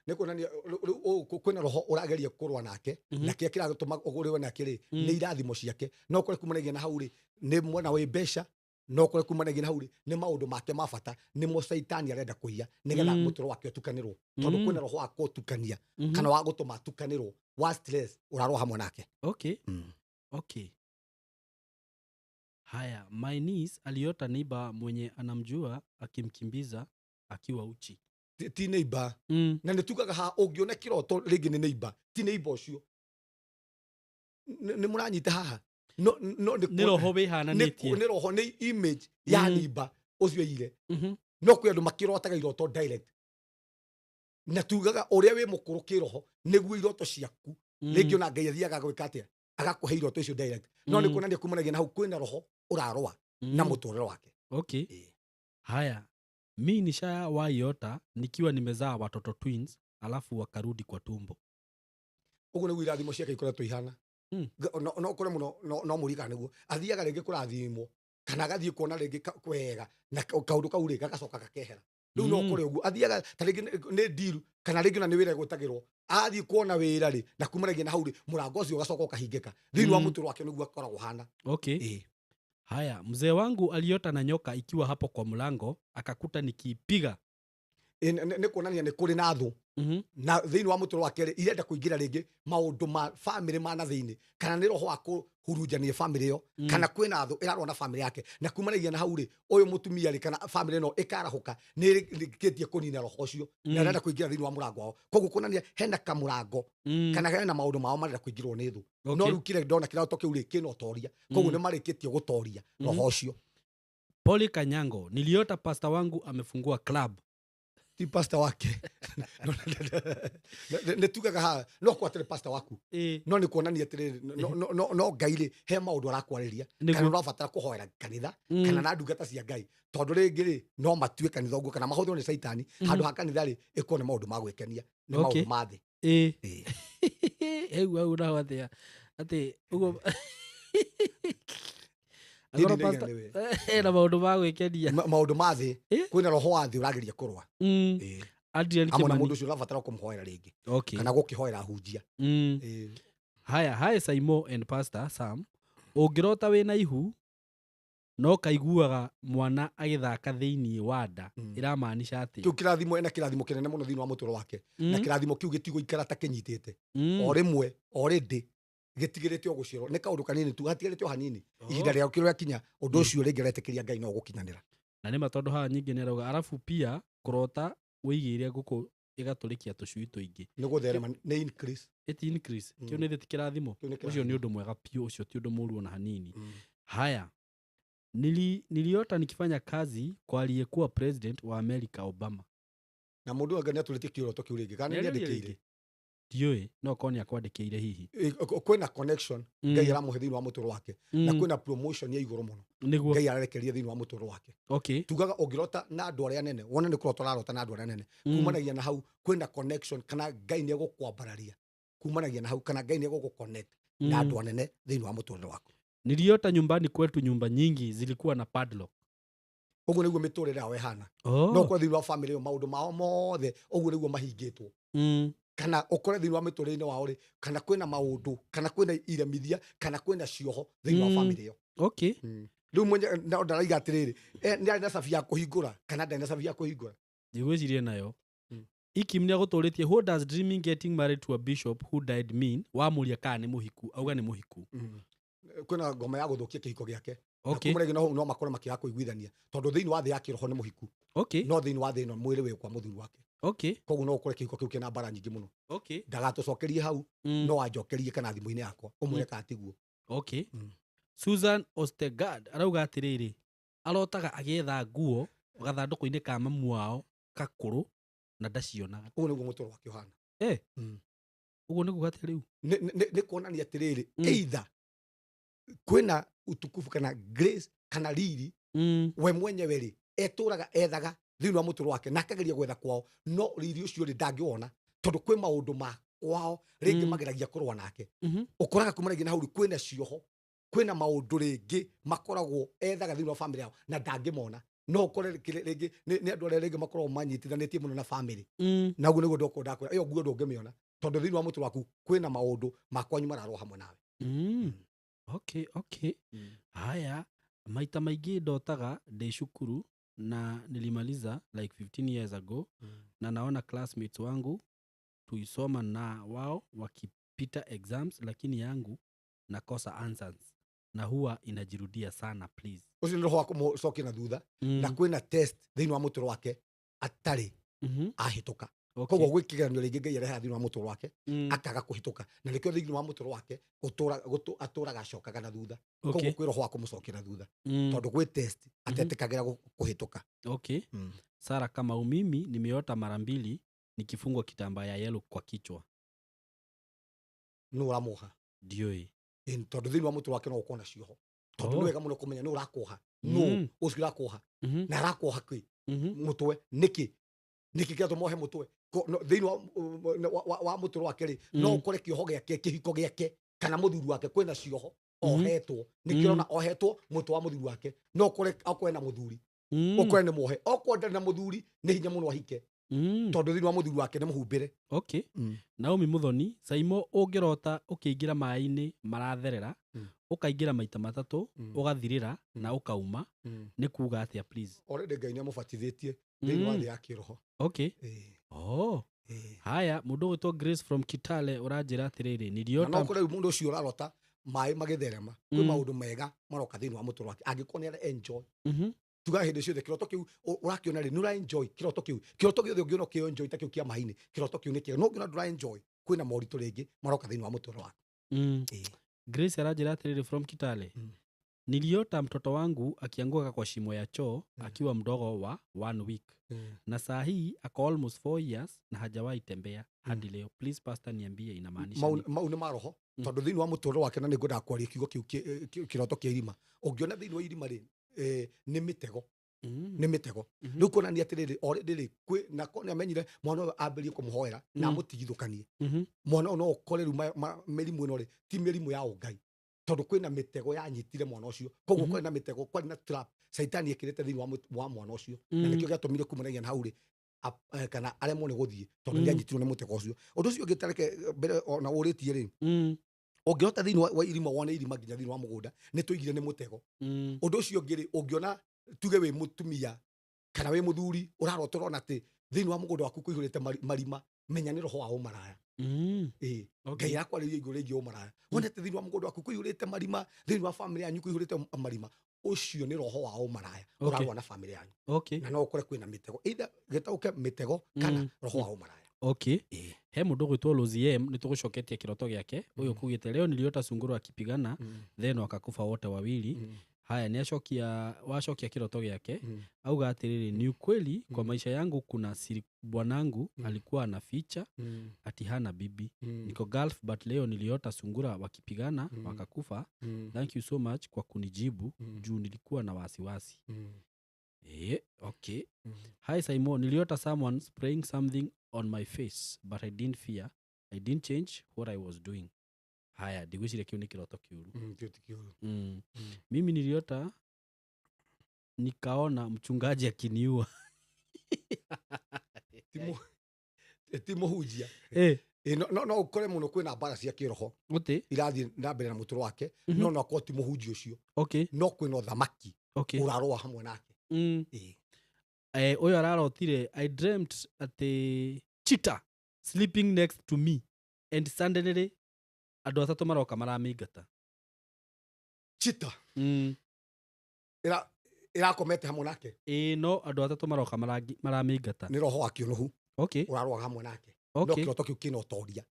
Nĩ kuonania rĩu kwĩna roho ũrageria kũrũa nake, na kĩrĩa kĩratũma ũgũrĩwe nake rĩ, nĩ irathimo ciake. No kũrĩ kumanagia na hau rĩ, nĩ mwena wĩ mbeca. No kũrĩa kumanagia na hau rĩ, nĩ maũndũ make ma bata nĩmo caitani arenda kũiya nĩgetha mũtũrĩre wake ũtukanĩrwo, tondũ kwĩna roho wa kũtukania kana wa gũtũma atukanĩrwo wa stress ũrarũa hamwe nake. Okay. Haya, my niece aliota neighbor mwenye anamjua akimkimbiza akiwa uchi. Ti neighbor. Na nĩ tugaga ha ũngĩona kĩroto rĩngĩ nĩ neighbor, ti neighbor ũcio. Nĩ mũranyita haha? No nĩ Nĩ roho wĩhananĩtie. Nĩ roho, nĩ image ya neighbor ũcio ire. No kwĩ andũ makĩrotaga iroto direct, na tugaga ũrĩa wĩ mũkũrũ kĩroho nĩguo iroto ciaku rĩngĩ ona Ngai athiaga gwĩka atĩa, agakũhe iroto icio direct, no nĩ kuonania kumanagia na hau kwĩna roho ũrarũa na mũtũrĩre wake. Ĩĩ. Haya, mi nishawaiota nikiwa nimezaa watoto twins alafu wakarudi kwa tumbo. Ũguo nĩguo irathimo ciake ikoretwo ihana. No kũrĩ mũno no mũrigana nĩguo athiaga rĩngĩ kũrathimwo kana agathiĩ kuona rĩngĩ kwega na kaũndũ kau rĩ gagacoka gakehera. Rĩu no kũrĩ ũguo athiaga ta rĩngĩ nĩ deal kana rĩngĩ ona nĩ wĩra egwĩtagĩrwo, athiĩ kuona wĩra rĩ, na kumanagia na hau rĩ, mũrango ũcio ũgacoka ũkahingĩka thĩinĩ wa mũtũrĩre wake, nĩguo akoragwo hana. Ĩĩ. Haya, mzee wangu aliota na nyoka ikiwa hapo kwa mlango akakuta nikiipiga. Ĩ, nĩ kuonania nĩ kũrĩ na thũ na thĩinĩ wa mũtũrĩre wake rĩ, irenda kũingĩra rĩngĩ maũndũ ma bamĩrĩ ma na thĩinĩ, kana nĩ roho wa kũhurunjania bamĩrĩ ĩyo, kana kwĩna thũ ĩrarũa na bamĩrĩ yake, na kumanagia na hau rĩ, ũyũ mũtumia rĩ kana bamĩrĩ ĩno ĩkarahũka nĩ ĩrĩkĩtie kũnina roho ũcio na ĩrenda kũingĩra thĩinĩ wa mũrango wao. Koguo kuonania hena kamũrango kana hena maũndũ mao marenda kũingĩrwo nĩ thũ. No rĩu kĩrĩa ndona kĩroto kĩu rĩ kĩna ũtoria, koguo nĩ marĩkĩtie gũtoria roho ũcio. Poli Kanyango, niliota pasta wangu amefungua club. Ti pastor wake. Nĩ tugaga haha no kwa atĩrĩ pastor waku, no nĩ kuonania atĩrĩrĩ, no Ngai rĩ he maũndũ arakwarĩria kana ũrabatara kũhoera kanitha kana na ndungata cia Ngai, tondũ rĩngĩ rĩ no matue kanitha ũguo kana mahũthĩrwo nĩ caitani handũ ha kanitha rĩ ĩkorwo nĩ maũndũ ma gwĩkenia, nĩ maũndũ ma thĩ. Ĩĩ. Hau hau naho atĩa atĩ ũguo Niĩ Agora ndinaiga pastor nĩwe. Ena maũndũ ma gwĩkenia. Maũndũ ma thĩ, kwĩna roho wa thĩ ũrageria kũrũa. Ĩĩ. Adrian Hamwe na Kimani. mũndũ ũcio ũrabatara kũmũhoera rĩngĩ kana gũkĩhoera hunjia. Ĩĩ. Haya, hi Saimo and Pastor Sam. Ũngĩrota wĩna ihu no kaiguaga mwana agĩthaka thĩinĩ wa nda, ĩramaanisha atĩa? Kĩu kĩrathimo, ena kĩrathimo kĩnene mũno thĩinĩ wa mũtũrĩre wake, na kĩrathimo kĩu gĩtigũikara ta kĩnyitĩte o rĩmwe already gĩtigĩrĩte o gũciarwo, nĩ kaũndũ kanini tu hatigarĩte o hanini. Ihinda rĩao kĩrĩa rĩakinya, ũndũ ũcio rĩngĩ aretĩkĩria Ngai no ũgũkinyanĩra. Na nĩ ma, tondũ haha nyingĩ nĩ arauga arabu pia kũrota wĩigĩire ngũkũ ĩgatũrĩkia tũcui tũingĩ. Nĩ gũtherema, nĩ increase. It increase. Kĩu nĩ ti kĩrathimo? Kĩu nĩ Ũcio nĩ kĩrathimo. ũndũ mwega biũ, ũcio ti ũndũ mũũru ona hanini. Haya, niliota nikifanya kazi kwa aliyekuwa president wa America Obama. Na mũndũ anga nĩ atũrĩtie kĩroto kĩu rĩngĩ kana nĩ Nĩarĩrie andĩkĩire? rĩngĩ? Ndiũĩ, no korwo nĩ akwandĩkĩire hihi. Ĩ, kwĩna connection Ngai aramũhe thĩinĩ wa mũtũrĩre wake, na kwĩna promotion ya igũrũ mũno Ngai ararekeria thĩinĩ wa mũtũrĩre wake. Tugaga ũngĩrota na andũ arĩa anene, wona nĩ kũrota ũrarota na andũ arĩa anene, kumanagia na hau kwĩna connection kana Ngai nĩ egũkwambararia kumanagia na hau, kana Ngai nĩ egũgũ-connect na andũ anene thĩinĩ wa mũtũrĩre waku. Niliota nyumbani kwetu nyumba nyingi zilikuwa na padlock. Ũguo nĩguo mĩtũrĩre yao ĩhana. No ũkore thĩinĩ wa family ĩyo maũndũ mao mothe ũguo nĩguo mahingĩtwo, kana ũkore thĩinĩ wa mĩtũrĩre-inĩ wao rĩ, kana kwĩna maũndũ kana kwĩna iremithia kana kwĩna cioho thĩinĩ wa family ĩyo. Rĩu mwenye no ndaraiga atĩrĩrĩ, nĩ arĩ na cabi ya kũhingũra kana ndarĩ na cabi ya kũhingũra? Ndigwĩciria nayo. Ikim nĩ agũtũrĩtie, what does dreaming getting married to a bishop who died mean? Wamũria kana nĩ mũhiku, auga nĩ mũhiku. Kwĩna ngoma ya gũthũkia kĩhiko gĩake. Na kuma rĩngĩ no makorwo makĩaga kũiguithania, tondũ thĩinĩ wa thĩ ya kĩroho nĩ mũhiku, no thĩinĩ wa thĩ ĩno mwĩrĩ wĩ kwa mũthuri wake. Koguo no ũkore kĩhiko kĩu kĩna mbara nyingĩ mũno. Ndagatũcokerie hau, no anjokerie kana thimũ-inĩ yakwa ũmwĩre kana tiguo. Susan Ostegard arauga atĩrĩrĩ, arotaga agĩetha nguo gathandũkũ-inĩ ka mamu wao kakũrũ na ndacionaga. Ũguo nĩguo mũtũrĩre wake ũhana. Ũguo nĩ kuga atĩa rĩu? Nĩ kuonania atĩrĩrĩ, either kwĩna utukufu kana grace kana riri we mwenyewe rĩ etũraga ethaga thĩinĩ wa mũtũrĩre wake na akageria gwetha kwao, no riri ũcio rĩ ndangĩwona tondũ kwĩ maũndũ ma kwao rĩngĩ mageragia kũrũa nake. Ũkoraga kuma rĩngĩ na hau rĩ kwĩna cioho, kwĩna maũndũ rĩngĩ makoragwo ethaga thĩinĩ wa family yao na ndangĩmona. No ũkore rĩngĩ nĩ andũ arĩa rĩngĩ makoragwo manyitithanĩtie mũno na family. Na ũguo nĩguo ndokorwo ndakwĩra ĩyo nguo ndũngĩmĩona tondũ thĩinĩ wa mũtũrĩre waku kwĩna maũndũ ma kwanyu mararũa hamwe nawe. Okay. Haya. Maita maingĩ ndotaga ndĩ cukuru na nilimaliza like 15 years ago, na naona classmates wangu tuisoma na wao wakipita exams, lakini yangu nakosa answers na huwa inajirudia sana, please. Ũcio nĩ roho wa kũmũcokia na thutha, na kwĩna test thĩinĩ wa mũtũrĩre wake atarĩ ahĩtũka. Koguo gwĩ kĩgeranio rĩngĩ Ngai arehaga thĩinĩ wa mũtũrĩre wake, akaga kũhĩtũka, na nĩkĩo thĩinĩ wa mũtũrĩre wake atũraga acokaga na thutha. Koguo kwĩ roho wa kũmũcokia na thutha, tondũ gwĩ test atetĩkagĩra kũhĩtũka. Okay. Sara Kamau, mimi nimeota mara mbili nikifungwa kitambaa ya yellow kwa kichwa. Nũ ũramũha? Ndiũĩ. Ĩni, tondũ thĩinĩ wa mũtũrĩre wake no ũkorwo na cioho, tondũ nĩ wega mũno kũmenya nũ ũrakuoha, nũ ũcio ũrakuoha, na arakuoha kĩ mũtwe nĩkĩ, nĩkĩ kĩratũma ohe mũtwe. Thĩinĩ wa mũtũrĩre wake rĩ, no ũkore kĩoho gĩake, kĩhiko gĩake kana mũthuri wake kwĩna cioho ohetwo, nĩkĩo ũrona ohetwo mũtwe wa mũthuri wake. No ũkore akorwo ena mũthuri, ũkore nĩ muohe, okorwo ndarĩ na mũthuri nĩ hinya mũno ahike, tondũ thĩinĩ wa mũthuri wake nĩ mũhumbĩre. Okay. Naomi Muthoni, Saimo, ũngĩrota ũkĩingĩra maĩ-inĩ maratherera, ũkaingĩra maita matatũ, ũgathirĩra na ũkauma, nĩ kuga atĩa, please? Already Ngai nĩ amũbatithĩtie thĩinĩ wa thĩ ya kĩroho. Oh. Haya, mũndũ ũgwĩtwo Grace from Kitale ũranjĩra atĩrĩrĩ, Na no niliota kũrĩ rĩu mũndũ ũcio ũrarota maĩ magĩtherema, kwĩ maũndũ mega maroka thĩinĩ wa mũtũrĩre wake angĩkorwo nĩ ara enjoy. Tuga hĩndĩ ciothe kĩroto kĩu ũrakĩona rĩ, nĩ ũra enjoy kĩroto kĩu. Kĩroto gĩothe ũngĩona ũkĩ enjoy ta kĩu kĩa maĩ-inĩ, kĩroto kĩu nĩ kĩega. No ũngĩona ndũra enjoy, kwĩna moritũ rĩngĩ maroka thĩinĩ wa mũtũrĩre waku. Grace aranjĩra atĩrĩrĩ from Kitale, niliota mtoto wangu akianguka kwa shimo ya choo akiwa mdogo wa 1 week, na saa hii ako almost 4 years na hajawahi tembea hadi leo. Please pastor, niambie inamaanisha nini? Mau nĩ maroho, tondũ thĩinĩ wa mũtũrĩre wake, na nĩ ngwendaga kwaria kiugo kĩu kĩroto kĩa irima. Ũngĩona thĩinĩ wa irima rĩ, nĩ mĩtego. Nĩ mĩtego. Rĩu kuonania atĩrĩrĩ, already rĩ, kwĩ na korwo nĩ amenyire mwana ũyũ ambĩrĩrie kũmũhoera na amũtigithũkanie, mwana ũyũ no ũkore rĩu mĩrimũ ĩno rĩ ti mĩrimũ ya ũngai, tondũ kwĩna mĩtego yanyitire mwana ũcio. Koguo kwĩna mĩtego, kwarĩ na trap caitani ĩkĩrĩte thĩinĩ wa mwana ũcio, na nĩkĩo gĩatũmire kumanagia na hau rĩ, kana aremwo nĩ gũthiĩ tondũ nĩanyitirwo nĩ mũtego ũcio. Ũndũ ũcio ũngĩ tareke mbere ona ũrĩtie rĩ, ũngĩhota thĩinĩ wa irima, wone irima nginya thĩinĩ wa mũgũnda, nĩ tũigire nĩ mũtego. Ũndũ ũcio ũngĩ rĩ, ũngĩona tuge wĩ mũtumia kana wĩ mũthuri ũrarota ũrona atĩ thĩinĩ wa mũgũnda waku kũihũrĩte marima, menya nĩ roho wa ũmaraya. Ngai akwarĩria igũrũ rĩgiĩ ũmaraya. Wone atĩ thĩinĩ wa mũgũnda waku kũihũrĩte marima, thĩinĩ wa famĩlĩ yanyu kũihũrĩte marima, ũcio nĩ roho wa ũmaraya ũrarũa na famĩlĩ yanyu. Na no ũkore kwĩna mĩtego, either gĩtaũke mĩtego kana roho wa ũmaraya. He mũndũ ũgwĩtwo Loziem, nĩ tũgũcoketie kĩroto gĩake. Ũyũ kugĩte leo niliota sungura akipigana, then wakakufa wote wawili. Haya, nĩ acokia, wacokia kĩroto gĩake. Auga atĩrĩrĩ, ni ukweli kwa maisha yangu kuna siri bwanangu alikuwa anaficha ati hana bibi. Niko Gulf but leo niliota sungura wakipigana, wakakufa. Thank you so much kwa kunijibu, juu nilikuwa na wasiwasi. Okay. Hi Simon, niliota someone spraying something on my face but I didn't fear. I didn't change what I was doing. Haya, ndigwĩciria kĩu nĩ kĩroto kĩũru. Kĩu ti kĩũru. Mimi niliota nikaona mchungaji akiniua. Ti mũhunjia. No ũkore mũno kwĩna mbara cia kĩroho Gũtĩ. irathiĩ na mbere na mũtũrĩre wake, no akorwo ti mũhunjia ũcio. No kwĩna ũthamaki ũrarũa hamwe nake. Ũyũ ararotire, I dreamt atĩ cheetah sleeping next to me and suddenly andũ atatũ maroka maramĩingata. Cheetah? Ĩrakomete hamwe nake? Ĩĩ, no andũ atatũ maroka maramĩingata. Nĩ roho wa kĩũnũhu ũrarũa hamwe nake. No kĩroto kĩu kĩna ũtoria.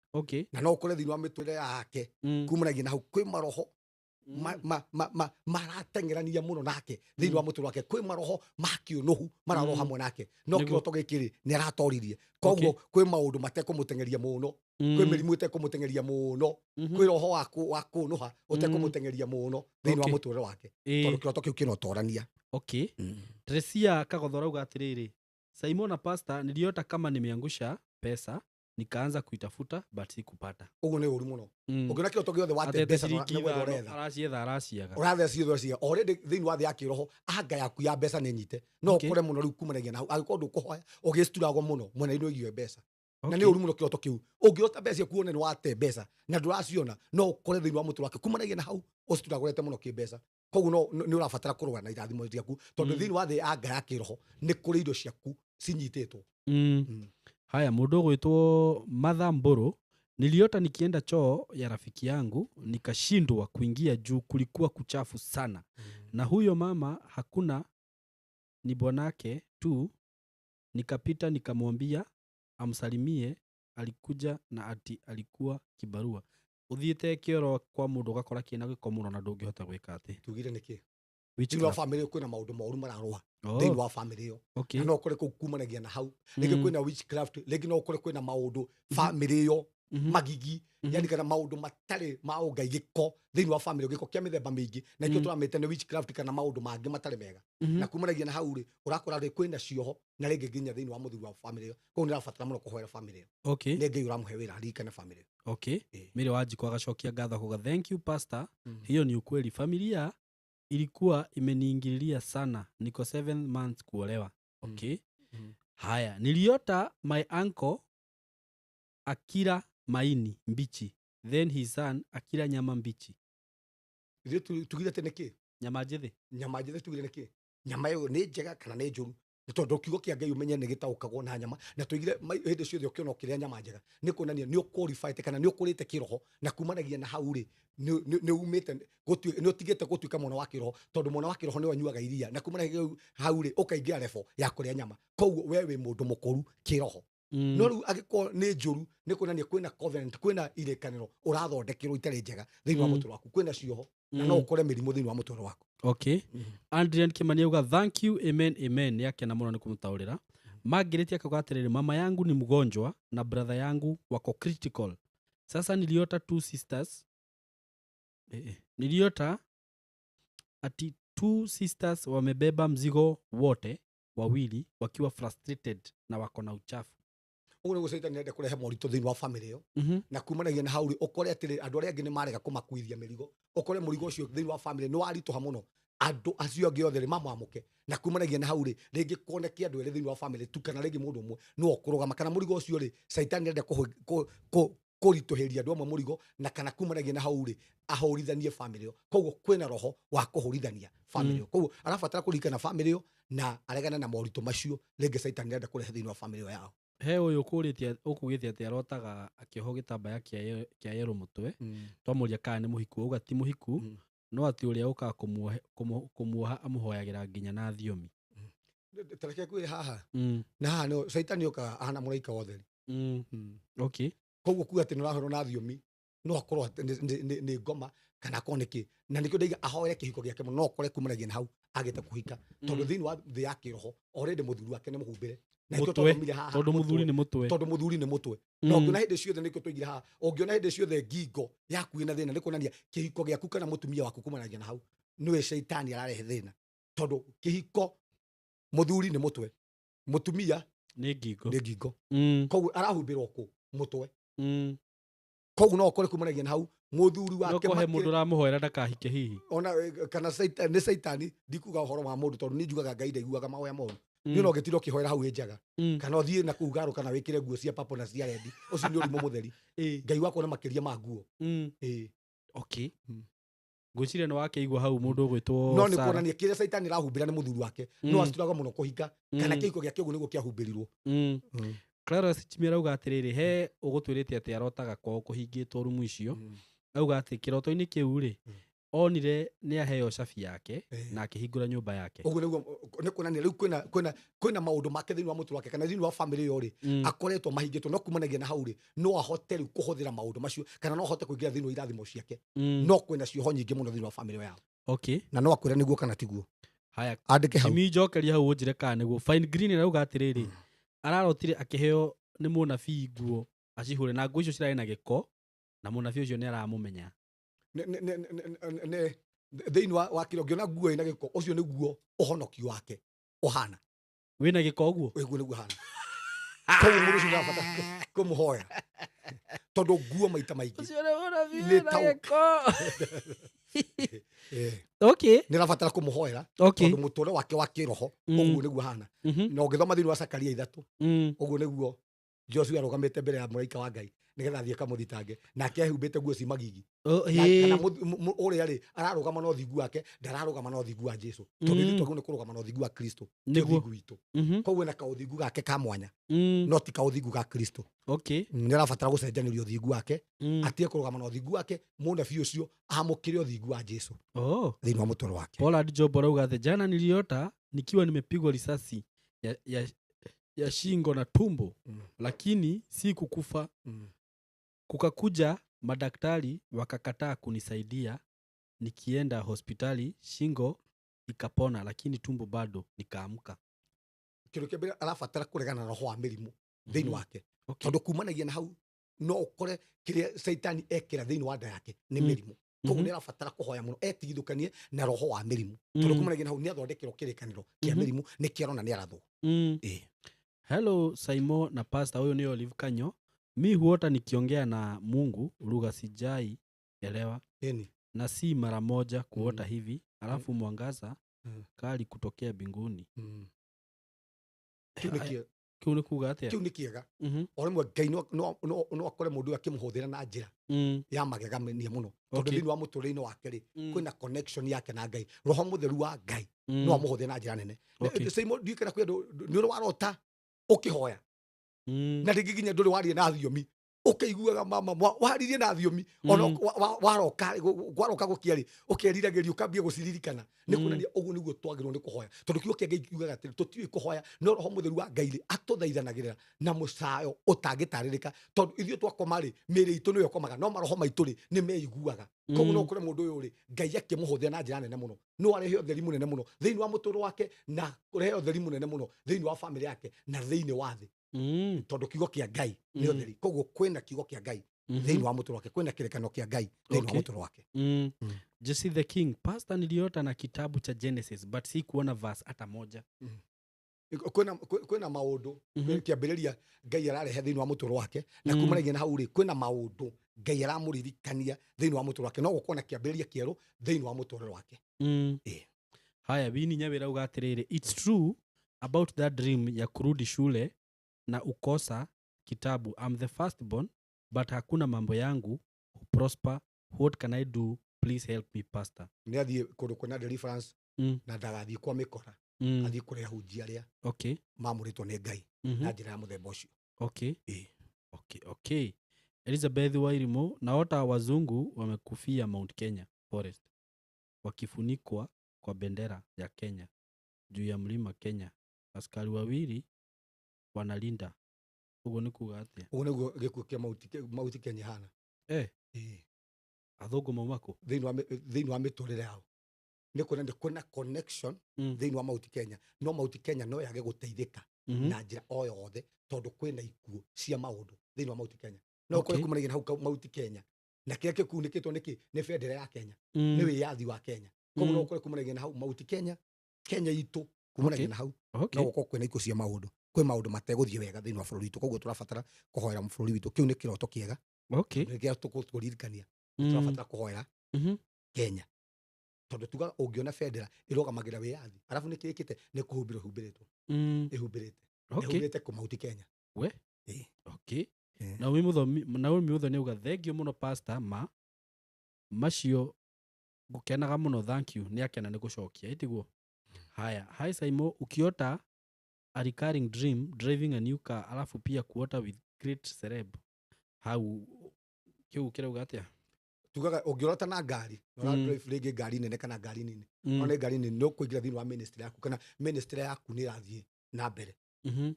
Na no ũkore thĩinĩ wa mĩtũrĩre yake kumanagia na hau kwĩ maroho marateng'erania mũno nake thĩinĩ wa mũtũrĩre wake, kwĩ maroho ma kĩũnũhu mararũa hamwe nake. No kĩroto gĩkĩ rĩ, nĩ aratoririe. Koguo kwĩ maũndũ matekũmũteng'eria mũno, kwĩ mĩrimũ ĩtekũmũteng'eria mũno, kwĩ roho wa kũnũha ũtekũmũteng'eria mũno thĩinĩ wa mũtũrĩre wake, tondũ kĩroto kĩu kĩna ũtorania. Tresia Kagothora auga atĩrĩrĩ, Simon na pastor, niliota kama nimeangusha pesa nikaanza kuitafuta but sikupata. Ũguo nĩ ũru mũno. Ũngĩona kĩroto gĩothe wate Atete mbeca ciringi nĩ gwetha ithano, ũretha. aracietha, araciaga. Ũrathe ciothe cia. Already thĩinĩ wa thĩ ya kĩroho, anga yaku ya mbeca nĩ nyite. No ũkore mũno rĩu kumanagia na hau. Angĩkorwo ndũkũhoya, ũgĩcituragwo mũno mwena-inĩ wĩgiĩ mbeca. Na nĩ ũru mũno kĩroto kĩu. Ũngĩrota mbeca ciaku wone nĩ wate mbeca na ndũraciona, no ũkore thĩinĩ wa mũtũrĩre wake kumanagia na hau ũcituragũrĩte mũno kĩmbeca. Koguo no nĩ ũrabatara kũrũa na irathimo ciaku, tondũ thĩinĩ wa thĩ ya nga ya kĩroho nĩ kũrĩ indo ciaku cinyitĩtwo. Haya, mũndũ ũgwĩtwo Martha Mburu: niliota nikienda choo ya rafiki yangu, nikashindwa kuingia juu kulikuwa kuchafu sana, na huyo mama hakuna, ni bwanake tu. Nikapita nikamwambia amsalimie, alikuja na ati alikuwa kibarua. Ũthiĩte kĩoro kwa mũndũ ũgakora kĩna gĩko mũno na ndũngĩhota gwĩka atĩ? Tugire nĩkĩ? Thĩinĩ wa Witchcraft. Family kwĩna maũndũ moru mararũa Oh, thĩinĩ wa family ĩyo, na no ũkore kũu kumanagia na hau rĩngĩ kwĩna witchcraft, rĩngĩ no ũkore kwĩna maũndũ family ĩyo magigi, yani kana maũndũ matarĩ ma ũngai, gĩko thĩinĩ wa family, gĩko kĩa mĩthemba mĩingĩ, na ikĩo tũramĩte nĩ witchcraft kana maũndũ mangĩ matarĩ mega. Na kumanagia na hau rĩ, ũrakora rĩ kwĩna cioho na rĩngĩ nginya thĩinĩ wa mũthuri wa family ĩyo. Koguo nĩ ũrabatara mũno kũhoera family ĩyo. Nĩ Ngai ũramũhe wĩra aririkane family ĩyo. Mary Wanjikũ agacokia ngatho akuga, "Thank you, pastor. Hiyo ni ukweli, familia ilikuwa imeniingililia sana, niko 7 months kuolewa." Okay. Haya, niliota my uncle akila maini mbichi, then his son akila nyama mbichi. Ithuĩ tugire atĩ nĩkĩ? Nyama njĩthĩ. Nyama njĩthĩ, tugire nĩkĩ? Nyama ĩyo nĩ njega kana nĩ njũru? Nĩ tondũ kiugo kĩa Ngai ũmenye nĩ gĩtaũkagwo na nyama, na tũigire hĩndĩ ciothe ũkĩona ũkĩrĩa nyama njega nĩ kuonania nĩ ũqualified kana nĩ ũkũrĩte kĩroho, na kumanagia na hau rĩ, nĩ umĩte nĩ ũtigĩte gũtuĩka mwana wa kĩroho, tondũ mwana wa kĩroho nĩwe anyuaga iria, na kumanagia hau rĩ, ũkaingĩra level ya kũrĩa nyama, koguo we wĩ mũndũ mũkũru kĩroho. No rĩu angĩkorwo nĩ njũru, nĩ kuonania kwĩna covenant, kwĩna irĩkanĩro ũrathondekerwo itarĩ njega thĩinĩ wa mũtũrĩre waku, kwĩna cioho na no ũkore mĩrimũ thĩinĩ wa mũtũrĩre waku. Okay. Adrian Kimani auga, "Thank you, amen, amen." Nĩ akena mũno nĩ kũmũtaũrĩra. Margaret akauga atĩrĩrĩ, "Mama yangu ni mgonjwa na brother yangu wako critical. Sasa niliota two sisters, niliota ati two sisters wamebeba mzigo wote wawili wakiwa frustrated na wako na uchafu." Ũguo nĩguo Caitani arenda kũrehe moritũ thĩinĩ wa family ĩyo, na kumanagia na hau rĩ, ũkore atĩrĩ, andũ arĩa angĩ nĩ marega kũmakuithia mĩrigo, ũkore mũrigo ũcio thĩinĩ wa family nĩ waritũha mũno, andũ acio angĩ othe rĩ mamwamũke, na kumanagia na hau rĩ, rĩngĩ kuoneke andũ erĩ thĩinĩ wa family tu, kana rĩngĩ mũndũ ũmwe nĩwe ũkũrũgama, kana mũrigo ũcio rĩ, Caitani arenda kũritũhĩria andũ amwe mũrigo, na kana kumanagia na hau rĩ, ahũrithanie family ĩyo. Koguo kwĩna roho wa kũhũrithania family ĩyo, koguo arabatara kũririkana family ĩyo na aregane na moritũ macio rĩngĩ Caitani arenda kũrehe thĩinĩ wa family ĩyo yao. He ũyũ ũkũrĩtie, ũkugĩte atĩ arotaga akĩohwo gĩtambaya kĩa yellow mũtwe. Twamũria kana nĩ mũhiku, auga ti mũhiku, no atĩ ũrĩa ũkaga kũmuoha amũhoyagĩra nginya na thiomi. Tareke kwĩre haha na haha no Caitani okaga ahana mũraika wa ũtheri. Koguo kuga atĩ nĩũrahũrwo na thiomi, no akorwo atĩ nĩ ngoma kana akorwo nĩ kĩ, na nĩkĩo ndaiga ahoere kĩhiko gĩake mũno. No ũkore kumanagia na hau agĩte kũhika, tondũ thĩinĩ wa thĩ ya kĩroho already mũthuri wake nĩ mũhumbĩre, na nĩkĩo Mũtwe. twathomire haha. Tondũ mũthuri nĩ mũtwe. Tondũ mũthuri nĩ mũtwe. Na ũngĩona hĩndĩ ciothe, nĩkĩo twaigire haha, ũngĩona hĩndĩ ciothe ngingo yaku ĩna thĩna, nĩ kuonania kĩhiko gĩaku kana mũtumia waku, kumanagia na hau nĩwe caitani ararehe thĩna, tondũ kĩhiko mũthuri nĩ mũtwe, mũtumia nĩ ngingo. Nĩ ngingo. Koguo arahumbĩrwo kũ? Mũtwe. Koguo no ũkore kumanagia na hau mũthuri No wake kũhe mũndũ ũramũhoera ndakahike hihi. Ona kana nĩ caitani. Ndikuga ũhoro wa mũndũ, tondũ niĩ njugaga Ngai ndaiguaga mahoya moru. Niĩ no ngĩtinda ũkĩhoera hau ĩ njaga, kana ũthiĩ na kũu garo, kana wĩkĩre nguo cia papo na cia rendi, ũcio nĩ ũrimũ mũtheri. Ngai wakwa nĩ makĩria ma nguo. Ĩĩ. Okay. Ngwĩciria nĩ wakĩigua hau mũndũ ũgwĩtwo No nĩ Sarah. kuonania kĩrĩa caitani arahumbĩra nĩ mũthuri wake, no acituraga mũno kũhika kana kĩhiko gĩake ũguo nĩguo kĩahumbĩrirwo. Clarence Chimi arauga atĩrĩrĩ, he ũgũtwĩrĩte atĩ arotaga kwao kũhingĩtwo rumu icio. Auga atĩ kĩroto-inĩ kĩu rĩ, onire nĩ aheo cabi yake na akĩhingũra nyũmba yake. Ũguo nĩguo nĩ kuonania rĩu kwĩna maũndũ make thĩinĩ wa mũtwe wake kana thĩinĩ wa family ĩyo rĩ, akoretwo mahingĩtwo, no kumanagia na hau rĩ, no ahote rĩu kũhũthĩra maũndũ macio kana no ahote kũingĩra thĩinĩ wa irathimo ciake. No kwĩna cioho nyingĩ mũno thĩinĩ wa family yao. Na no akwĩre nĩguo kana tiguo. Haya. Andĩke hau. Jimmy, njokeria hau ũnjĩre kana nĩguo. Fine Green arauga atĩrĩrĩ, ararotire akĩheo nĩ mũnabii nguo acihũre, na nguo icio cirarĩ na gĩko, na mũnabii ũcio nĩ aramũmenya. Nĩ thĩinĩ wa kĩrĩa ũngĩona nguo ĩna gĩko, ũcio nĩguo ũhonokio wake ũhana. Wĩna gĩko ũguo. Ũguo nĩguo hana. Koguo mũndũ ũcio nĩarabatara kũmũhoya, tondũ nguo maita maingĩ Ũcio nĩ mũnabii Nĩ wĩna gĩko. Nĩ arabatara kũmũhoera, tondũ mũtũũrĩre wake wa kĩroho ũguo nĩguo hana. Na ũngĩthoma thĩinĩ wa Zakaria 3, ũguo nĩguo Joshua arũgamĩte mbere ya mũraika wa Ngai. Nĩgetha athiĩ akamũthitange nake ehumbĩte nguo ci magigi. Oh, Kana ĩĩ. ũrĩa rĩ ararũgama na ũthingu wake, ndararũgama na ũthingu wa Jesu, tondũ ithuĩ twagĩrĩirwo nĩ kũrũgama na ũthingu wa Kristo, ti ũthingu witũ. Koguo ena kaũthingu gake ka mwanya, no ti kaũthingu ga Kristo. Nĩ arabatara gũcenjanĩrio ũthingu wake, atige kũrũgama na ũthingu wake, mũnabii ũcio amũkĩre ũthingu wa Jesu thĩinĩ wa mũtũrĩre wake. Pollard Job arauga atĩ jana niliota nikiwa nimepigwa risasi ya shingo na tumbo, lakini si kukufa. Kukakuja madaktari wakakataa kunisaidia. Nikienda hospitali shingo ikapona, lakini tumbo bado. Nikaamka. Kĩndũ kĩa mbere arabatara kũregana na roho wa mĩrimũ thĩinĩ wake, tondũ kumanagia na hau no ũkore kĩrĩa caitani ekĩra thĩinĩ wa nda yake nĩ mĩrimũ. Koguo nĩ arabatara kũhoya mũno etigithũkanie na roho wa mĩrimũ, tondũ kumanagia na hau nĩ athondekerwo kĩrĩkanĩro kĩa mĩrimũ, nĩ kĩarona nĩ arathwo. Ĩĩ. Hello Saimo na pastor, huyo ni Olive Kanyo. Mi huota nikiongea na Mungu lugha sijai elewa, Ĩni. Na si mara moja kuota hivi, alafu mwangaza kali kutokea mbinguni. Kĩu nĩ Kiu nĩ kuga atia? Kĩu nĩ kĩega. O rĩmwe Ngai no akore mũndũ ũyũ akĩmũhũthĩra na njĩra ya magegania mũno, tondũ thĩinĩ wa mũtũrĩre-inĩ wake rĩ, kwĩna connection yake na Ngai, roho mũtheru wa Ngai no amũhũthĩre na njĩra nene. Saimo, ndiũĩ kana kwĩ andũ nĩ ũrĩ warota ũkĩhoya, na rĩngĩ nginya ndũrĩ waria na thiomi, ũkĩiguaga mama waririe na thiomi, ona waroka waroka gũkia rĩ, ũkeriragĩria ũkambia gũciririkana, nĩ kuonania ũguo nĩguo twagĩrĩirwo nĩ kũhoya, tondũ kiugo kĩa Ngai kiugaga atĩrĩ, tũtiũĩ kũhoya, no roho mũtheru wa Ngai rĩ atũthaithanagĩrĩra na mũcayo ũtangĩtarĩrĩka, tondũ ithuĩ twakoma rĩ, mĩĩrĩ itũ nĩyo ĩkomaga, no maroho maitũ rĩ nĩ meiguaga. Koguo no ũkore mũndũ ũyũ rĩ, Ngai akĩmũhũthĩra na njĩra nene mũno, no arehe ũtheri mũnene mũno thĩinĩ wa mũtũrĩre wake, na kũrehe ũtheri mũnene mũno thĩinĩ wa famĩlĩ yake na thĩinĩ wa thĩ, tondũ kiugo kĩa Ngai nĩ ũtheri. Koguo kwĩna kiugo kĩa Ngai thĩinĩ wa mũtũrĩre wake, kwĩna kĩrĩkanĩro kĩa Ngai thĩinĩ wa mũtũrĩre wake. Jesse the King, pastor, niliota na kitabu cha Genesis but si kuona verse hata moja. Kwĩna maũndũ kĩambĩrĩria Ngai ararehe thĩinĩ wa mũtũrĩre wake, na kumanagia na hau rĩ, kwĩna maũndũ Ngai aramũririkania thĩinĩ wa mũtũrĩre wake, no gũkorwo na kĩambĩrĩria kĩerũ thĩinĩ wa mũtũrĩre wake. Ĩĩ. Haya, Wini Nyawira auga atiriri, it's true about that dream ya kurudi shule na ukosa kitabu. I'm the first born but hakuna mambo yangu prosper. What can I do? Please help me, pastor. Nĩ athiĩ kũndũ kwĩna deliverance, na ndagathiĩ kwa mĩkora, athiĩ kũrĩ ahunjia arĩa mamũrĩtwo nĩ Ngai na njĩra ya mũthemba ũcio. Ĩĩ. Okay. Elizabeth Wairimu, naota wazungu wamekufia Mount Kenya forest wakifunikwa kwa bendera ya Kenya juu ya mlima Kenya, askari wawili wanalinda. Ũguo nĩ kuga atĩa? Ũguo nĩguo gĩkuũ kĩa Mount Kenya hana. Ĩĩ. Athũngũ mauma kũ? Thĩinĩ wa mĩtũrĩre yao nĩ kuonania kwĩna connection thĩinĩ wa Mount Kenya, no Mount Kenya no yage gũteithĩka na njĩra o yothe, tondũ kwĩna ikuũ cia maũndũ thĩinĩ wa Mount Kenya, no ũkore kumanagia na hau Mount Kenya na kĩrĩa gĩkunĩkĩtwo nĩkĩ nĩ bendera ya Kenya, nĩ wĩyathi wa Kenya. Koguo no ũkore kumanagia na hau Mount Kenya, Kenya itũ, kumanagia na hau no gũkorwo kwĩna ikuũ cia maũndũ, kwĩ maũndũ mategũthiĩ wega thĩinĩ wa bũrũri witũ. Koguo tũrabatara kũhoera bũrũri witũ. Kĩu nĩ kĩroto kĩega, nĩ gĩa tũkũririkania tũrabatara kũhoera Kenya, tondũ tugaga ũngĩona bendera ĩrũgamagĩrĩra wĩyathi, arabu nĩ kĩrĩkĩte nĩ kũhumbĩrwo ĩhumbĩrĩtwo, ĩhumbĩrĩte ĩhumbĩrĩte kũ Mount Kenya. We. Ĩĩ. Ĩĩ. Naomi Mũthomi, Naomi Mũthoni auga thank you mũno pastor, ma macio ngũkenaga mũno, thank you. Nĩ akena nĩ gũcokia ĩtiguo. Haya, hi Saimo, ukiota a recurring dream driving a new car, alafu pia kuota with great celeb, hau kĩu kĩrauga atĩa? Tugaga ũngĩrota na ngari na ũra drive rĩngĩ ngari nene kana ngari nini, no nĩ ngari nini, nĩ ũkũingĩra thĩinĩ wa ministry yaku kana ministry yaku nĩ ĩrathiĩ na mbere,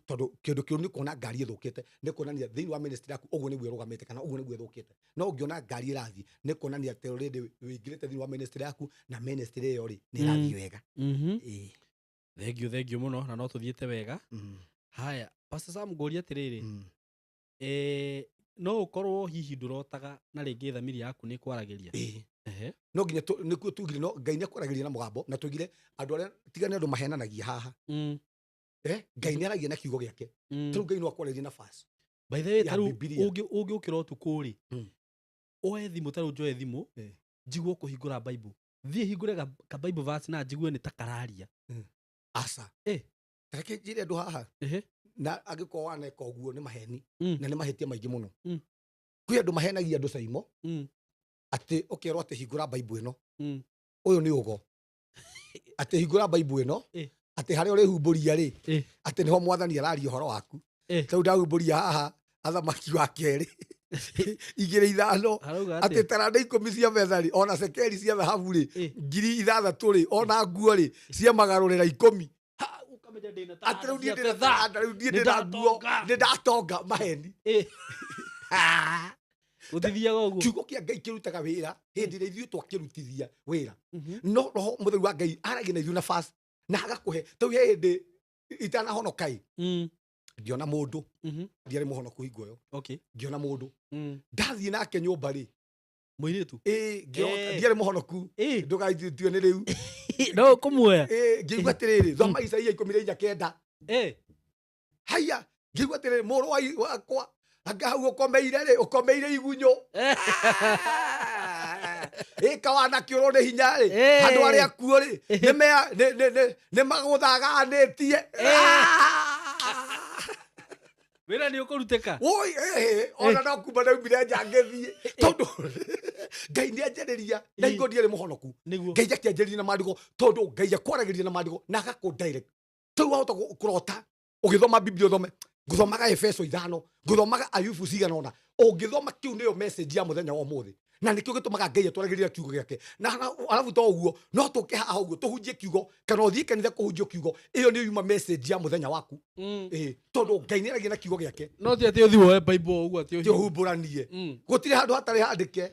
tondũ kĩndũ kĩu nĩ kuona ngari ĩthũkĩte nĩ kuonania thĩinĩ wa ministry yaku ũguo nĩguo ĩrũgamĩte kana ũguo nĩguo ĩthũkĩte, no ũngĩona ngari ĩrathiĩ nĩ kuonania atĩ already wĩingĩrĩte thĩinĩ wa ministry yaku na ministry ĩyo rĩ nĩ ĩrathiĩ wega. Ĩĩ. Thank you, thank you mũno, na no tũthiĩte wega. Haya, Pastor Sam, ngũria atĩrĩrĩ, no ũkorwo hihi ndũrotaga na rĩngĩ thamiri yaku nĩ kwaragĩria? Ĩĩ. Ehe. No nginya nĩkuo tugire no Ngai nĩ akwaragĩria na mũgambo, na tugire andũ arĩa tiga nĩ andũ mahenanagia haha, Ngai nĩ aragia na kiugo gĩake. Tarĩu Ngai no akwarĩrie na verse By the way, ya tarĩu Bibilia. Ũngĩũkĩra ũtukũ rĩ, oe thimũ, tarĩu njoe thimũ, njiguo kũhingũra Bible, thiĩ hingũre ka Bible verse na njigue nĩ ta kararia. Aca. Tareke njĩre andũ haha, na angĩkorwo waneka ũguo nĩ maheni, na nĩ mahĩtia maingĩ mũno. Kwĩ andũ mahenagia andũ caimo atĩ ũkerwo atĩ hingũra Bible ĩno. Ũyũ nĩ ũgo. Atĩ hingũra Bible ĩno, atĩ harĩa ũrĩhumbũria rĩ, atĩ nĩho Mwathani araria ũhoro waku. Rĩu ndahumbũria haha Athamaki wa Kerĩ 2:5, Harauga atĩ atĩa? taranda 10 cia betha rĩ, ona cekeri cia thahabu rĩ, 6,000 rĩ, ona nguo rĩ cia magarũrĩra 10. Ha, ũkamenya ndĩna Atĩ rĩu taranda niĩ cia ndĩna betha. taranda, rĩu niĩ Nĩ ndĩna nguo, ndatonga. nĩ ndatonga. Maheni. Gũtithiaga ũguo. Kiugo kĩa Ngai kĩrutaga wĩra hĩndĩ ĩrĩa ithuĩ twakĩrutithia wĩra. No Roho Mũtheru wa Ngai aragia na ithuĩ na fast na agakũhe. Tau he hĩndĩ itanahonoka ĩ, ngĩona mũndũ, ndiarĩ mũhonoku hingo ĩyo, ngĩona mũndũ, ndathiĩ nake nyũmba rĩ, Mũirĩtu. Ĩ, ngĩona ndiarĩ mũhonoku, ndũgaitue nĩ rĩu. No kũmuoya. Ĩ, ngĩigua atĩrĩrĩ, thoma Isaia 14:9. Haiya, ngĩigua atĩrĩrĩ, mũrũ wakwa, anga hau ũkomeire rĩ, ũkomeire igunyũ. Ĩka wanakĩũrwo nĩ hinya rĩ, andũ arĩa akuũ rĩ, nĩ magũthaganĩtie. Wĩra nĩ ũkũrutĩka. Woi, ona no kuma ndaumire nja ngĩthiĩ, tondũ Ngai nĩ anjarĩria na hingo ndiarĩ mũhonoku. Ngai akĩanjarĩria na maandĩko, tondũ Ngai akwaragĩria na maandĩko na agakũ direct. Rĩu wahota kũrota ũgĩthoma Biblia, ũthome ngũthomaga Efeso 5, ngũthomaga Ayubu cigana ũna, ũngĩthoma kĩu nĩyo message ya mũthenya wa ũmũthĩ, na nĩkĩo gĩtũmaga Ngai atwaragĩria kiugo gĩake. Na arabu to ũguo, no tũke haha ũguo tũhunjie kiugo, kana ũthiĩ kanitha kũhunjio kiugo, ĩyo nĩyo yuma message ya mũthenya waku. Ĩĩ, tondũ Ngai nĩaragia na kiugo gĩake. No ti atĩ ũthiĩ woe Bible ũguo atĩ Ti ũhumbũranie. Gũtirĩ handũ hatarĩ handĩke.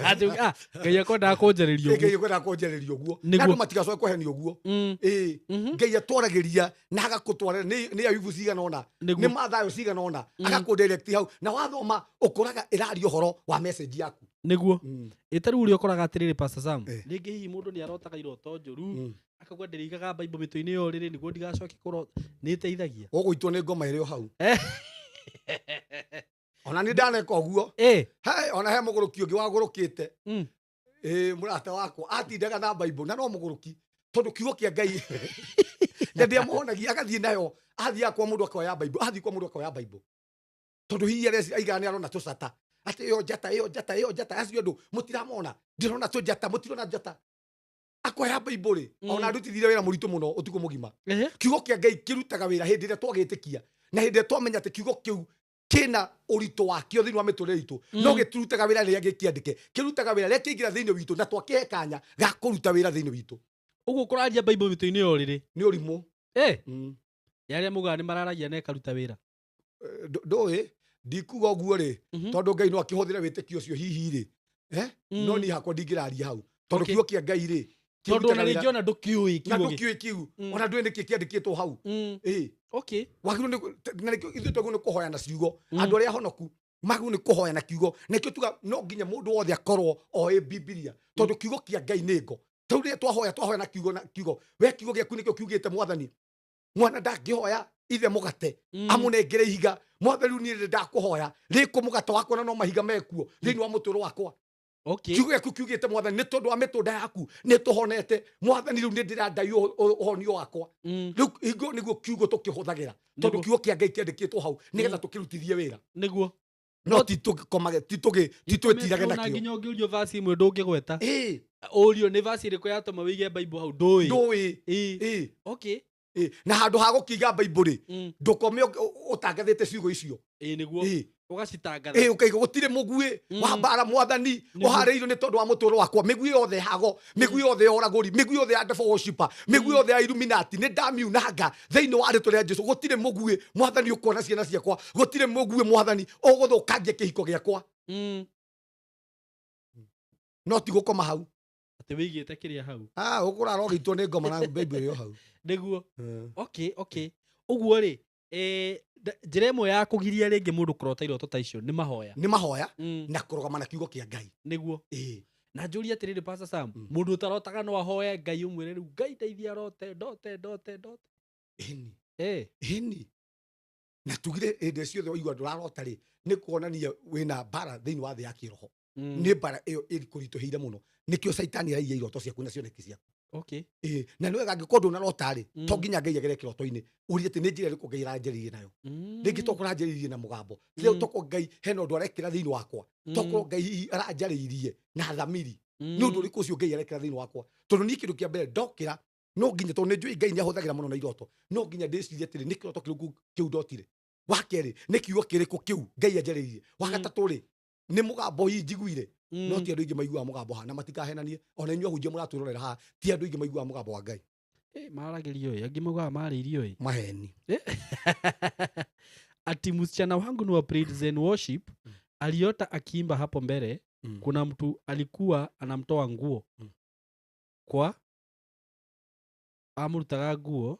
Atĩ, Ngai akwendaga kũnjarĩria ũguo. Ngai akwendaga kũnjarĩria ũguo. Na andũ matigacoke kũhenio ũguo. Ĩĩ, Ngai atwaragĩria na agakũtwarĩra nĩ Ayubu cigana ũna, nĩ Mathayo cigana ũna, agakũ direct hau, na wathoma ũkoraga ĩraria ũhoro wa message yaku. Nĩguo. Ĩ, ta rĩu ũrĩa ũkoraga atĩrĩrĩ, Pastor Sam, rĩngĩ hihi mũndũ nĩ arotaga iroto njũru, akauga ndĩrĩigaga Bible mĩtwe-inĩ ya ũrĩrĩ nĩguo ndigacoke kũrota. Nĩ ĩteithagia? Ũgũitwo nĩ ngoma ĩrĩ o hau. Ona nĩ ndaneka ũguo. He, ona he mũgũrũki ũngĩ wagũrũkĩte. Ĩ, mũrata wakwa atindaga na Bible na no mũgũrũki, tondũ kiugo kĩa Ngai na ndĩamũhonagia, agathiĩ nayo, athiaga kwa mũndũ akoya Bible, athiĩ kwa mũndũ akoya Bible, tondũ hihi aigaga nĩ arona tũcata, atĩ ĩyo njata, ĩyo njata, ĩyo njata, acio andũ mũtiramona, ndĩrona tũnjata, mũtirona njata, akoya Bible rĩ. Ona ndutithire wĩra mũritũ mũno ũtukũ mũgima. Kiugo kĩa Ngai kĩrutaga wĩra hĩndĩ ĩrĩa twagĩtĩkia, na hĩndĩ ĩrĩa twamenya atĩ kiugo kĩu kĩna ũritũ wakĩo thĩinĩ wa mĩtũrĩre itũ. No gĩtirutaga wĩra rĩrĩa gĩkĩandĩke, kĩrutaga wĩra rĩrĩa kĩingĩra thĩinĩ witũ na twakĩhe kanya ga kũruta wĩra thĩinĩ witũ. Ũguo kũraria Bible mĩtwe-inĩ ya ũrĩrĩ nĩ ũrimũ. Ya arĩa mugaga nĩ mararagia na ĩkaruta wĩra. Ndũĩ ndikuga ũguo rĩ, tondũ Ngai no akĩhũthĩre wĩtĩkio ũcio hihi rĩ, no niĩ hakwa ndingĩraria hau, tondũ kiugo kĩa Ngai rĩ, Tondũ ona kĩrutaga wĩra rĩngĩ ona ndũkĩũĩ na kiugo gĩkĩ. Ndũkĩũĩ kiu, ona ndũĩ nĩkĩ kĩandĩkĩtwo hau. Ĩĩ. Wagĩrĩirwo nĩ na nĩkĩo ithuĩ twagĩrĩirwo nĩ kũhoya na ciugo. Andũ arĩa ahonoku magĩrĩirwo nĩ kũhoya na kiugo, na nĩkĩo tuga no nginya mũndũ wothe akorwo oĩ Bibilia, tondũ kiugo kĩa Ngai nĩ ngo. Tondũ rĩrĩa twahoya, twahoya na kiugo, na kiugo we kiugo gĩaku nĩkĩo kiugĩte, Mwathani, mwana ndangĩhoya ithe mũgate amũnengere ihiga. Mwathani, rĩu niĩ nĩ ndakũhoya rĩkũ mũgate wakwa na no mahiga mekuo thĩinĩ wa mũtũrũ wakwa. Kiugo gĩaku kiugĩte, Mwathani, nĩ tondũ wa mĩtũnda yaku nĩ tũhonete. Mwathani, rĩu nĩ ndĩrandai ũhonio wakwa. Rĩu hingo nĩguo kiugo tũkĩhũthagĩra, tondũ kiugo kĩa Ngai kĩandĩkĩtwo hau nĩgetha tũkĩrutithie wĩra. No ti tũgĩkomage, ti twĩtirage Ona nakĩo. Nginya ũngĩũrio verse ĩmwe ndũngĩgweta. Ĩĩ. Ũrio nĩ verse ĩrĩkũ yatũma wĩige Bible hau, ndũĩ. Ndũĩ. Ĩĩ. Ĩĩ. Na handũ ha gũkĩiga Bible rĩ, ndũkome ũtangathĩte ciugo icio. Ĩĩ, nĩguo. Ĩĩ. Ũgacitangatha. Ĩĩ, ũkaiga gũtirĩ mũguĩ wa mbara, Mwathani, ũharĩirio nĩ tondũ wa mũtũrũ wakwa. Mĩguĩ yothe hago, mĩguĩ yothe ya ũragũri, mĩguĩ yothe ya devil worshipper, mĩguĩ yothe ya Illuminati, nĩ ndamiunanga thĩinĩ wa rĩtwa rĩa Jesu. Gũtirĩ mũguĩ, Mwathani, ũkuona ciana ciakwa. Gũtirĩ mũguĩ, Mwathani, ũgũthũkangia kĩhiko gĩakwa. No ti gũkoma hau. Atĩ wĩigĩte kĩrĩa hau. Ah, ũkũrara ũgĩitwo nĩ ngoma na Bible ĩyo hau. Nĩguo. Okay, ũguo rĩ, njĩra ĩmwe ya kũgiria rĩngĩ mũndũ kũrota iroto ta icio nĩ mahoya. Nĩ mahoya na kũrũgama na kiugo kĩa Ngai. Nĩguo. Ĩĩ. Na njũrie atĩrĩrĩ, Pastor Sam, mũndũ ũtarotaga no ahoe Ngai ũmwĩre rĩu, Ngai ndeithia rote, ndote, ndote, ndote? Ĩni. Ĩni, na tugire hĩndĩ ciothe waigua ndũrarota rĩ, nĩ kuonania wĩna mbara thĩinĩ wa thĩ ya kĩroho. Nĩ mbara ĩyo ĩkũritũhĩire mũno, nĩkĩo caitani araiya iroto ciaku na cioneki ciaku. Okay. Ĩĩ, na nĩ wega angĩkorwo ndũnarota rĩ, to nginya Ngai agere kĩroto-inĩ, ũrie atĩ nĩ njĩra ĩrĩkũ Ngai aranjĩrĩirie nayo. Rĩngĩ tokorwo aranjĩrĩirie na mũgambo, tokorwo Ngai hena ũndũ arekĩra thĩinĩ wakwa, tokorwo Ngai hihi aranjarĩirie na thamiri. Nĩ ũndũ ũrĩkũ ũcio Ngai arekĩra thĩinĩ wakwa? Tondũ niĩ kĩndũ kĩa mbere ndokĩra, no nginya, tondũ nĩ njũĩ Ngai nĩ ahũthagĩra mũno na iroto, no nginya ndĩcirie atĩrĩ, nĩ kĩroto kĩrĩkũ kĩu ndotire? Wa kerĩ, nĩ kiugo kĩrĩkũ kĩu Ngai anjarĩirie? Wa gatatũ rĩ, nĩ mũgambo hihi njiguire? No ti andũ aingĩ maiguaga mũgambo haha, na matikahenanie, ona inyuĩ ahunjia mũratwĩrorera haha, ti andũ aingĩ maiguaga mũgambo wa Ngai. Maragĩrio ĩ, angĩ maugaga marĩirio ĩ. Maheni. Ati msichana wangu ni wa praise and worship, aliota akiimba hapo mbele, kuna mtu alikuwa anamtoa nguo, kwa amrutaga nguo,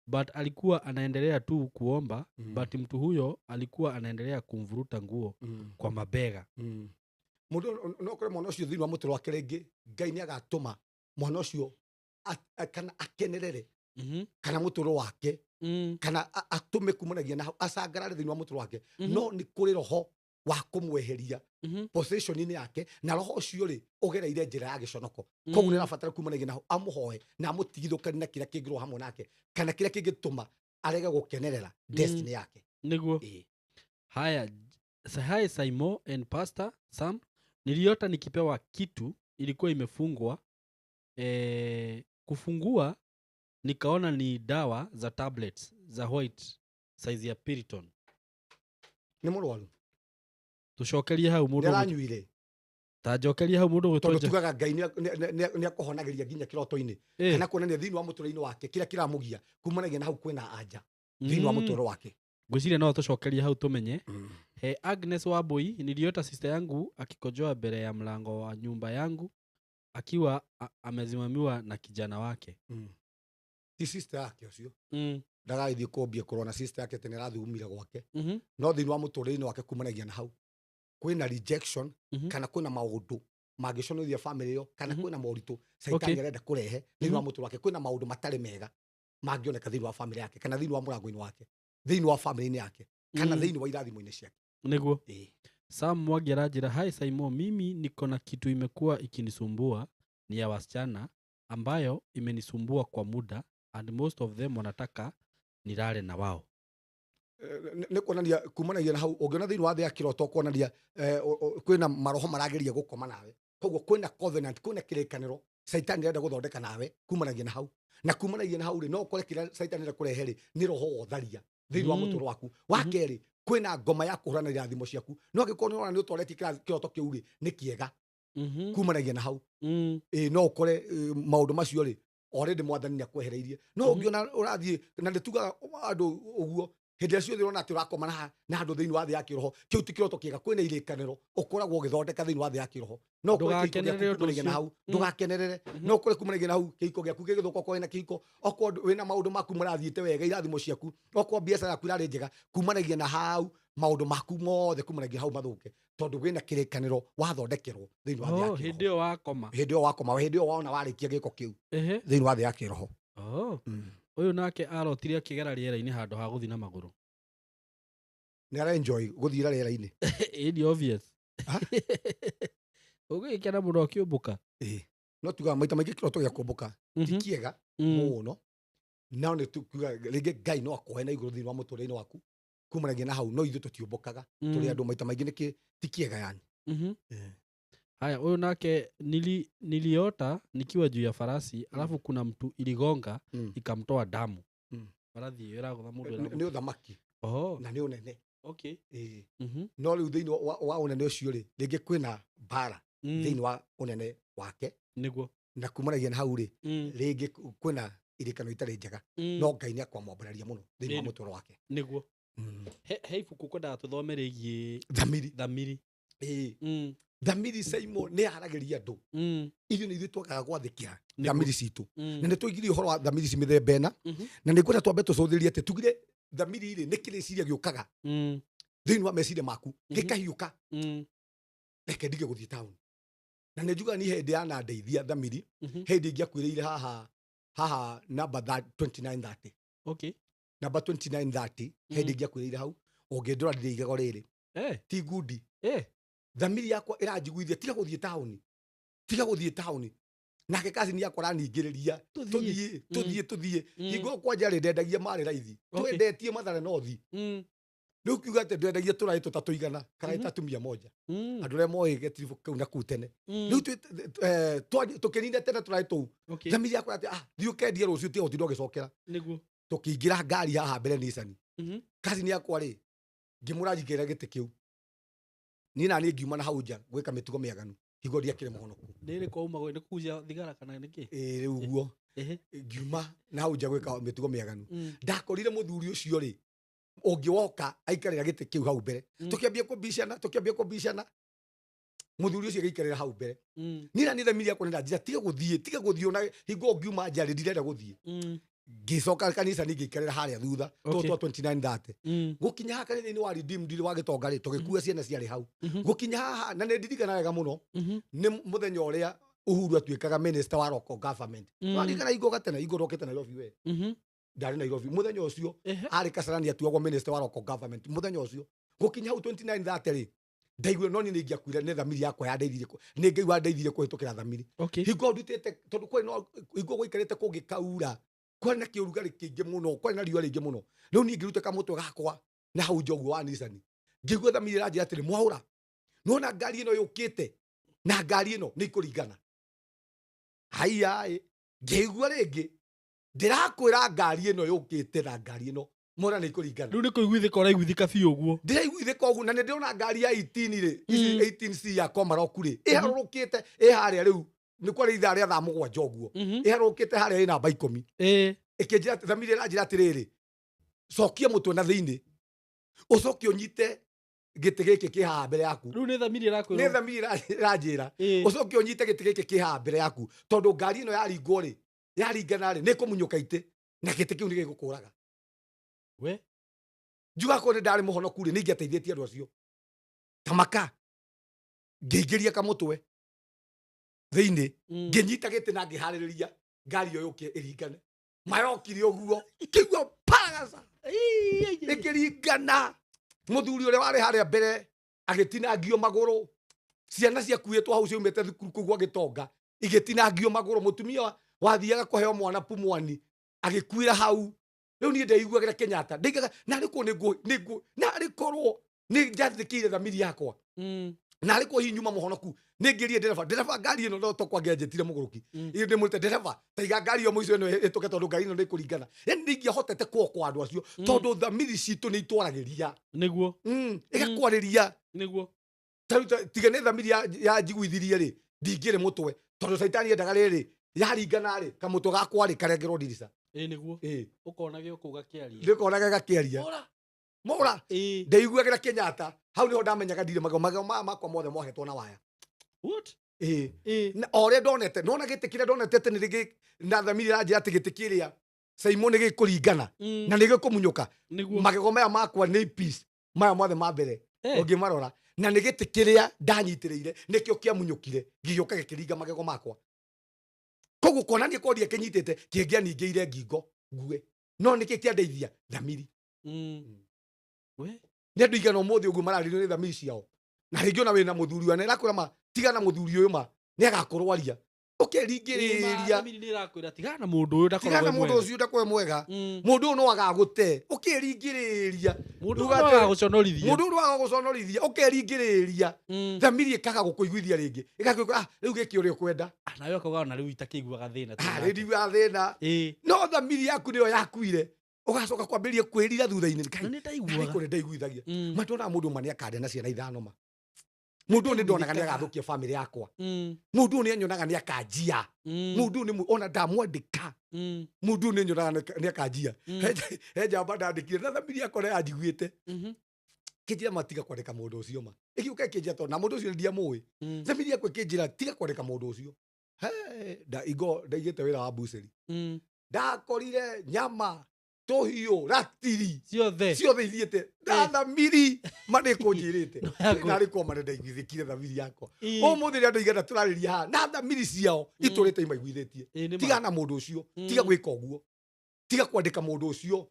but alikuwa anaendelea tu kuomba, but mtu huyo alikuwa anaendelea kumvuruta nguo kwa mabega. Mũndũ no kũrĩ mwana ũcio thĩinĩ wa mũtũrĩre wake, rĩngĩ Ngai nĩ agatũma mwana ũcio kana akenerere kana mũtũrĩre wake, kana atũme kumanagia na hau acangarare thĩinĩ wa mũtũrĩre wake. No nĩ kũrĩ roho wa kũmweheria position-inĩ yake, na roho ũcio rĩ, ũgereire njĩra ya gĩconoko. Koguo nĩ arabatara kumanagia na hau amũhoe na amũtigithũkanie na kĩrĩa kĩngĩrwo hamwe nake, kana kĩrĩa kĩngĩtũma arege gũkenerera destiny yake. Nĩguo. Haya, hi Saimo and Pastor Sam, niliota nikipewa kitu ilikuwa imefungwa, kufungua nikaona ni dawa za tablets za white size ya Piriton. Nĩ mũrwaru. Tucokerie hau nĩ mũndũ aranyuire. Ta njokerie hau mũndũ Tondũ ũgwĩtwo tugaga Ngai nĩ akũhonagĩria nginya kĩroto-inĩ, kana kuonania thĩinĩ wa mũtũrĩre-inĩ wake kĩrĩa kĩramũgia, kumanagia na hau kwĩna anja thĩinĩ wa mũtũrĩre wake. Ngwĩciria no tũcokerie hau tũmenye. He Agnes Wambui, niliota sister yangu akikojoa mbele ya mlango wa nyumba yangu akiwa amesimamiwa na kijana wake. Ti sister yake ũcio, ndagagĩthiĩ kũmbia kũrora na sister yake tene arathugumire gwake. No thĩinĩ wa mũtũrĩre-inĩ wake kumanagia na hau kwĩna rejection, kana kwĩna maũndũ mangĩconorithia family ĩyo, kana kwĩna moritũ caitani arenda kũrehe thĩinĩ wa mũtũrĩre wake. Kwĩna maũndũ matarĩ mega mangĩoneka thĩinĩ wa family yake, kana thĩinĩ wa mũrango-inĩ wake, thĩinĩ wa family-inĩ yake, kana thĩinĩ wa irathimo-inĩ ciake. Nĩguo. Ĩĩ. Sam Mwangi aranjĩra, hi Saimo, mimi niko na kitu imekuwa ikinisumbua, ni ya wasichana ambayo imenisumbua kwa muda and most of them wanataka nilale na wao. Nĩ kuonania kumanagia na hau ũngĩona thĩinĩ wa thĩ ya kĩroto kuonania kwĩna maroho marageria gũkoma nawe. Koguo kwĩna covenant, kwĩna kĩrĩkanĩro caitani arenda gũthondeka nawe kumanagia na hau. Na kumanagia na hau rĩ, no ũkore kĩrĩa caitani arenda kũrehe rĩ, nĩ roho wa ũtharia thĩinĩ wa mũtũrĩre waku. Wa kerĩ, kwĩna ngoma ya kũhũrana irathimo ciaku. No angĩkorwo nĩ ũrona nĩ ũtoretie kĩroto kĩu rĩ, nĩ kĩega kumanagia na hau. Ĩ, no ũkore maũndũ macio rĩ, already mwathani nĩ akwehereirie. No ũngĩona ũrathiĩ, na nĩ tugaga andũ ũguo, hĩndĩ ĩrĩa ciothe ũrona atĩ ũrakoma na andũ thĩinĩ wa thĩ ya kĩroho, kĩu ti kĩroto kĩega. Kwĩna irĩkanĩro ũkoragwo ũgĩthondeka thĩinĩ wa thĩ ya kĩroho. No ũkore kĩhiko gĩaku Ndũgakenerere ũndũ kumanagia na ũcio. hau, ndũgakenerere. No ũkore kumanagia na hau kĩhiko gĩaku gĩgĩthũka, okorwo wĩna kĩhiko, okorwo wĩna maũndũ maku marathiĩte wega, irathimo ciaku, okorwo biacara yaku ĩrarĩ njega, kumanagia na hau maũndũ maku mothe kumanagia hau mathũke, tondũ wĩna kĩrĩkanĩro wathondekerwo thĩinĩ wa thĩ ya Oh, kĩroho. hĩndĩ ĩyo wakoma. Hĩndĩ ĩyo wakoma, hĩndĩ ĩyo wona warĩkia gĩko kĩu thĩinĩ wa thĩ ya kĩroho. Oh. Ũyũ nake arotire akĩgera rĩera-inĩ handũ ha gũthiĩ na magũrũ. Nĩ arenjoy gũthiĩra rĩera-inĩ. Ĩ nĩ obvious. Ha? Ũgĩgĩkena mũno ũkĩũmbũka. Ĩĩ. No tugaga maita maingĩ kĩroto gĩa kũmbũka ti kĩega mũno, no nĩ tugaga rĩngĩ Ngai no akũhe na igũrũ thĩinĩ wa mũtũrĩre-inĩ waku kumanagia na hau. No ithuĩ tũtiũmbũkaga, tũrĩ andũ maita maingĩ nĩ ti kĩega yani. Haya, huyu nake niliota nikiwa juu ya farasi, alafu kuna mtu iligonga ikamtoa damu. Farathi ĩyo ĩragũtha mũndũ ĩramũ- Nĩ ũthamaki Oho, na nĩ ũnene. okay. Ĩĩ. No rĩu thĩinĩ wa ũnene ũcio rĩ, rĩngĩ kwĩna mbara thĩinĩ wa ũnene wake, Nĩguo. na kumanagia na hau rĩ, rĩngĩ kwĩna irĩkano itarĩ njega, no Ngai nĩ akwamwambararia mũno thĩinĩ wa mũtũrĩre wake. Nĩguo. He ibuku kwendaga tũthome rĩgiĩ Thamiri. Thamiri. Ĩĩ. Thamiri Saimo nĩ yaragĩria andũ. Ithuĩ nĩ ithuĩ twagaga gwathĩkĩra thamiri citũ. Na nĩ twaigire ũhoro wa thamiri ci mĩthemba ĩna, na nĩ ngwenda twambe tũcũthĩrĩrie atĩ tugire thamiri rĩ, nĩ kĩrĩciria gĩũkaga thĩinĩ wa meciria maku, gĩkahiũka, reke ndige gũthiĩ taũni. Na nĩ njugaga niĩ hĩndĩ yanandeithia thamiri, hĩndĩ ingĩakuĩrĩire haha haha namba 2930. Namba 2930, hĩndĩ ingĩakuĩrĩire hau, ũngĩndora ndirĩ igego rĩrĩ. Ti ngundi. Thamiri yakwa ĩranjiguithia tiga gũthiĩ taũni, tiga gũthiĩ taũni. Nake cousin yakwa araningĩrĩria, Tũthiĩ. Tũthiĩ, tũthiĩ, tũthiĩ. Hingo kwanja rĩ, ndendagia marĩ raithi. Twendetie Mathare North. Rĩu kiuga atĩ ndwendagia tũraĩ tũtatũ igana karaĩ ta tumia moja. Andũ arĩa moĩ gĩtiribũ kĩu na kuu tene. Rĩu tũkĩnina tene tũraĩ tũu. Thamiri yakwa atĩ, ah, thiĩ ũkendie rũciũ, tiga gũtinda ũgĩcokera. Tũkĩingĩra ngari haha mbere Nissan. Cousin yakwa rĩ, ngĩmũranjingĩra gĩtĩ kĩu, niĩ na niĩ ngiuma na hau nja gwĩka mĩtugo mĩaganu hingo ndiakĩrĩ mũhonoku. Nĩ rĩ kwauma nĩ kuja thigara kana nĩkĩ? Ĩĩ, rĩu guo. Ngiuma na hau nja gwĩka mĩtugo mĩaganu. Ndakorire mũthuri ũcio rĩ, ũngĩ woka aikarĩra gĩtĩ kĩu hau mbere. Tũkĩambia kũbicana, tũkĩambia kũbicana, mũthuri ũcio agĩikarĩra hau mbere. Niĩ na niĩ thamiri yakwa nĩndanjĩra, tiga gũthiĩ, tiga gũthiĩ, ona hingo ngiuma nja rĩ, ndirenda gũthiĩ. Ngĩcoka kanitha ningĩ ngĩikarĩra harĩa thutha. Twa 29:30. Gũkinya haha kanitha-inĩ wa Redeemed wa Gĩtonga rĩ, tũgĩkua ciana ciarĩ hau. Gũkinya haha, na nĩ ndirikana wega mũno, nĩ mũthenya ũrĩa Uhuru atuĩkaga minister wa local government. Waririkana hingo gatene, hingo ndokĩte Nairobi we? Ndarĩ Nairobi mũthenya ũcio. Arĩ Kasarani atuagwo minister wa local government mũthenya ũcio. Gũkinya hau 29:30 rĩ, ndaiguire no niĩ nĩ ingĩakuire, nĩ thamiri yakwa yandeithirie, nĩ Ngai wandeithirie kũhĩtũkĩra thamiri. Hingo ndutĩte, tondũ kwarĩ no hingo gũikarĩte kũngĩkaura, kwarĩ na kĩũrugarĩ kĩingĩ mũno, kwarĩ na riũa rĩingĩ mũno. Rĩu niĩ ngĩruta kamũtwe gakwa na hau nja ũguo wa Nissan, ngĩigua thamiri ĩranjĩra atĩrĩ, mwaũra, nona ngari ĩno yũkĩte na ngari ĩno nĩ ikũringana. Haiya ĩ, ngĩigua rĩngĩ ndĩrakwĩra ngari ĩno yũkĩte na ngari ĩno mona nĩ ikũringana. Rĩu nĩ kũiguithĩka ũraiguithĩka biũ ũguo. Ndĩraiguithĩka ũguo, na nĩ ndĩrona ngari ya 18 rĩ, ici 18C ya Komarock rĩ, ĩharũrũkĩte ĩ harĩa. Rĩu nĩ kwarĩ ithaa rĩa thaa 7 ũguo. Ĩharũrũkĩte harĩa ĩ namba 10. Ĩkĩnjĩra, thamiri ĩranjĩra atĩrĩrĩ, cokia mũtwe na thĩinĩ, ũcoke ũnyite gĩtĩ gĩkĩ kĩ haha mbere yaku. Rĩu nĩ thamiri Nĩ ĩrakwĩra. Thamiri ĩranjĩra ũcoke ũnyite gĩtĩ gĩkĩ kĩ haha mbere yaku, tondũ ngari ĩno yaringwo rĩ, yaringana rĩ, nĩ ĩkũmunyũka itĩ na gĩtĩ kĩu nĩ gĩgũkũraga. We. Njuga korwo nĩ ndarĩ mũhonoku rĩ, nĩ ingĩateithĩtie andũ acio tamaka. Ngĩingĩria kamũtwe thĩinĩ, ngĩnyita gĩtĩ na ngĩharĩrĩria ngari ĩyo yũke ĩringane. Mayokire ũguo, kĩigua paragaca ĩkĩringana. Mũthuri ũrĩa warĩ harĩa mbere agĩtinangio magũrũ, ciana ciakuĩtwo hau ciaumĩte thukuru kũu gwa Gĩtonga igĩtinangio magũrũ, mũtumia wathiaga kũheo mwana pumwani agĩkuĩra hau. Rĩu niĩ ndeiguagĩra Kenyatta, ndaigaga narĩ korwo nĩ ngũ narĩ korwo nĩ njathĩkĩire thamiri yakwa, narĩ korwo hihi nyuma mũhonoku, nĩ ngĩrie ndereba, ndereba, ngari ĩno no tokwa ngĩanjĩtire mũgũrũki. Ĩ ndĩmwĩrĩte, ndereba, taiga ngari ĩyo mũico ĩno ĩtũke, tondũ ngari ĩno nĩ ĩkũringana. Yani nĩ ingĩahotete kuokoa andũ acio, tondũ thamiri citũ nĩ itwaragĩria. Ĩgakwarĩria. Tarĩu tiga nĩ thamiri ya njiguithirie rĩ, ndingĩrĩ mũtwe, tondũ caitani endaga rĩrĩ yaringana rĩ, kamũtwe gakwa rĩ karengerwo ndirica. Ĩ nĩguo. Ũkona gĩũkũ gakĩaria. Ndĩkonaga gakĩaria. Ora. Mora. Ndeiguagĩra Kenyatta hau nĩho ndamenyaga ndirĩ magego, magego maya makwa mothe mohetwo na waya. What? Ĩ. Na o ũrĩa ndonete, nona gĩtĩ kĩrĩa ndonete atĩ nĩ rĩgĩ na thamiri ĩranjĩra atĩ gĩtĩ kĩrĩa Simon nĩ gĩkũringana na nĩ gĩkũmunyũka. Magego maya makwa nĩ piece maya mothe ma mbere ũngĩmarora, na nĩ gĩtĩ kĩrĩa ndanyitĩrĩire nĩkĩo kĩamunyũkire, gĩgĩũka gĩkĩringa magego makwa. Koguo kuonania korwo ndiakĩnyitĩte, kĩngĩaningĩire ngingo ngue. No nĩkĩ kĩandeithia? Thamiri. We. Nĩ andũ igana ũmũthĩ ũguo mararĩrio nĩ thamiri ciao, na rĩngĩ ona wĩna mũthuri wa nĩrakwĩra ma, tigana mũthuri ũyũ, ma nĩ agakũrwaria, ũkeringĩrĩria. Thamiri nĩ ĩrakwĩra tigana na mũndũ ũyũ, ndakoragwo Tigana e mũndũ mwega. ũcio, ndakorwo mwega. Mũndũ ũyũ no agagũte, ũkeringĩrĩria. Mũndũ Uga ũyũ no agagũconorithia. Mũndũ ũyũ no agagũconorithia, ũkeringĩrĩria. Thamiri ĩkaga gũkũiguithia rĩngĩ, ĩgakwĩra, ah, rĩu gĩkĩ ũrĩa ũkwenda. Ah, nawe ũkauga ona rĩu itakĩiguaga thĩna. Ah, rĩu ndiguaga thĩna. No thamiri yaku nĩyo yakuire, ũgacoka kwambĩrĩria kwĩrira thutha-inĩ. Na nĩ ndaiguaga. Kũrĩ ndaiguithagia. Ma ndonaga mũndũ ma nĩ akandĩa na ciana ithano, ma mũndũ ũyũ nĩ ndonaga nĩ agathũkia bamĩrĩ yakwa. Mũndũ ũyũ nĩ anyonaga nĩ akanjia. Mũndũ ũyũ nĩ ona ndamwandĩka. Mũndũ ũyũ nĩ anyonaga nĩ akanjia. He njamba ndandĩkire na thamiri yakwa nĩ yanjiguĩte, kĩnjĩra ma tiga kwandĩka mũndũ ũcio, ma ĩgĩũka ĩkĩnjĩra, tondũ na mũndũ ũcio nĩ ndiamũĩ. Thamiri yakwa ĩkĩnjĩra tiga kwandĩka mũndũ ũcio. He, nda ingo ndaigĩte wĩra wa buceri, ndakorire nyama, tũhiũ, ratiri Ciothe. Ciothe ithiĩte na thamiri ma nĩ kũnjĩrĩte. Yaku. Narĩ kwa ma nĩ ndaiguithĩkire thamiri yakwa. Ũmũthĩ rĩ, andũ igana tũrarĩria haha na thamiri ciao itũrĩte imaiguithĩtie. Ĩ, nĩ ma. Tiga na mũndũ ũcio. Tiga gwĩka ũguo, tiga kwandĩka mũndũ ũcio.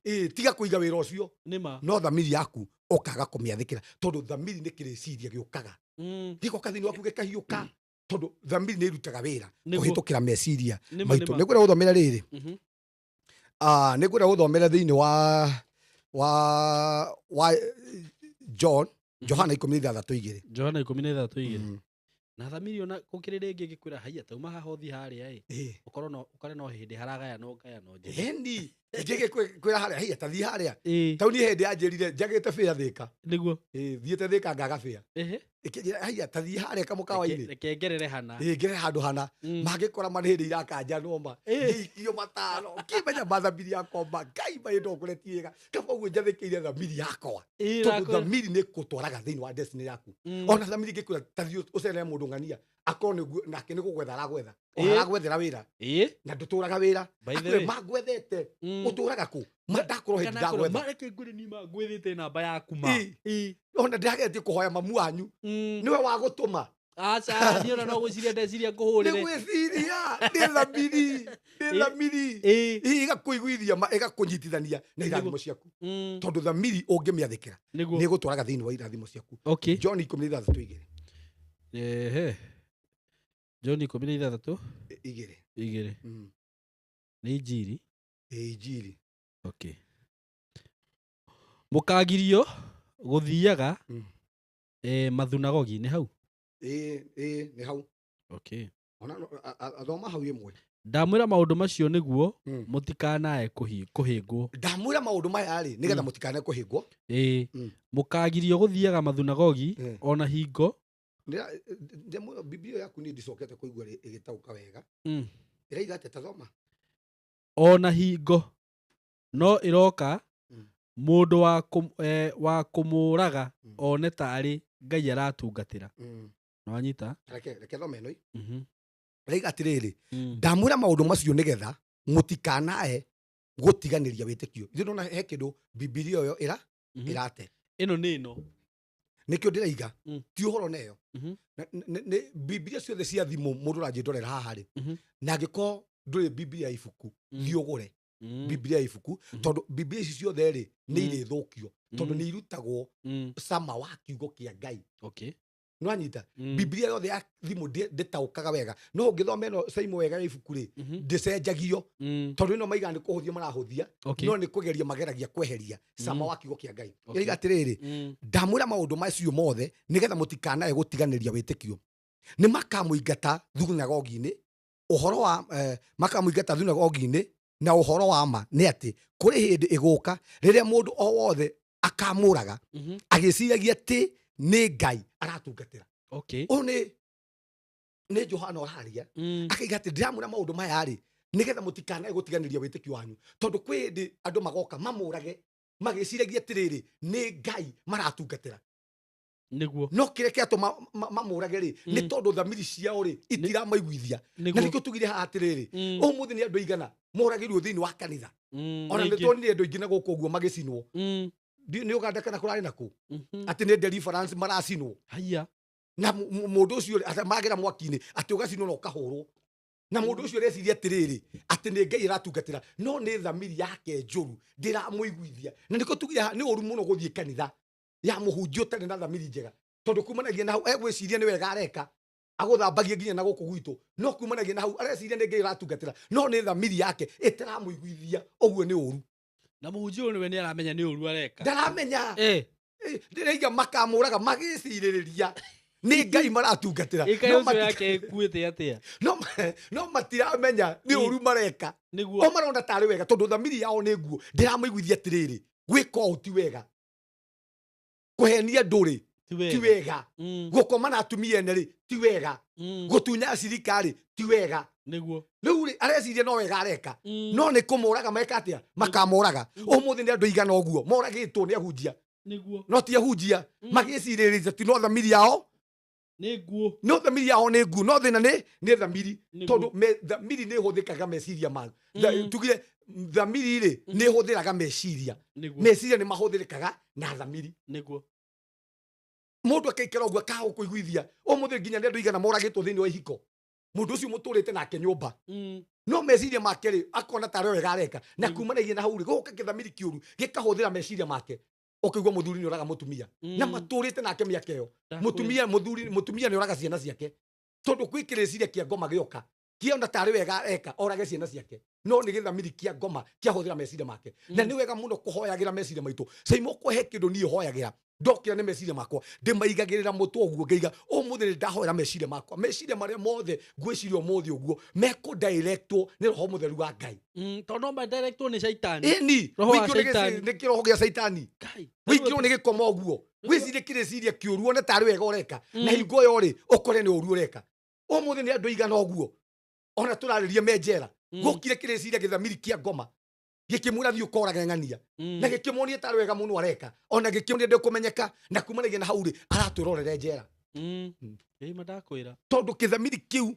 Ĩ, tiga kũiga wĩra ũcio. Nĩ ma. No thamiri yaku ũkaga kũmĩathĩkĩra, tondũ thamiri nĩ kĩrĩciria gĩũkaga, gĩgoka thĩinĩ waku gĩkahiũka. Tondũ thamiri nĩ irutaga wĩra Nĩguo. kũhĩtũkĩra meciria Nĩma, maitũ. nĩma. Nĩ ngwenda gũthomera rĩrĩ. Nĩ ngwenda gũthomera thĩinĩ wa John, Johana 16:2. Johana 16:2. Na thamiri ona gũkĩrĩ rĩngĩ ngĩkwĩra haiya tauma haha ũthiĩ harĩa ĩ, ũkorwo no ũkore no hĩndĩ haragayanwo ngayano njĩra. Ĩni ngĩgĩ kwĩra harĩa haiya tathiĩ harĩa. Tau niĩ hĩndĩ yanjĩrire njagĩte bĩa Thĩka. Thiĩte Thĩka ngaga bĩa. Ĩkĩnjĩra haiya tathiĩ harĩa kamũkawa-inĩ. Reke ngerere hana. Ĩ, ngere handũ hana. Mangĩkora ma nĩ hĩndĩ irakanjanwo ma. Ngĩikio matano ngĩmenya mathamiri yakwa ma Ngai ma ĩndongoretie wega, kaba ũguo njathĩkĩire thamiri yakwa. Tondũ thamiri nĩ kũtwaraga thĩinĩ wa destiny yaku. Ona thamiri ĩngĩkwĩra tathiĩ ũcerere mũndũ ng'ania akorwo nĩguo nake nĩ gũgwetha aragwetha. Ona aragwethera wĩra. Na ndũtũraga wĩra. By the Akwĩre, way. mangwethete. Ũtũraga kũ? Ma ndakorwo hĩndĩ Kana akorwo, ndagwetha. ma reke ngwĩre niĩ mangwĩthĩte namba yaku ma. Ona ndĩrageretie kũhoya mamu wanyu. Nĩwe wa gũtũma. Aca, niĩ ona no gwĩciria ndeciria Nĩ ngũhũrĩre. gwĩciria, nĩ thamiri, nĩ thamiri. Ĩgakũiguithia ma, ĩgakũnyitithania na irathimo ciaku. Tondũ thamiri ũngĩmĩathĩkĩra, nĩ ĩgũtwaraga thĩinĩ wa irathimo ciaku. John 16:2. Ehe. John 16 Igĩrĩ. Igĩrĩ. Nĩ Injiri. Ĩ, Injiri. Okay. Mũkagirio gũthiaga mathunagogi nĩ hau. Ĩ, ĩ, nĩ hau. Okay. Ona no, thoma hau ĩmwe. Ndamwĩra maũndũ macio nĩguo mũtikanae kũhĩngwo. Ndamwĩra maũndũ maya rĩ, nĩgetha mũtikanae kũhĩngwo. Mũkagirio gũthiaga mathunagogi ona hingo. Bibilia yaku niĩ ndicokete kũigua ĩgĩtaũka wega. Ĩraiga atĩa? Ta thoma. Ona hingo no ĩroka mũndũ wa kũmũraga one ta arĩ Ngai aratungatĩra. Nĩwanyita? Reke thome ĩno. Ĩraiga atĩrĩrĩ, ndamwĩra maũndũ macio nĩgetha mũtikanae gũtiganĩria wĩtĩkio. Ithuĩ nĩwona he kĩndũ Bibilia ĩyo ĩrate. Ĩno nĩ ĩno. Nĩkĩo ndĩraiga, ti ũhoro na ĩyo. Nĩ Bibilia ciothe cia thimũ mũndũ ũranjĩndorera haha rĩ, na angĩkorwo ndũrĩ Bibilia ya ibuku, thiĩ ũgũre Bibilia ya ibuku, tondũ Bibilia ici ciothe rĩ, nĩ irĩthũkio, tondũ nĩ irutagwo cama wa kiugo kĩa Ngai. Nĩwanyita? Bibilia yothe ya thimũ ndĩtaũkaga wega, no ũngĩthoma ĩno Saimo wega ya ibuku rĩ, ndĩcenjagio, tondũ ĩno maigaga nĩ kũhũthia marahũthia, no nĩ kũgeria mageragia kweheria cama wa kiugo kĩa Ngai. Ĩraiga atĩrĩrĩ, ndamwĩra maũndũ macio mothe nĩgetha mũtikanae gũtiganĩria wĩtĩkio. Nĩ makamũingata thunagogi-inĩ, ũhoro wa, makamũingata thunagogi-inĩ, na ũhoro wa ma nĩ atĩ kũrĩ hĩndĩ ĩgũka rĩrĩa mũndũ o wothe akamũraga, agĩciragia atĩ nĩ Ngai aratungatĩra. Ũyũ nĩ Johana ũraria. Akaiga atĩ ndĩramwĩra maũndũ maya rĩ, nĩgetha mũtikanae gũtiganĩria wĩtĩkio wanyu, tondũ kwĩ hĩndĩ andũ magoka mamũrage magĩciragia atĩrĩrĩ nĩ Ngai maratungatĩra. Nĩguo. No kĩrĩa kĩatũma mamũrage rĩ, nĩ tondũ thamiri ciao rĩ itiramaiguithia. Na nĩkĩo tugire haha atĩrĩrĩ, ũmũthĩ nĩ andũ aigana moragĩrwo thĩinĩ wa kanitha. Ona nĩ tuonire andũ aingĩ na gũkũ ũguo magĩcinwo. Nĩ Ũganda kana kũrarĩ na kũ? Atĩ nĩ deliverance maracinwo. Haiya. Na mũndũ ũcio rĩ, ata magera mwaki-inĩ, atĩ ũgacinwo na ũkahũrwo. Na mũndũ ũcio areciria atĩrĩrĩ, atĩ nĩ Ngai aratungatĩra, no nĩ thamiri yake njũru ndĩramũiguithia. Na nĩkĩo tugire haha, nĩ ũru mũno gũthiĩ kanitha ya mũhunjia ũtarĩ na thamiri njega, tondũ kumanagia na hau egwĩciria nĩ wega areka, agũthambagie nginya na gũkũ gwitũ, no kumanagia na hau areciria nĩ Ngai aratungatĩra, no nĩ thamiri yake ĩtaramũiguithia. Ũguo nĩ ũru. Na mũhunjia ũyũ nĩwe nĩ aramenya nĩ ũru areka. Ndaramenya. Ndĩraiga makamũraga magĩcirĩrĩria nĩ Ngai maratungatĩra. Ĩka ũcio yake ĩkuĩte atĩa? No matiramenya nĩ ũru mareka. Nĩguo. O marona tarĩ wega tondũ thamiri yao nĩ nguo. Ndĩramaiguithia atĩrĩrĩ, gwĩka ũũ ti wega. Kũhenia andũ rĩ, Ti ti wega. wega. Gũkoma na atumia ene rĩ, ti wega. Gũtunya acirika rĩ, ti wega. Nĩguo. Rĩu rĩ, areciria no wega areka. No nĩ kũmũraga meka atĩa? Makamũraga. Ũmũthĩ nĩ andũ aigana ũguo moragĩtwo nĩ ahunjia. Nĩguo. No ti ahunjia. Magĩcirĩrĩria ti no thamiri yao. Nĩ nguo. No thamiri yao nĩ nguo. No thĩna nĩ thamiri. Nĩguo. Tondũ thamiri nĩ ĩhũthĩkaga meciria mao. Tugire thamiri rĩ, nĩ ĩhũthĩraga meciria. Nĩguo. Meciria nĩ mahũthĩrĩkaga na thamiri. Nĩguo. Mũndũ akaikara ũguo akaga gũkũiguithia. Ũmũthĩ nginya nĩ andũ aigana moragĩtwo thĩinĩ wa ihiko. Mũndũ ũcio mũtũrĩte nake nyũmba. No meciria make rĩ, akona tarĩ wega areka. Na kumanagia na hau rĩ, gũka kĩthamiri kĩũru, gĩkahũthĩra meciria make. Ũkaigua mũthuri nĩ oraga mũtumia. Na matũrĩte nake mĩaka ĩyo. Ndakwĩra. Mũtumia, mũthuri, mũtumia nĩ oraga ciana ciake. Tondũ gwĩ kĩrĩciria kĩa ngoma gĩoka kĩona tarĩ wega eka orage ciana ciake, no nĩ gĩthamiri kĩa ngoma kĩahũthĩra meciria make. Na nĩ wega mũno kũhoyagĩra meciria maitũ. Caimo kũhe kĩndũ niĩ hoyagĩra ndokĩra nĩ meciria makwa, ndĩmaigagĩrĩra mũtwe ũguo, ngaiga ũmũthĩ nĩ ndahoera meciria makwa, meciria marĩa mothe ngwĩciria ũmũthĩ ũguo mekũdirectwo nĩ Roho Mũtheru wa Ngai. Tondũ no madirectwo nĩ Caitani. Ĩni. Roho wa Wĩingĩrwo nĩ Shaitani. Nĩ kĩroho gĩa Caitani. Ngai. Wĩingĩrwo nĩ gĩkoma ũguo, wĩcirie kĩrĩciria kĩũru, one tarĩ wega ũreka, na hingo ĩyo rĩ, ũkore nĩ ũru ũreka. Ũmũthĩ nĩ andũ aigana ũguo ona tũrarĩria me njera. Gũkire kĩrĩciria gĩthamiri kĩa ngoma gĩkĩmwĩra, "Thiĩ ũkorage ng'ania," na gĩkĩmuonia tarĩ wega mũno areka, ona gĩkĩonia ndĩkũmenyeka, na kumanagia na hau rĩ, aratwĩrorere njera. Ĩĩ, ma ndakwĩra. Tondũ kĩthamiri kĩu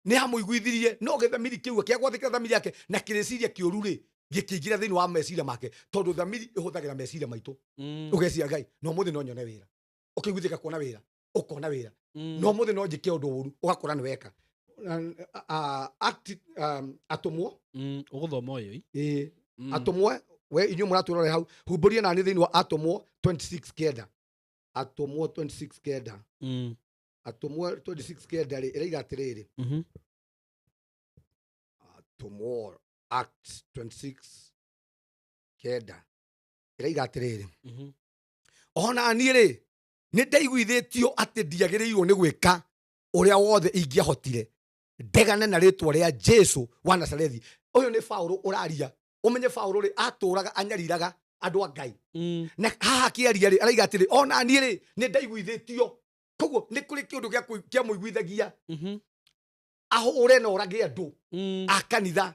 nĩ amũiguithirie, no gĩthamiri kĩu kĩagwathĩkĩra thamiri yake na kĩrĩciria kĩũru rĩ, gĩkĩingĩra thĩinĩ wa meciria make, tondũ thamiri ĩhũthagĩra meciria maitũ. Ũgeciria, "Ngai, no mũthĩ no nyone wĩra," ũkĩiguithĩka kuona wĩra, ũkona wĩra. No mũthĩ no njĩke ũndũ ũru, ũgakora nĩ weka. Atũmwo. Ũgũthoma ũyũ ĩ? Ĩĩ. Atũmwo, we inyuĩ mũratwĩrore hau, humbũrie nani thĩinĩ wa Atũmwo 26:9, Atũmwo 26:9. Atũmwo 26:9 rĩ, ĩraiga atĩrĩrĩ, Atũmwo, Acts 26:9 ĩraiga atĩrĩrĩ, "Ona niĩ rĩ, nĩ ndaiguithĩtio atĩ ndiagĩrĩirwo nĩ gwĩka ũrĩa wothe ingĩahotire ndegane na rĩtwa rĩa Jesu wa Nazarethi." Ũyũ nĩ Paũlũ ũraria. Ũmenye Paũlũ rĩ, atũraga anyariraga andũ a Ngai. Na haha akĩaria rĩ, araiga atĩrĩ, "Ona niĩ rĩ, nĩ ndaiguithĩtio." Koguo nĩ kũrĩ kĩũndũ kĩamũiguithagia ahũre na orage andũ a kanitha.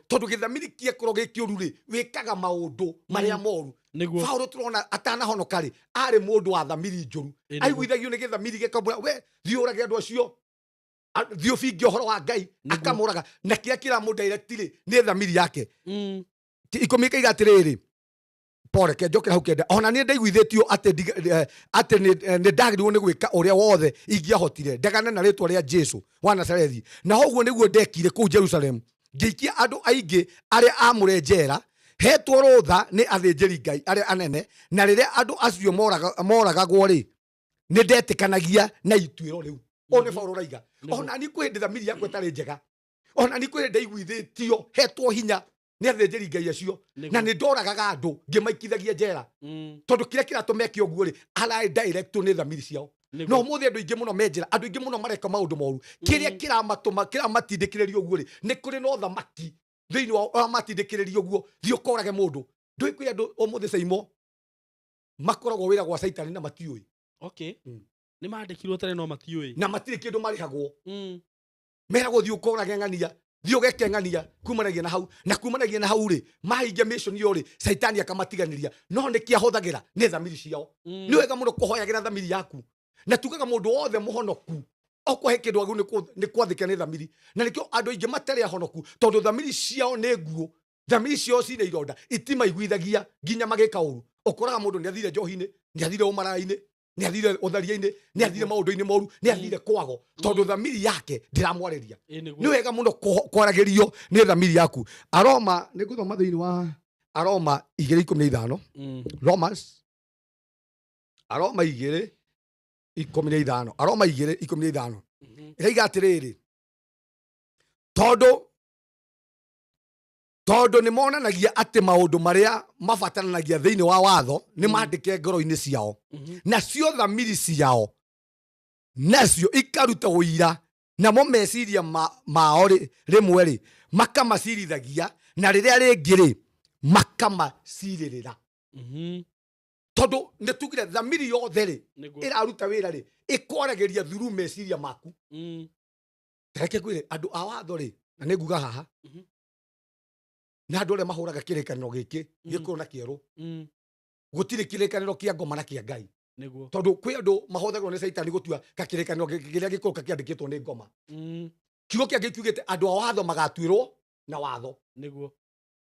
Tondũ gĩthamiri kĩakorwo gĩ kĩũru rĩ, wĩkaga maũndũ marĩa moru. Paũlũ tũrona atanahonoka rĩ, arĩ mũndũ wa thamiri njũru. Ĩ, nĩguo. Aiguithagio nĩ gĩthamiri gĩkamwĩra, "We thiĩ ũrage andũ acio, thiĩ ũbinge ũhoro wa Ngai." Akamũraga, na kĩrĩa kĩramũdirect rĩ, nĩ thamiri yake. 10 ĩkaiga atĩrĩrĩ, pore ke njokera hau 9, "Ona niĩ ndaiguithĩtio atĩ atĩ nĩ ndagĩrĩirwo nĩ gwĩka ũrĩa wothe ingĩahotire ndegane na rĩtwa rĩa Jesu wa Nazarethi. Na ũguo nĩguo ndekire kũu Jerusalemu, ngĩikia andũ aingĩ arĩa aamũre njera, hetwo rũtha nĩ athĩnjĩri Ngai arĩa anene. Na rĩrĩa andũ acio moragagwo rĩ, nĩ ndetĩkanagia na ituĩro rĩu." Ũyũ nĩ Paũlũ ũraiga, "Ona niĩ kwĩ hĩndĩ thamiri yakwa ĩtarĩ njega, ona niĩ kwĩ hĩndĩ ndaiguithĩtio, hetwo hinya nĩ athĩnjĩri Ngai acio, na nĩ ndoragaga andũ ngĩmaikithagia njera." Tondũ kĩrĩa kĩratũma eke ũguo rĩ, ara direct nĩ thamiri ciao. No ũmũthĩ andũ aingĩ mũno me njĩra, andũ aingĩ mũno mareka maũndũ moru. Kĩrĩa kĩramatũma, kĩramatindĩkĩrĩria ũguo rĩ, nĩ kũrĩ na ũthamaki thĩinĩ wao ũramatindĩkĩrĩria ũguo, thiĩ ũkorage mũndũ. Ndũĩ kwĩ andũ ũmũthĩ caimo makoragwo wĩra gwa Caitani na matiũĩ. Nĩ mandĩkirwo tene no matiũĩ. Na matirĩ kĩndũ marĩhagwo. Meragwo, "Thiĩ ũkorage ng'ania, thiĩ ũgeke ng'ania." Kumanagia na hau, na kumanagia na hau rĩ, mahingia mission ĩyo rĩ, Caitani akamatiganĩria. No nĩ kĩahũthagĩra nĩ thamiri ciao. Nĩ wega mũno kũhoyagĩra thamiri yaku, na tugaga mũndũ wothe mũhonoku okwahe kĩndũ agĩrĩirwo nĩ kwathĩkĩra nĩ thamiri. Na nĩkĩo andũ aingĩ matarĩ ahonoku, tondũ thamiri ciao nĩ nguũ, thamiri ciao ciĩna ironda, itimaiguithagia nginya magĩka ũru. Ũkoraga mũndũ nĩ athire njohi-inĩ, nĩ athire ũmaraya-inĩ, nĩ athire ũtharia-inĩ, nĩ athire maũndũ-inĩ moru, nĩ athire kwago, tondũ thamiri yake ndĩramwarĩria. Ĩ, nĩguo. Nĩ wega mũno kwaragĩrio nĩ thamiri yaku. Aroma, nĩ ngũthoma thĩinĩ wa Aroma 2:15. Romans, Aroma 2:15, Aroma 2:15. Ĩraiga atĩrĩrĩ, Tondũ nĩ monanagia atĩ maũndũ marĩa mabataranagia thĩinĩ wa watho nĩ mandĩke ngoro-inĩ ciao, nacio thamiri ciao nacio ikaruta ũira, namo meciria mao rĩ, rĩmwe rĩ makamacirithagia, na rĩrĩa rĩngĩ rĩ makamacirĩrĩra." Tondũ nĩ tugire thamiri yothe rĩ, ĩraruta wĩra rĩ, ĩkwaragĩria through meciria maku. Reke ngwĩre, andũ a watho rĩ, na nĩ nguga haha, na andũ arĩa mahũraga kĩrĩkanĩro gĩkĩ gĩkũrũ na kĩerũ, gũtirĩ kĩrĩkanĩro kĩa ngoma na kĩa Ngai. Tondũ kwĩ andũ mahũthagĩrwo nĩ Caitani gũtua kakĩrĩkanĩro kĩrĩa gĩkũrũ kakĩandĩkĩtwo nĩ ngoma. Kiugo kĩa Ngai kiugĩte andũ a watho magatuĩrwo na watho.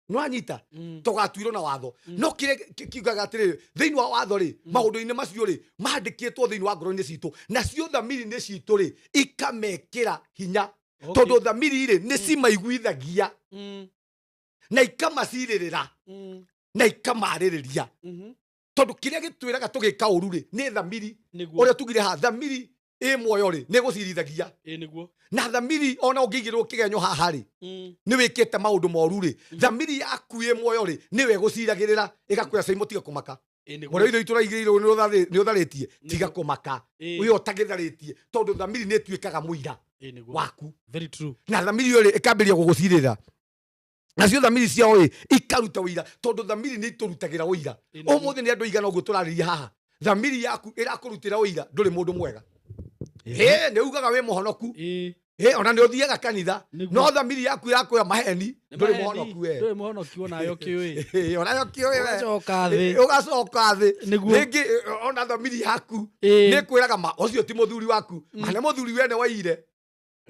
Nĩwanyita? Tũgatuĩrwo na watho. No kĩrĩa kiugaga atĩrĩrĩ, thĩinĩ wa watho rĩ, maũndũ-inĩ macio rĩ, mandĩkĩtwo thĩinĩ wa ngoro-inĩ citũ, nacio thamiri-inĩ citũ rĩ, ikamekĩra hinya. Tondũ thamiri rĩ, nĩ cimaiguithagia na ikamacirĩrĩra na ikamarĩrĩria. Tondũ kĩrĩa gĩtwĩraga tũgĩka ũru rĩ, nĩ thamiri. Ũrĩa tugire haha, thamiri. Ĩ muoyo rĩ, nĩ ĩgũcirithagia. Ĩ nĩguo. Na thamiri ona ũngĩigĩrwo kĩgenyo haha rĩ, nĩ wĩkĩte maũndũ moru rĩ, thamiri yaku ĩ muoyo rĩ, nĩwe ĩgũciragĩrĩra, ĩgakwĩra Caimo tiga kũmaka. Ĩ nĩguo. Mũrĩa ithe witũ ũraigĩrĩirwo nĩ ũtharĩtie, tiga Nĩguo. kũmaka. Ĩ. Ũyũ ũtagĩtharĩtie, tondũ thamiri nĩ ĩtuĩkaga mũira Ĩ nĩguo. waku. Very true. Na thamiri ĩyo rĩ, ĩkambĩrĩria gũgũcirĩra. Nacio thamiri ciao rĩ, ikaruta ũira, tondũ thamiri nĩ itũrutagĩra ũira. Ĩ nĩguo. Ũmũthĩ nĩ andũ aigana ũguo tũrarĩria haha, thamiri yaku ĩrakũrutĩra ũira ndũrĩ mũndũ mwega. Ĩ nĩ ugaga wĩ mũhonoku. Ĩ. Ĩ ona nĩ ũthiaga kanitha, Nĩguo. no thamiri yaku ĩrakwĩra maheni, Nĩ ndũrĩ maheni, mũhonoku we. Ndũrĩ mũhonoki onayo kĩũĩ. Ĩ, onayo kĩũĩ we. Ũgacoka thĩ. Ĩ, ũgacoka thĩ. Nĩguo. Rĩngĩ ona thamiri yaku Ĩ. nĩ ĩkwĩraga ma ũcio ti mũthuri waku, ma nĩ mũthuri wene waire.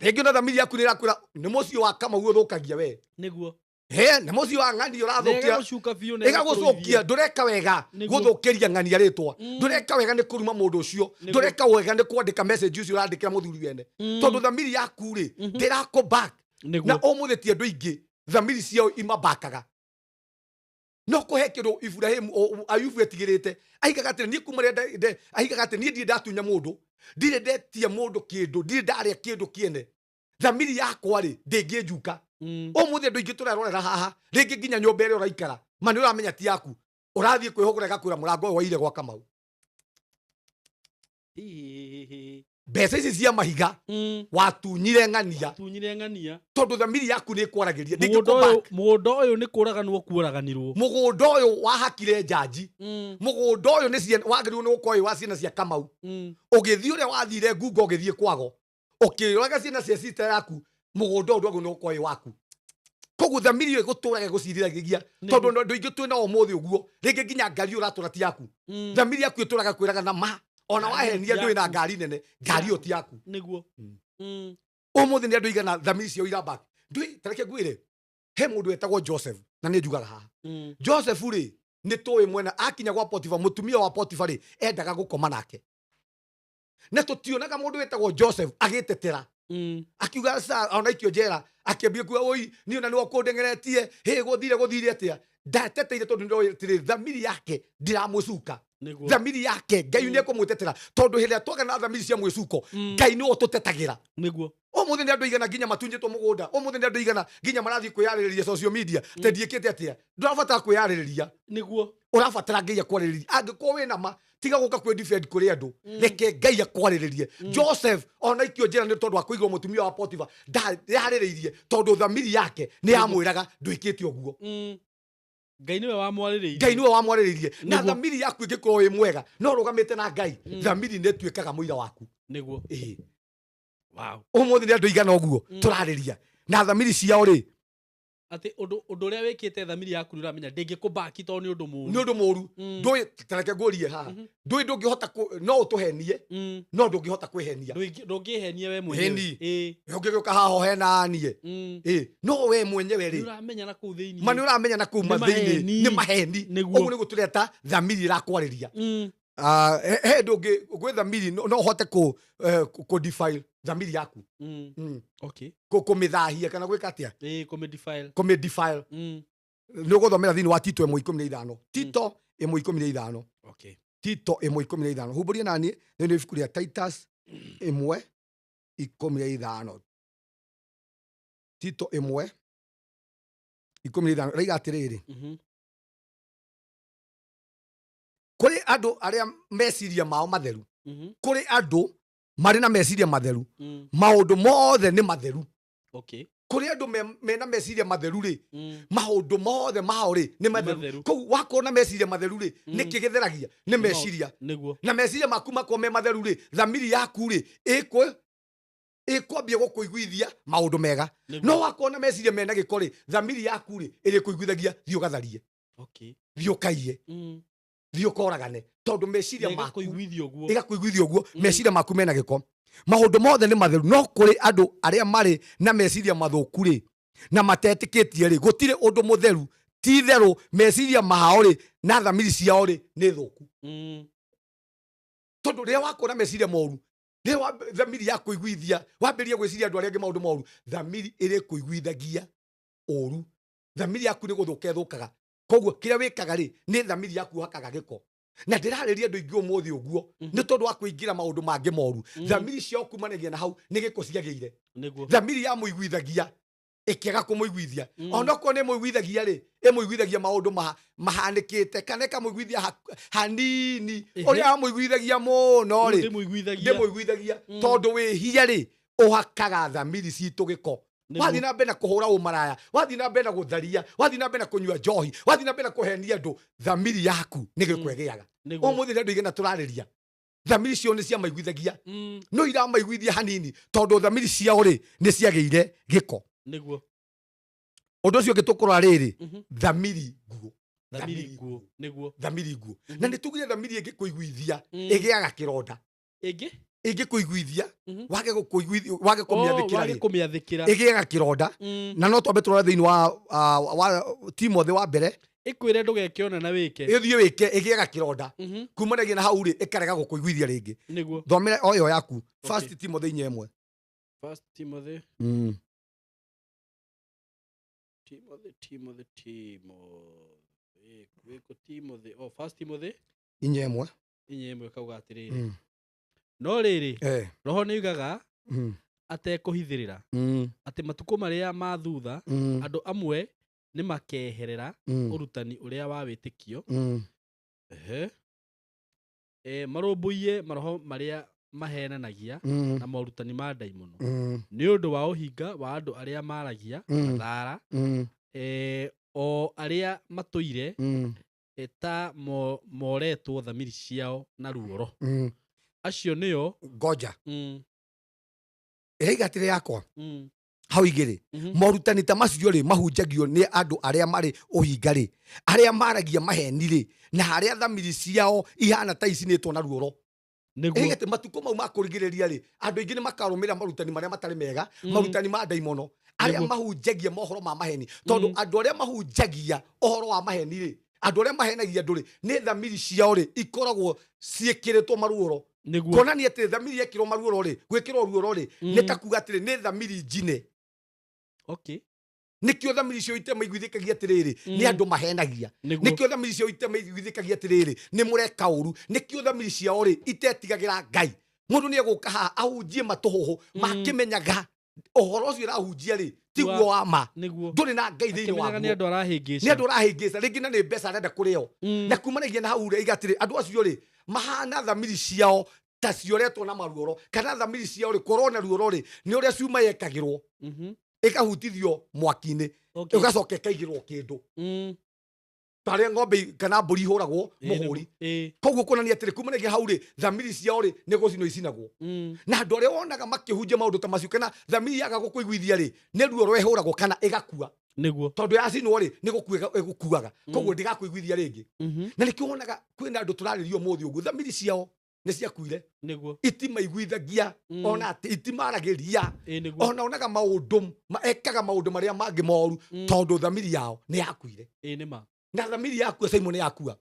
Rĩngĩ ona thamiri yaku nĩ ĩrakwĩra nĩ mũciĩ wa Kamau ũthũkagia we. Nĩguo. He, nĩ mũciĩ wa ng'ani Na ũrathũkia. ĩgagũcuka biũ na Ĩgagũcokia, ndũreka wega Nĩguo. gũthũkĩria ng'ania rĩtwa, Mm. ndũreka wega nĩ kũruma mũndũ ũcio, Nĩguo. ndũreka wega nĩ kwandĩka message ũcio ũrandĩkĩra mũthuri wene, tondũ thamiri yaku rĩ ndĩrakũ back. Na Nĩguo. ũmũthĩ ti andũ aingĩ thamiri ciao imabakaga. No kũhe kĩndũ Ibrahimu Ayubu etigĩrĩte, aigaga atĩrĩ, niĩ kuma rĩrĩa aigaga atĩ niĩ ndirĩ ndatunya mũndũ, ndirĩ ndetia mũndũ kĩndũ, ndirĩ ndarĩa kĩndũ kĩene, thamiri yakwa rĩ ndĩngĩnjuka. Ũmũthĩ andũ aingĩ tũrerorera haha, rĩngĩ nginya nyũmba ĩrĩa ũraikara ma nĩ ũramenya ti yaku, ũrathiĩ kwĩhũgũra ĩgakwĩra mũrango ũyũ waire gwa Kamau. Hihihihi. Mbeca ici cia mahiga watunyire ng'ania. Tunyire ng'ania. Tondũ thamiri yaku nĩ ĩkwaragĩria. Mũgũnda Ndĩngĩkũ ũyũ, back. mũgũnda ũyũ nĩ kũraganwo kuoraganirwo. Mũgũnda ũyũ wahakire njanji. Mũgũnda ũyũ nĩ wagĩrĩirwo nĩ gũkorwo wĩ wa ciana cia Kamau. Ũgĩthiĩ ũrĩa wathire ngungo ũgĩthiĩ kwago, ũkĩũraga ciana cia sister yaku, mũgũnda ũyũ ndwagĩrĩirwo nĩ gũkorwo wĩ waku. Koguo thamiri ĩyo ĩgũtũraga ĩgũcirithagĩria, Nĩguo. tondũ andũ aingĩ twĩ nao ũmũthĩ ũguo, rĩngĩ nginya ngari ũratũra ti yaku. Thamiri yaku ĩtũraga kwĩraga na ma, ona Ngari wahenia ti ndũĩ na yaku. ngari nene, ngari ĩyo ti yaku. Nĩguo. Ũmũthĩ nĩ andũ aigana thamiri ciao irabak. Ndũĩ, ta reke ngwĩre, he mũndũ wetagwo Joseph, na nĩ njugaga haha. Joseph rĩ, nĩ tũĩ mwena akinya gwa Potifa, mũtumia wa Potifa rĩ, endaga gũkoma nake. Na tũtionaga mũndũ wetagwo Joseph agĩtetera. Akiuga sa ona ikio njera, akĩambia kuga oi, niĩ ona nĩwe ũkũndengeretie, hĩ gũthire gũthire atĩa. Ndateteire tondũ nĩndoĩ atĩrĩ, thamiri yake ndiramũcuka. Nĩguo. Thamiri yake Ngai nĩ ekũmwĩtetera, tondũ hĩndĩ ĩrĩa twagĩa na thamiri cia mwĩcuko, Ngai nĩwe ũtũtetagĩra. Nĩguo. Ũmũthĩ nĩ andũ aigana nginya matunyĩtwo mũgũnda, ũmũthĩ nĩ andũ aigana nginya marathiĩ kwĩyarĩrĩria social media, te ndiĩkĩte atĩa. Ndũrabatara kwĩyarĩrĩria. Nĩguo. Ũrabatara Ngai akwarĩrĩrie. Angĩkorwo wĩna ma, tiga gũka kwĩ defend kũrĩ andũ. Reke Ngai akwarĩrĩrie. Joseph ona ikio njĩra nĩ tondũ wa kũigwo mũtumia wa Potifa, ndayarĩrĩirie tondũ thamiri yake nĩ yamwĩraga ndwĩkĩte ũguo. Ngai nĩwe wamwarĩrĩirie. Ngai nĩwe wamwarĩrĩirie. Na Nĩguo. thamiri yaku ĩngĩkorwo ĩ mwega, no ũrũgamĩte na Ngai, thamiri nĩ ĩtuĩkaga mũira waku. Nĩguo. Ĩĩ. Wow. Ũmũthĩ nĩ andũ aigana ũguo tũrarĩria. Na thamiri ciao rĩ, Atĩ ũndũ ũrĩa wĩkĩte thamiri yaku nĩ ũramenya ndĩngĩkũbaki tondũ nĩ ũndũ mũũru. Nĩ ũndũ mũũru. Ndũĩ, ta reke ngũrie haha. Ndũĩ ndũngĩhota no ũtũhenie, no ndũngĩhota kwĩhenia. Ndũngĩhenia we mwenyewe. Heni. Ĩĩ. Ũngĩgĩũka haha ũhenanie. Ĩĩ. No we mwenyewe rĩ. Nĩ ũramenya na kũu thĩinĩ. Ma nĩ ũramenya na kũu Nĩ thĩinĩ. maheni. Nĩ maheni. Nĩguo. Ũguo nĩguo tũreta thamiri ĩrakwarĩria. He ndũngĩ gwĩ thamiri no ũhote kũ defile thamiri yaku. Okay. Kũmĩthahia kana gwĩka atĩa? Ĩĩ, kũmĩ defile. Kũmĩ defile. Nĩ ũgũthomera thĩinĩ wa Tito 1:15. Tito 1:15. Okay. Tito 1:15. Humbũria naniĩ thĩinĩ wa ibuku rĩa Titus 1:15. Tito 1:15. Raiga atĩrĩrĩ. Kũrĩ andũ arĩa meciria mao matheru. Kũrĩ andũ marĩ na meciria matheru. Maũndũ mothe nĩ matheru. Okay. Kũrĩ andũ mena meciria matheru rĩ, maũndũ mothe mao rĩ nĩ matheru. Matheru. Koguo wakorwo na meciria matheru rĩ, nĩkĩ gĩtheragia? Nĩ meciria. Nĩguo. Na meciria maku makorwo me matheru rĩ, thamiri yaku rĩ, ĩkwambia gũkũiguithia maũndũ mega. Nĩguo. No wakorwo na meciria mena gĩko rĩ, thamiri yaku rĩ, ĩrĩkũiguithagia thiĩ ũgatharie. Okay. Thiĩ ũkaiye. Thiĩ ũkoragane. Tondũ meciria Na maku ĩgakũiguithia ũguo. ĩgakũiguithia ũguo, meciria maku mena gĩko. Maũndũ mothe nĩ matheru, no kũrĩ andũ arĩa marĩ na meciria mathũku rĩ, na matetĩkĩtie rĩ, gũtirĩ ũndũ mũtheru. Ti itherũ meciria mao rĩ, na thamiri ciao rĩ, nĩ thũku. Tondũ rĩrĩa wakorwo na meciria moru, rĩrĩa thamiri yakũiguithia, wambĩrĩria gwĩciria andũ arĩa angĩ maũndũ moru, thamiri ĩrĩkũiguithagia ũru. Thamiri yaku nĩ gũthũka ĩthũkaga. Koguo kĩrĩa wĩkaga rĩ, nĩ thamiri yaku ũhakaga gĩko. Na ndĩrarĩria andũ aingĩ ũmũthĩ ũguo nĩ tondũ wa kũingĩra maũndũ mangĩ moru. Thamiri ciao kumanagia na hau nĩ gĩko ciagĩire. Thamiri yamũiguithagia ĩkĩaga kũmũiguithia. Onokorwo nĩ ĩmũiguithagia rĩ, ĩmũiguithagia maũndũ mahanĩkĩte kana ĩkamũiguithia hanini. Ũrĩa yamũiguithagia mũno rĩ, Ndĩmũiguithagia. Ndĩmũiguithagia. Tondũ wĩhia rĩ, ũhakaga thamiri citũ gĩko. Wathiĩ na mbere na kũhũra ũmaraya, wathiĩ na mbere na gũtharia, wathiĩ na mbere na kũnyua njohi, wathiĩ na mbere na kũhenia andũ, thamiri yaku nĩ gĩko ĩgĩaga. Ũmũthĩ nĩ andũ aigana tũrarĩria thamiri ciao nĩ ciamaiguithagia, no iramaiguithia hanini tondũ thamiri ciao rĩ nĩ ciagĩire gĩko. Ũndũ ũcio ũngĩ tũkũrora rĩrĩ, thamiri nguũ. Thamiri nguũ, nĩguo. Thamiri nguũ. Na nĩ tugire thamiri ĩngĩkũiguithia ĩgĩaga kĩronda. Ĩngĩ? Ĩngĩkũiguithia, wage gũkũiguithia, wage kũmĩathĩkĩra wage rĩ, kũmĩathĩkĩra. Ĩgĩaga kĩronda. Na no twambe tũrore thĩinĩ wa Timothy wa mbere. Ĩkwĩre ndũgeke ona na wĩke. Ĩthiĩ wĩke, ĩgĩaga kĩronda. Kumanagia na hau rĩ, ĩkarega gũkũiguithia rĩngĩ. Thomera o ĩyo yaku. First Timothy 4:1. First Timothy. Timothy, Timothy, Timothy. Wĩkũ Timothy? Oh, First Timothy. 4:1. 4:1 kauga atĩrĩrĩ. No rĩrĩ, Roho nĩoigaga atekũhithĩrĩra atĩ matukũ marĩa ma thutha andũ amwe nĩmakeherera ũrutani ũrĩa wa wĩtĩkio. Ehe. Marũmbũiye maroho marĩa mahenanagia na morutani ma ndaimono nĩ ũndũ wa ũhinga wa andũ arĩa maragia thara, o arĩa matũire ta moretwo thamiri ciao na ruoro. Acio nĩo Ngoja. Ĩraiga atĩrĩ yakwa. Hau igĩrĩ. Morutani ta macio rĩ mahunjagio nĩ andũ arĩa marĩ ũhinga rĩ, arĩa maragia maheni rĩ, na harĩa thamiri ciao ihana ta icinĩtwo na ruoro. Ĩraiga atĩ matukũ mau ma kũrigĩrĩria rĩ, andũ aingĩ nĩ makarũmĩrĩra marutani marĩa matarĩ mega, marutani ma ndaimono, arĩa mahunjagia mohoro ma maheni. Tondũ andũ arĩa mahunjagia ũhoro wa maheni rĩ, andũ arĩa mahenagia andũ rĩ, nĩ thamiri ciao rĩ ikoragwo ciĩkĩrĩtwo maruoro. Kuonania atĩ thamiri yekĩrwo maruoro rĩ, gwĩkĩrwo ruoro rĩ, nĩ ta kuga atĩrĩ nĩ thamiri njine. Nĩkĩo thamiri cio itemaiguithĩkagia atĩrĩrĩ, nĩ andũ mahenagia. Nĩkĩo thamiri cio itemaiguithĩkagia atĩrĩrĩ, nĩ mũreka ũru. Nĩkĩo thamiri ciao rĩ itetigagĩra Ngai. Mũndũ nĩ egũka haha ahunjie matũhũhũ makĩmenyaga ũhoro ũcio ũrahunjia rĩ tiguo wa ma. Ndũrĩ na Ngai thĩinĩ Akĩmenyaga waguo. nĩ andũ arahĩngĩca. Nĩ andũ arahĩngĩca, rĩngĩ na nĩ mbeca arenda kũrĩo. Na kumanagia na hau rĩ, iga atĩrĩ, andũ acio rĩ mahana thamiri ciao ta cioretwo na maruoro, kana thamiri ciao rĩ kũrwo na ruoro rĩ nĩ ũrĩa cuma yekagĩrwo. Ĩkahutithio mwaki-inĩ, ĩgacoka ĩkaigĩrwo kĩndũ. Tarĩa ng'ombe kana mbũri ihũragwo mũhũri. Koguo kuonania atĩrĩ kumanagia hau rĩ thamiri ciao rĩ nĩ gũcinwo icinagwo. Na andũ arĩa wonaga makĩhunjia maũndũ ta macio kana thamiri yaga gũkũiguithia rĩ nĩ ruo rwehũragwo kana ĩgakua. Tondũ yacinwo rĩ nĩ gũkua ĩgũkuaga. Koguo ndĩgakũiguithia rĩngĩ. Na nĩkĩo wonaga kwĩna andũ tũrarĩria ũmũthĩ ũguo thamiri ciao nĩ ciakuire. Itimaiguithagia, ona atĩ itimaragĩria. Ona onaga maũndũ, ekaga maũndũ marĩa mangĩ moru, tondũ thamiri yao nĩ yakuire. Nĩ ma. Na thamiri yakua, Simon nĩ yakua.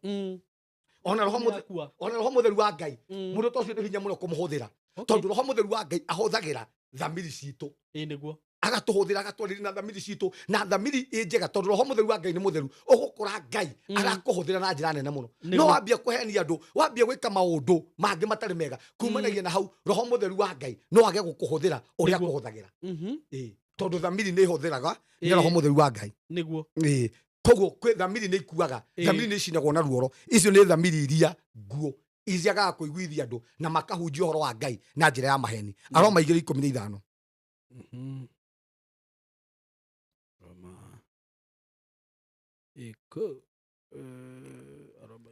Ona roho Nĩ mũtheru, yakua. Ona roho mũtheru wa Ngai, mũndũ ta ũcio nĩ hinya mũno kũmũhũthĩra. Tondũ roho mũtheru wa Ngai ahũthagĩra thamiri citũ. Nĩguo. Agatũhũthĩra, agatwarĩria na thamiri citũ, na thamiri ĩ njega, tondũ roho mũtheru wa Ngai nĩ mũtheru. Ũgũkora Ngai arakũhũthĩra na njĩra nene mũno. No wambia kũhenia andũ, wambia gwĩka maũndũ mangĩ matarĩ mega, kumanagia na hau roho mũtheru wa Ngai no age gũkũhũthĩra ũrĩa akũhũthagĩra. Tondũ thamiri nĩ ĩhũthĩraga nĩ roho mũtheru wa Ngai. Koguo kwĩ thamiri nĩ ikuaga, thamiri nĩ icinagwo na ruoro. Icio nĩ thamiri iria nguũ ciagaga kũiguithia andũ na makahunjia ũhoro wa Ngai na njĩra ya maheni. Aroma 2:15. Roma. Ĩkũ. Aroma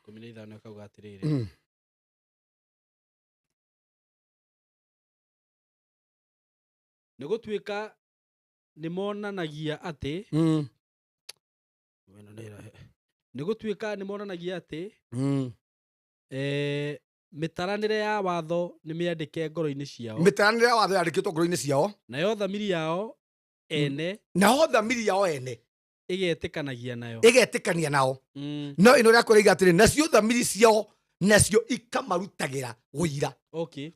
2:15 akauga atĩrĩrĩ. Nĩ gũtuĩka nĩ monanagia atĩ Ĩno nĩ ĩrahe. Nĩ gũtuĩka nĩ monanagia atĩ mĩtaranĩre ya watho nĩ mĩandĩke ngoro-inĩ ciao. Mĩtaranĩre ya watho yandĩkĩtwo ngoro-inĩ ciao. Nayo thamiri yao ene. Nayo thamiri yao ene. Ĩgetĩkanagia nayo. Ĩgetĩkania nao. No ĩno ĩrĩa kũraiga atĩrĩ, nacio thamiri ciao nacio ikamarutagĩra ũira.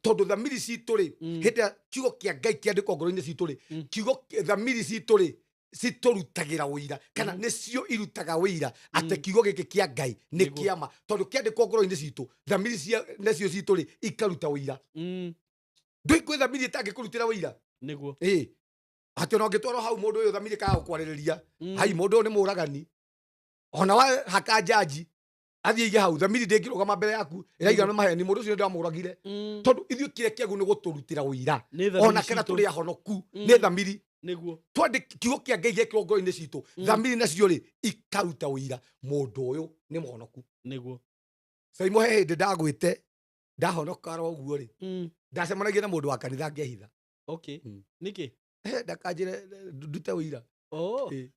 Tondũ thamiri citũ rĩ, hĩndĩ ĩrĩa kiugo kĩa Ngai kĩandĩkwo ngoro-inĩ citũ rĩ, kiugo thamiri citũ rĩ, Citũrutagĩra ũira kana nĩcio irutaga ũira atĩ kiugo gĩkĩ kĩa Ngai nĩ kĩama, tondũ kĩandĩkwo ngoro-inĩ citũ, thamiri cia nacio citũ rĩ ikaruta ũira. Ndũĩ kwĩ thamiri ĩtangĩkũrutĩra ũira. Ĩ atĩ ona ũngĩtwarwo hau mũndũ ũyũ thamiri ĩkaga gũkwarĩrĩria. Hai, mũndũ ũyũ nĩ mũragani, ona wahaka njanji athiĩ aige hau, thamiri ndĩngĩrũgama mbere yaku, ĩraiga nĩ maheni, mũndũ ũcio nĩ ndamũragire. Tondũ ithuĩ kĩrĩa kĩagu nĩ gũtũrutĩra ũira Nĩ thamiri ona kana citũ. tũrĩ ahonoku nĩ thamiri. Twandĩ kiugo kĩa Ngai gĩekĩrwo ngoro-inĩ citũ, thamiri nacio rĩ ikaruta ũira mũndũ ũyũ nĩ mũhonoku. Caimo, he hĩndĩ ndagwĩte ndahonoka ro ũguo rĩ, ndacemanagia na mũndũ wa kanitha ngehitha. Nĩkĩ? Ndakanjĩre ndute ũira. Oh. Ĩ.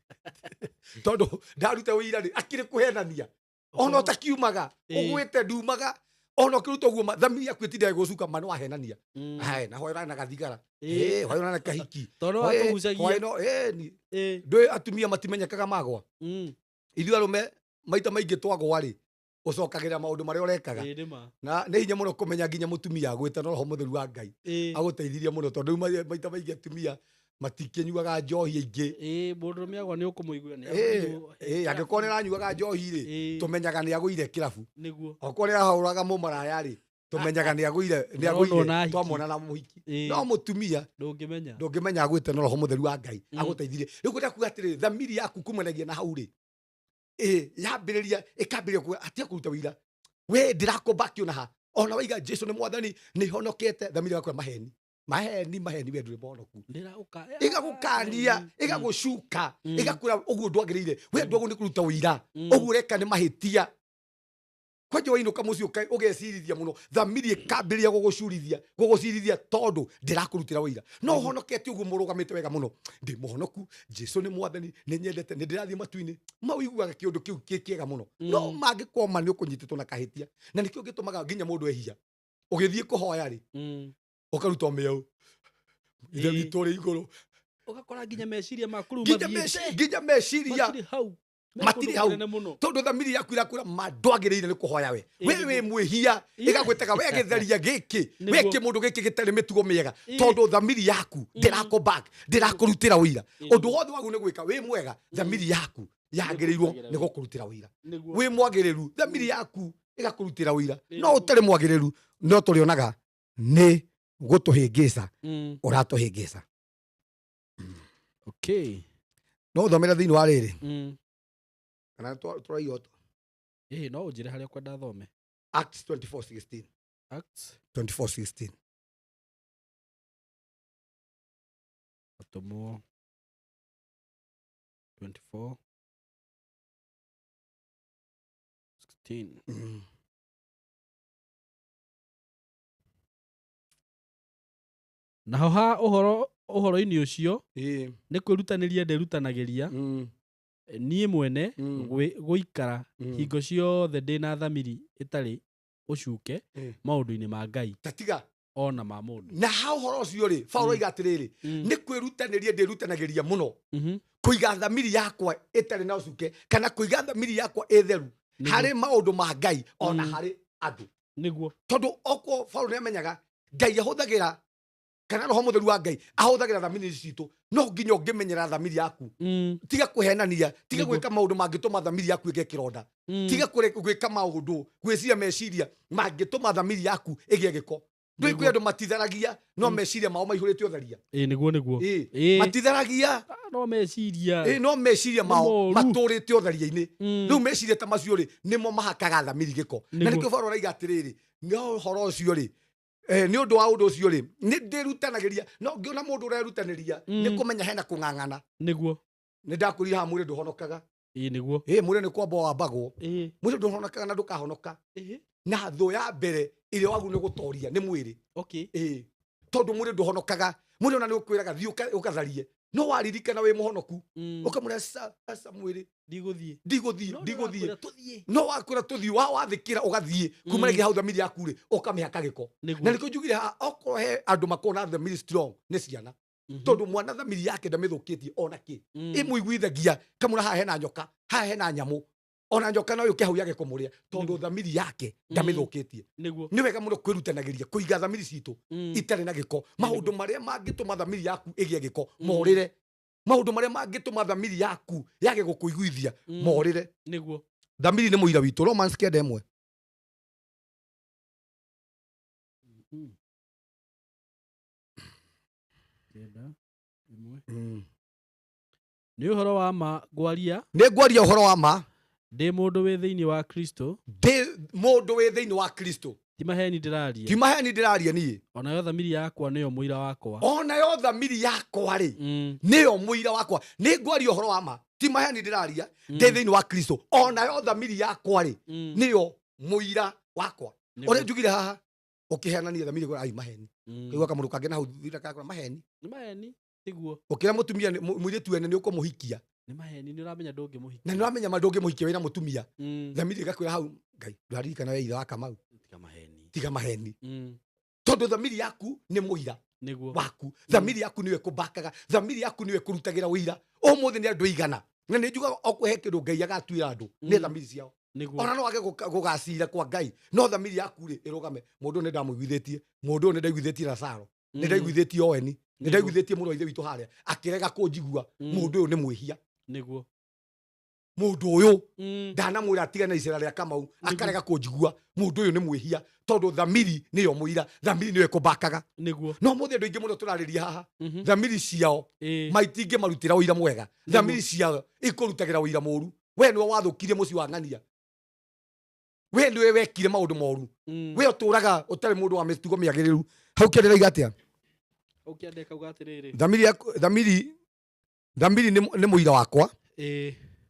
Tondũ ndaruta ũira rĩ, akĩrĩ kũhenania ona ũtakiumaga. Ũgwĩte ndumaga ona ũkĩruta ũguo thamiri yaku ĩtindaga gũcuka ma nĩwahenania. Hai, na hwaĩ na gathigara. Ĩ, hwaĩ na kahiki. Tondũ Hwaĩ- wakũgucagia. hwaĩ no ĩ, ndũĩ atumia matimenyekaga magwa. Ithuĩ arũme maita maingĩ twagwa rĩ, ũcokagĩrĩra maũndũ marĩa ũrekaga. Ĩ, nĩ ma. Na nĩ hinya mũno kũmenya nginya mũtumia agwĩte, no Roho Mũtheru wa Ngai agũteithirie mũno, tondũ rĩu maita maingĩ atumia matikĩnyuaga njohi aingĩ. Ĩ, mũndũrũme agwa nĩ ũkũmũigua nĩ Ĩ, angĩkorwo nĩ aranyuaga njohi rĩ, tũmenyaga nĩ agũire kĩrabu. Okorwo nĩ arahũraga mũmaraya rĩ, tũmenyaga nĩ agũire, nĩ Nĩaronwo agũire na ahiki. twamwona na mũhiki. No mũtumia Ndũngĩmenya. Ndũngĩmenya agwĩte, no Roho Mũtheru wa Ngai agũteithirie. Rĩu kwenda kuga atĩrĩrĩ, thamiri yaku kumanagia na hau rĩ, ĩ yambĩrĩria ĩkambĩrĩria kuga atia kũruta wĩira we ndĩrakũmba akiona ha ona waiga Jesu nĩ mwathani, nĩ honokete, thamiri yaku maheni, maheni, maheni, we ndũrĩ mũhonoku. Ndĩragũka. Ĩgagũkania, ĩgagũcuka, ĩgakwĩra ũguo ndwagĩrĩire, we ndwagĩrĩirwo nĩ kũruta ũira. Ũguo ũreka nĩ mahĩtia. Kwanja wainũka mũciĩ ũgecirithia mũno, thamiri ĩkambĩrĩria gũgũcurithia, gũgũcirithia, tondũ ndĩrakũrutĩra ũira. No ũhonokete ũguo mũrũgamĩte wega mũno, ndĩ mũhonoku, Jesu nĩ mwathani, nĩ nyendete, nĩ ndĩrathiĩ matu-inĩ, mawĩiguaga kĩũndũ kĩu kĩ kĩega mũno. No mangĩkorwo ma nĩ ũkũnyitĩtwo na kahĩtia, na nĩkĩo gĩtũmaga nginya mũndũ ehia, ũgĩthiĩ kũhoya rĩ, ũkaruta mĩau, Ithe witũ ũrĩ igũrũ. Ũgakora nginya meciria maku rĩu Nginya mathiĩte. Nginya meciria Matirĩ hau. Me matirĩ kũndũ hau. kũnene mũno. Tondũ thamiri yaku irakwĩra ma ndwagĩrĩire nĩ kũhoya we. We wĩ mwĩhia. Ĩgagwĩtaga we gĩtheria gĩkĩ, we kĩmũndũ gĩkĩ gĩtarĩ mĩtugo mĩega. Tondũ thamiri yaku ndĩrakũ back, ndĩrakũrutĩra ũira. Ũndũ wothe wagu nĩ gwĩka wĩ mwega, thamiri yaku yagĩrĩirwo Nĩgũkũrutagĩra nĩ gũkũrutĩra ũira. Wĩ mwagĩrĩru, thamiri yaku ĩgakũrutĩra ũira. No ũtarĩ mwagĩrĩru, no tũrĩonaga nĩ gũtũhĩngĩca ũratũhĩngĩca. No ũthomere thĩinĩ wa rĩrĩ kana tũraiga ũtũ. Ĩ, no ũnjĩre harĩa ũkwenda thome. Acts 24:16. Acts 24:16. Atũmwo 24 16. Naho ha ũhoro ũhoro-inĩ ũcio, nĩ kwĩrutanĩria ndĩrutanagĩria niĩ mwene gũikara hingo ciothe ndĩ na thamiri ĩtarĩ ũcuke maũndũ-inĩ ma Ngai Tatiga. ona ma mũndũ. Na ha ũhoro ũcio rĩ, Paulo oiga atĩrĩrĩ, nĩ kwĩrutanĩria ndĩrutanagĩria mũno kũiga thamiri yakwa ĩtarĩ na ũcuke, kana kũiga thamiri yakwa ĩtheru harĩ maũndũ ma Ngai ona harĩ andũ. Tondũ okorwo Paulo nĩ amenyaga Ngai ahũthagĩra, kana Roho Mũtheru wa Ngai ahũthagĩra thamiri citũ, no nginya ũngĩmenyera thamiri yaku. Tiga kũhenania, tiga gwĩka maũndũ mangĩtũma thamiri yaku ĩgĩe kĩronda. Tiga gwĩka maũndũ, gwĩciria meciria mangĩtũma thamiri yaku ĩgĩe gĩko. Ndũĩ kwĩ andũ matitharagia, no meciria mao maihũrĩte ũtharia. Ĩ, nĩguo nĩguo. Ĩ, Ĩ. matitharagia. Ah, no meciria. Ĩ, no meciria mao Nĩ moru. matũrĩte ũtharia-inĩ. Rĩu meciria ta macio rĩ, nĩmo mahakaga thamiri gĩko. Na nĩkĩo Paulo araiga atĩrĩrĩ, nĩ ũhoro ũcio rĩ, nĩ ũndũ wa ũndũ ũcio rĩ, nĩ ndĩrutanagĩria. No ngĩona mũndũ ũrerutanĩria, nĩ kũmenya hena kũng'ang'ana. Nĩ ndakũria haha, mwĩrĩ ndũhonokaga. Ĩ, nĩguo. Ĩ, mwĩrĩ nĩ kwamba wambagwo. Mwĩrĩ ndũhonokaga na ndũkahonoka. Na thũ ya mbere ĩrĩa wagu nĩ gũtoria nĩ mwĩrĩ. Ĩ, tondũ mwĩrĩ ndũhonokaga. Mwĩrĩ ona nĩ ũkwĩraga thiĩ ũkatharie, no waririkana wĩ mũhonoku, ũkamwĩra aca, aca mwĩrĩ. Ndigũthiĩ. Ndigũthiĩ, No ndigũthiĩ. ndĩrakwĩra tũthiĩ. No wakwĩra tũthiĩ, wathĩkĩra ũgathiĩ. Kuma rĩngĩ hau thamiri yaku rĩ, ũkamĩhaka gĩko. Na nĩkĩo njugire haha, okorwo he andũ makoragwo na thamiri strong nĩ ciana. Tondũ mwana thamiri yake ndamĩthũkĩtie ona kĩ. Ĩmũiguithagia kamũra haha hena nyoka, haha hena nyamũ, ona nyoka no yũke hau yage kũmũrĩa, tondũ thamiri yake ndamĩthũkĩtie. Nĩ wega mũno kwĩrutanagĩria kũiga thamiri citũ itarĩ na gĩko. Maũndũ marĩa mangĩtũma thamiri yaku ĩgĩe gĩko, morĩre. Maũndũ marĩa mangĩtũma thamiri yaku yage gũkũiguithia morĩre. Nĩguo. Thamiri nĩ mũira witũ. Romans 9. 9. Nĩ ũhoro wa ma ngwaria. Nĩ ngwaria ũhoro wa ma. Ndĩ mũndũ wĩ thĩinĩ wa Kristo. Ndĩ mũndũ wĩ thĩinĩ wa Kristo. Ti maheni ndĩraria. Ti maheni ndĩraria niĩ. Onayo thamiri yakwa nĩyo mũira wakwa. Onayo thamiri yakwa rĩ nĩyo mũira wakwa. Nĩ ngwaria ũhoro wa ma. Ti maheni ndĩraria. Ndĩ thĩinĩ wa Kristo. Onayo thamiri yakwa rĩ nĩyo mũira wakwa. Ũrĩa njugire haha ũkĩheanania thamiri kwa ai maheni. Kaigua kamũndũ kangĩ na hau thutha kakora maheni. Nĩ maheni tiguo. Ũkĩra mũtumia mũirĩtu ene nĩ ũkũmũhikia. Nĩ maheni nĩ ũramenya ndũngĩmũhikia. Na nĩ ũramenya ma ndũngĩmũhikia wĩna mũtumia. Thamiri ĩgakwĩra hau Ngai ndũraririkana we ithe wa Kamau. Tiga maheni. Tiga maheni. Tondũ thamiri yaku nĩ mũira waku. Thamiri yaku nĩyo ĩkũbakaga. Thamiri yaku nĩyo ĩkũrutagĩra ũira. Ũmũthĩ nĩ andũ aigana. Na nĩ njugaga o kũhe kĩndũ Ngai agatuĩra andũ nĩ thamiri ciao. Ona no age gũgacira kwa Ngai no thamiri yaku rĩ ĩrũgame. Mũndũ ũyũ nĩ ndamũiguithĩtie. Mũndũ ũyũ nĩ ndaiguithĩtie Lazaro. Nĩ ndaiguithĩtie Oweni. Nĩ ndaiguithĩtie mũrũ wa ithe witũ harĩa akĩrega kũnjigua. Mũndũ ũyũ nĩ mwĩhia. Nĩguo. Mũndũ ũyũ ndanamwĩra atigane icera rĩa Kamau akarega kũnjigua. Mũndũ ũyũ nĩ mwĩhia tondũ thamiri nĩyo mũira. Thamiri nĩyo ĩkũbakaga. Nĩguo. No mũthĩ andũ aingĩ mũno tũrarĩria haha thamiri ciao maitingĩmarutĩra ũira mwega. Thamiri ciao ikũrutagĩra ũira mũru. We nĩwe wathũkirie mũciĩ wa ng'ania. We nĩwe wekire maũndũ moru. We ũtũraga ũtarĩ mũndũ wa mĩtugo mĩagĩrĩru. Hau kĩarĩra atĩa? Hau kĩandĩka uga atĩrĩrĩ. Thamiri nĩ mũira wakwa.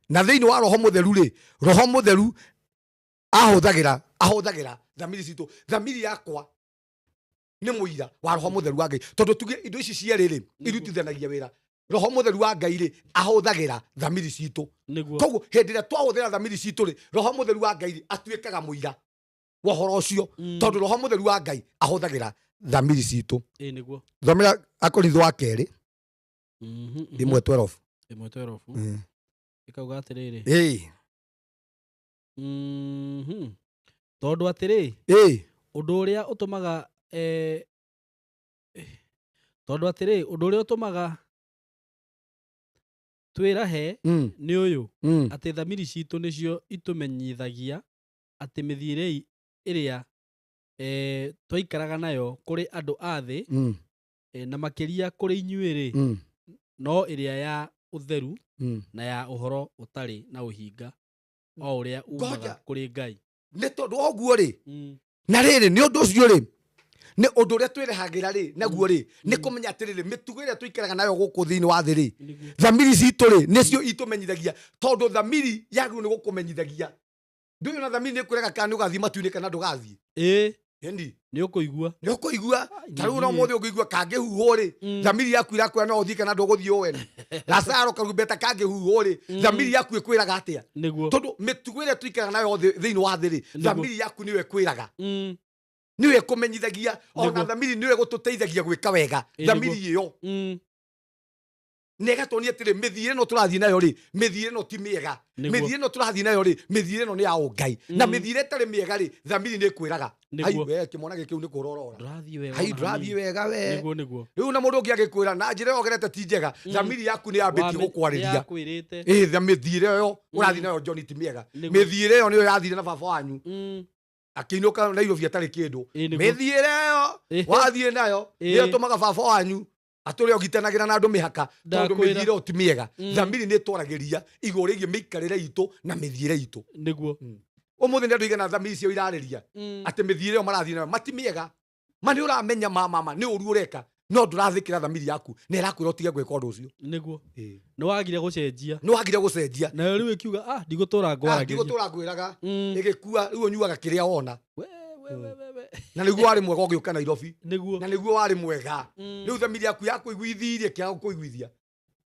Na thĩinĩ wa Roho Mũtheru rĩ, Roho Mũtheru ahũthagĩra thamiri citũ. Thamiri yakwa nĩ mũira wa Roho Mũtheru wa Ngai. Tondũ tuge indo ici cierĩ rĩ, irutithanagia wĩra. Roho Mũtheru wa Ngai rĩ, ahũthagĩra thamiri citũ. Koguo hĩndĩ ĩrĩa twahũthĩra thamiri citũ rĩ, Roho Mũtheru wa Ngai rĩ, atuĩkaga mũira wa ũhoro ũcio. Tondũ Roho Mũtheru wa Ngai ahũthagĩra thamiri citũ. Nĩguo. Thomera Akorintho wa kerĩ 1:12. 1:12. Ĩkauga atĩrĩrĩ. Tondũ atĩrĩ ũndũ ũrĩa ũtũmaga tondũ atĩrĩ ũndũ ũrĩa ũtũmaga twĩrahe nĩ ũyũ atĩ thamiri citũ nĩcio itũmenyithagia atĩ mĩthiĩre ĩrĩa twaikaraga nayo kũrĩ andũ a thĩ na makĩria kũrĩ inyuĩ rĩ no ĩrĩa ya ũtheru na ya ũhoro ũtarĩ na ũhinga o ũrĩa umaga kũrĩ Ngai. Nĩ tondũ ũguo rĩ na rĩrĩ nĩ ũndũ ũcio rĩ nĩ ũndũ ũrĩa twĩrehagĩra rĩ naguo rĩ nĩ kũmenya atĩrĩrĩ mĩtugo ĩrĩa tũikaraga nayo gũkũ thĩinĩ wa thĩ rĩ thamiri citũ rĩ nĩcio itũmenyithagia. Tondũ thamiri yagĩrĩirwo nĩ gũkũmenyithagia. Ndũĩ ona thamiri nĩ ĩkwĩraga kana nĩ ũgathiĩ matu-inĩ kana ndũgathiĩ. Ĩni. Nĩ ũkũigua. Nĩ ũkũigua. Ta rĩu no mũthĩ ũngĩigua kangĩhuhwo rĩ, thamiri yaku irakwĩra no ũthiĩ kana ndũgũthiĩ ũweni. Lazaro karumbeta kangĩhuhwo rĩ, thamiri yaku ĩkwĩraga atĩa? Nĩguo. Tondũ mĩtugo ĩrĩa tũikaraga nayo thĩinĩ wa thĩ rĩ, thamiri yaku nĩyo ĩkwĩraga. Nĩyo ĩkũmenyithagia. Ona thamiri nĩyo ĩgũtũteithagia gwĩka wega. Thamiri ĩyo. Nĩ ĩgatuonia atĩrĩ mĩthiĩre ĩno tũrathiĩ nayo rĩ, mĩthiĩre ĩno ti mĩega. Mĩthiĩre ĩno tũrathiĩ nayo rĩ, mĩthiĩre ĩno nĩ ya ũngai. Na mĩthiĩre ĩtarĩ mĩega rĩ, thamiri nĩ ĩkwĩraga. Ai we kĩmwana gĩkĩ nĩ kũrora ora. Ndũrathiĩ wega. Ai ndũrathiĩ wega we. Nĩguo nĩguo. Rĩu na mũndũ ũngĩ agĩkwĩra na njĩra ĩyo ũgerete ti njega, thamiri yaku nĩ yambĩtie gũkwarĩria. Nĩyakwĩrĩte. Mĩthiĩre ĩyo ũrathiĩ nayo John ti mĩega. Mĩthiĩre ĩyo nĩyo yathire na baba wanyu. Akĩinũka Nairobi atarĩ kĩndũ. Mĩthiĩre ĩyo wathiĩ nayo nĩyo ĩtũmaga baba wanyu atũrĩa ũgitanagĩra na andũ mĩhaka tondũ mĩthiĩre ĩyo ti mĩega. Thamiri nĩ ĩtwaragĩria igũrũ rĩgiĩ mĩikarĩre itũ na mĩthiĩre itũ. Nĩguo. Ũmũthĩ nĩ andũ aigana thamiri ciao irarĩria atĩ mĩthiĩre ĩyo marathiĩ nayo mati mĩega. Ma nĩ ũramenya mama nĩ ũru ũreka no ndũrathĩkĩra thamiri yaku na ĩrakwĩra ũtige gwĩka ũndũ ũcio. Nĩguo. Nĩ wagire gũcenjia. Nĩ wagire gũcenjia. Nayo rĩu ĩkiuga ndigũtũra ngwaragĩria. Ndigũtũra ngwĩraga. Ĩgĩkua rĩu ũnyuaga kĩrĩa wona. Na nĩguo warĩ mwega ũgĩũka Nairobi. Nĩguo. Na nĩguo warĩ mwega. Rĩu thamiri yaku yakũiguithirie kĩaga gũkũiguithia.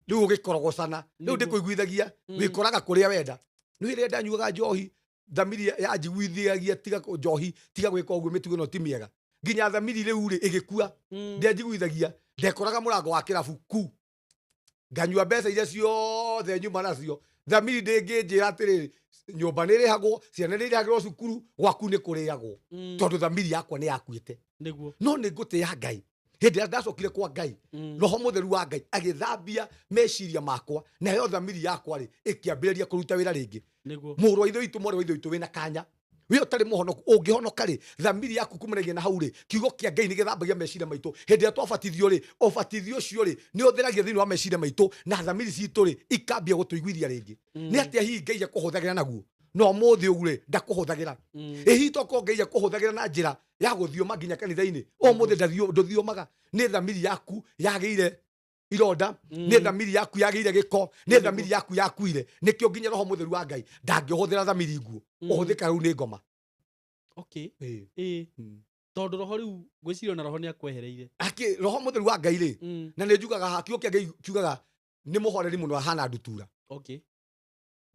Rĩu ũgĩkorogocana. Rĩu ndĩkũiguithagia. Wĩkoraga kũrĩa wenda. Nĩ rĩrĩa ndanyuaga njohi thamiri yanjiguithagia tiga njohi tiga gwĩka ũguo mĩtugo ĩno ti mĩega. Nginya thamiri rĩu rĩ ĩgĩkua. Ndĩanjiguithagia. Ndekoraga mũrango wa kĩrabu ku. Nganyua mbeca iria ciothe nyuma nacio. Thamiri ndĩngĩnjĩra atĩrĩrĩ nyũmba nĩ ĩrĩhagwo, ciana nĩ irĩhagĩrwo cukuru, gwaku nĩ kũrĩagwo. Tondũ thamiri yakwa nĩ yakuĩte. Nĩguo. No nĩ ngũtĩĩa Ngai. Hĩndĩ ĩrĩa ndacokire kwa Ngai, Roho Mũtheru wa Ngai agĩthambia meciria makwa, nayo thamiri yakwa rĩ ĩkĩambĩrĩria kũruta wĩra rĩngĩ. Nĩguo. Mũrũ wa ithe witũ, mwarĩ wa ithe witũ, wĩna kanya we ũtarĩ mũhonoku, ũngĩhonoka rĩ, thamiri yaku kumanagia na hau rĩ, kiugo kĩa Ngai nĩ gĩthambagia meciria maitũ. Hĩndĩ ĩrĩa twabatithio rĩ, ũbatithio ũcio rĩ nĩ ũtheragia thĩinĩ wa meciria maitũ, na thamiri citũ rĩ ikambia gũtũiguithia rĩngĩ. Nĩ atĩa hihi Ngai akũhũthagĩra naguo? No ũmũthĩ ũguo rĩ ndakũhũthagĩra. Ĩ hihi tokorwo Ngai akũhũthagĩra na njĩra ya gũthiũma nginya kanitha-inĩ, ũmũthĩ ndũthiomaga? Nĩ thamiri yaku yagĩire ironda, nĩ thamiri yaku yagĩire gĩko, nĩ thamiri yaku yakuire. Nĩkĩo nginya Roho Mũtheru wa Ngai ndangĩhũthĩra thamiri nguo, ũhũthĩka rĩu nĩ ngoma. Okay. Ĩĩ. Tondũ roho rĩu ngwĩciria ona roho nĩ akwehereire. Akĩ Roho Mũtheru wa Ngai rĩ, na nĩ njugaga haha, kiugo kĩa Ngai kiugaga nĩ mũhoreri mũno, ahana ndutura,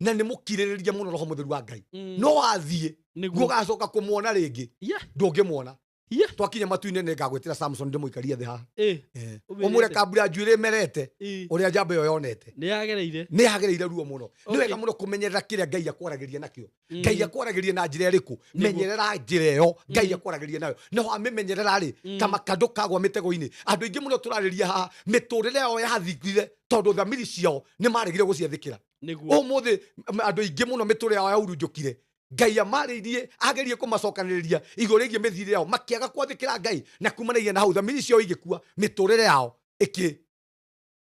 na nĩ mũkirĩrĩria mũno Roho Mũtheru wa Ngai. No wathiĩ Nĩguo. gũgacoka kũmuona rĩngĩ, ndũngĩmuona. Twakinya matu-inĩ nĩ ngagwĩtĩra Samson ndĩmũikarie thĩ haha. Ũmĩrĩte. Ũmwĩre kambura njuĩrĩ ĩmerete ũrĩa njamba ĩyo yonete. Nĩ yagereire. Nĩ yagĩrĩire ruo mũno. Nĩ wega mũno kũmenyerera kĩrĩa Ngai akwaragĩria nakĩo. Ngai akwaragĩria na njĩra ĩrĩkũ? Menyerera njĩra ĩyo Ngai akwaragĩria nayo, na wamĩmenyerera rĩ, ta maka ndũkagwa mĩtego-inĩ. Andũ aingĩ mũno tũrarĩria haha, mĩtũrĩre yao yathirire tondũ thamiri ciao nĩ maregire gũciathĩkĩra. Ũmũthĩ andũ aingĩ mũno mĩtũrĩre yao yaurunjũkire. Ngai amarĩirie, agerie kũmacokanĩrĩria igũrũ rĩgiĩ mĩthiĩre yao, makĩaga kwathĩkĩra Ngai, na kumanagia na hau thamiri ciao igĩkua, mĩtũrĩre yao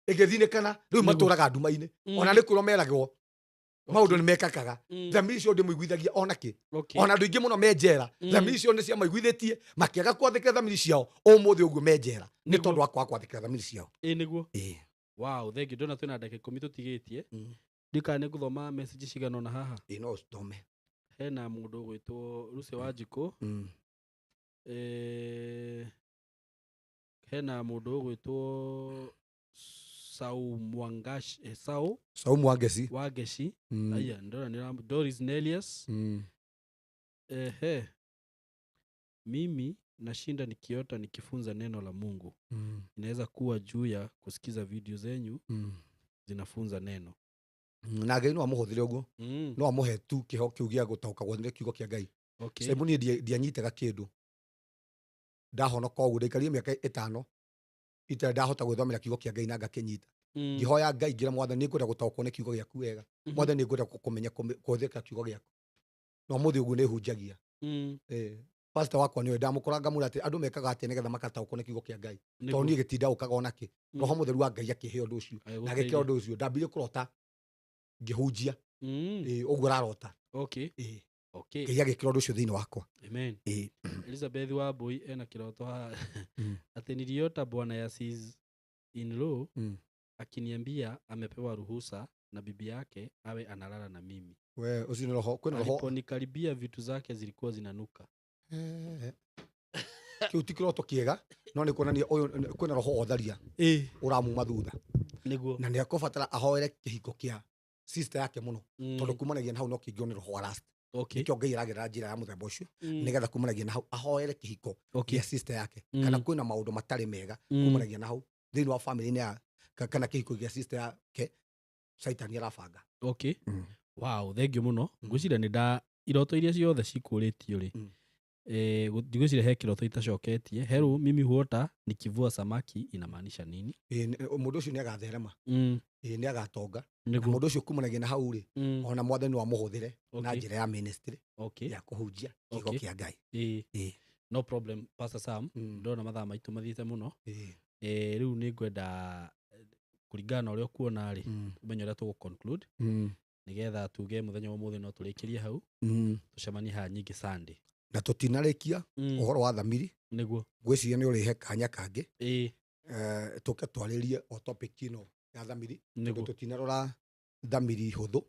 ĩgĩthinĩkana. Rĩu matũraga nduma-inĩ. Ona nĩ kwĩrwo meragwo maũndũ nĩ mekakaga, thamiri ciao ndĩmũiguithagia ona kĩ. Ona andũ aingĩ mũno me njera, thamiri ciao nĩ ciamaiguithĩtie, makĩaga kwathĩkĩra thamiri ciao, ũmũthĩ ũguo me njera nĩ tondũ wa kwaga kwathĩkĩra thamiri ciao. Ĩĩ nĩguo. Ĩĩ. Wow, thank you. Ndona twĩna ndagĩka 10 tũtigĩtie. Ndikana nĩ ngũthoma message cigana ũna haha. Ĩĩ, no ũcithome. Hena mũndũ ũgwĩtwo Lucy Wanjikũ. Hena mũndũ ũgwĩtwo Sau Mwangash, Sau Saumu Wangeci. Wangeci. Aya, ndona nĩ Doris Nelius. Ehe. Mimi nashinda nikiota nikifunza neno la Mungu. Inaweza kuwa juu ya kusikiza video zenyu zinafunza neno. Na Ngai no amũhũthĩre ũguo. No amũhe tu kĩho kĩu gĩa gũtaũkagwo nĩ kiugo kĩa Ngai. Simon niĩ ndianyitaga kĩndũ. Ndahonoka ũguo, ndaikarire mĩaka 5 itarĩ ndahota gwĩthomera kiugo kĩa Ngai na ngakĩnyita. Ngĩhoya Ngai ngĩra Mwathani, nĩ ngwenda gũtaũkwo nĩ kiugo gĩaku wega. Mwathani, nĩ ngwenda kũmenya kũhũthĩka kiugo gĩaku. No ũmũthĩ ũguo nĩ hunjagia. Pastor wakwa nĩwe ndamũkora ngamwĩra atĩ andũ mekaga atĩa nĩgetha makataũkwo nĩ kiugo kĩa Ngai. Tondũ niĩ gĩtindaũkaga ona kĩ. Roho Mũtheru wa Ngai akĩhe ũndũ ũcio. Na agĩkĩra ũndũ ũcio. Ndambirie kũrota ngĩhunjia. Ũguo ũrarota. Ngai agĩkĩra ũndũ ũcio thĩinĩ wakwa. Amen. Elizabeth Wambui ena kĩroto haha. Atĩ niliota bwana ya sis in law akiniambia amepewa ruhusa na bibi yake awe analala na mimi. We, ũcio nĩ roho, kwĩna roho. Aliponikaribia vitu zake zilikuwa zinanuka. Kĩu ti kĩroto kĩega, no nĩ kuonania ũyũ kwĩna roho otharia ũramuma thutha. Nĩguo. Na nĩ ekũbatara ahoere kĩhiko kĩa sister yake mũno. Tondũ kumanagia na hau no kĩngĩo nĩ roho wa lust. Nĩkĩo Ngai aragerera njĩra ya mũthemba ũcio, nĩgetha kumanagia na hau ahoere kĩhiko kĩa sister yake. Kana kwĩna maũndũ matarĩ mega kumanagia na hau thĩinĩ wa family-inĩ ya kana kĩhiko kĩa sister yake, Caitani arabanga. Wow, thank you mũno. Ngwĩciria nĩ nda iroto iria ciothe cikũrĩtio rĩ. Ngwĩciria he kĩroto itacoketie. Heru mimi huota nikivua samaki inamaanisha nini? Mũndũ ũcio nĩ agatherema. Nĩ agatonga. Na mũndũ ũcio kumanagia na hau rĩ, ona Mwathani no amũhũthĩre na njĩra ya ministry ya kũhunjia kiugo kĩa Ngai. No problem, Pastor Sam. Ndona mathaa maitũ mathiĩte mũno. Rĩu nĩ ngwenda kũringana na ũrĩa ũkuona rĩ, ũmenye ũrĩa tũgũ conclude. Nĩgetha tuge mũthenya wa ũmũthĩ no tũrĩkĩrie hau. Tũcemanie haha nyingĩ Sunday. Na tũtinarĩkia ũhoro wa thamiri. Nĩguo. Ngwĩciria nĩ ũrĩhe kanya kangĩ. Tũke twarĩrie o topic ĩno ya thamiri. Nĩguo. Tondũ tũtinarora thamiri hũthũ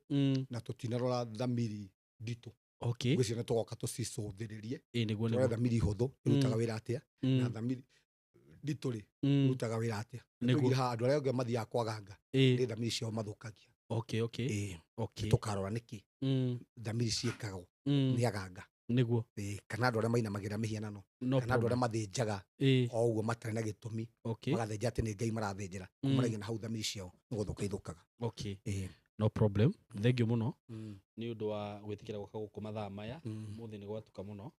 na tũtinarora thamiri nditũ. Ngwĩciria nĩ tũgoka tũcicũthĩrĩrie. Nĩguo, Tũrore nĩguo. thamiri hũthũ ĩrutaga wĩra atĩa, na thamiri nditũ rĩ, ĩrutaga wĩra atĩa. Nĩguo. Tũigire haha andũ arĩa angĩ mathiaga kwa ganga, nĩ thamiri ciao mathũkagia. Tũkarora nĩkĩ thamiri ciĩkagwo nĩ aganga. Nĩguo. Kana andũ arĩa mainamagĩrĩra mĩhianano, No kana andũ arĩa problem. mathĩnjaga o ũguo matarĩ na gĩtũmi, magathĩnja atĩ nĩ Ngai marathĩnjĩra. Kumanagia na hau thamiri ciao nĩ gũthũka ithũkaga. No problem. Thank you mũno. Nĩ ũndũ wa gwĩtĩkĩra gũka gũkũ mathaa maya. Ũmũthĩ nĩ gwatuka mũno.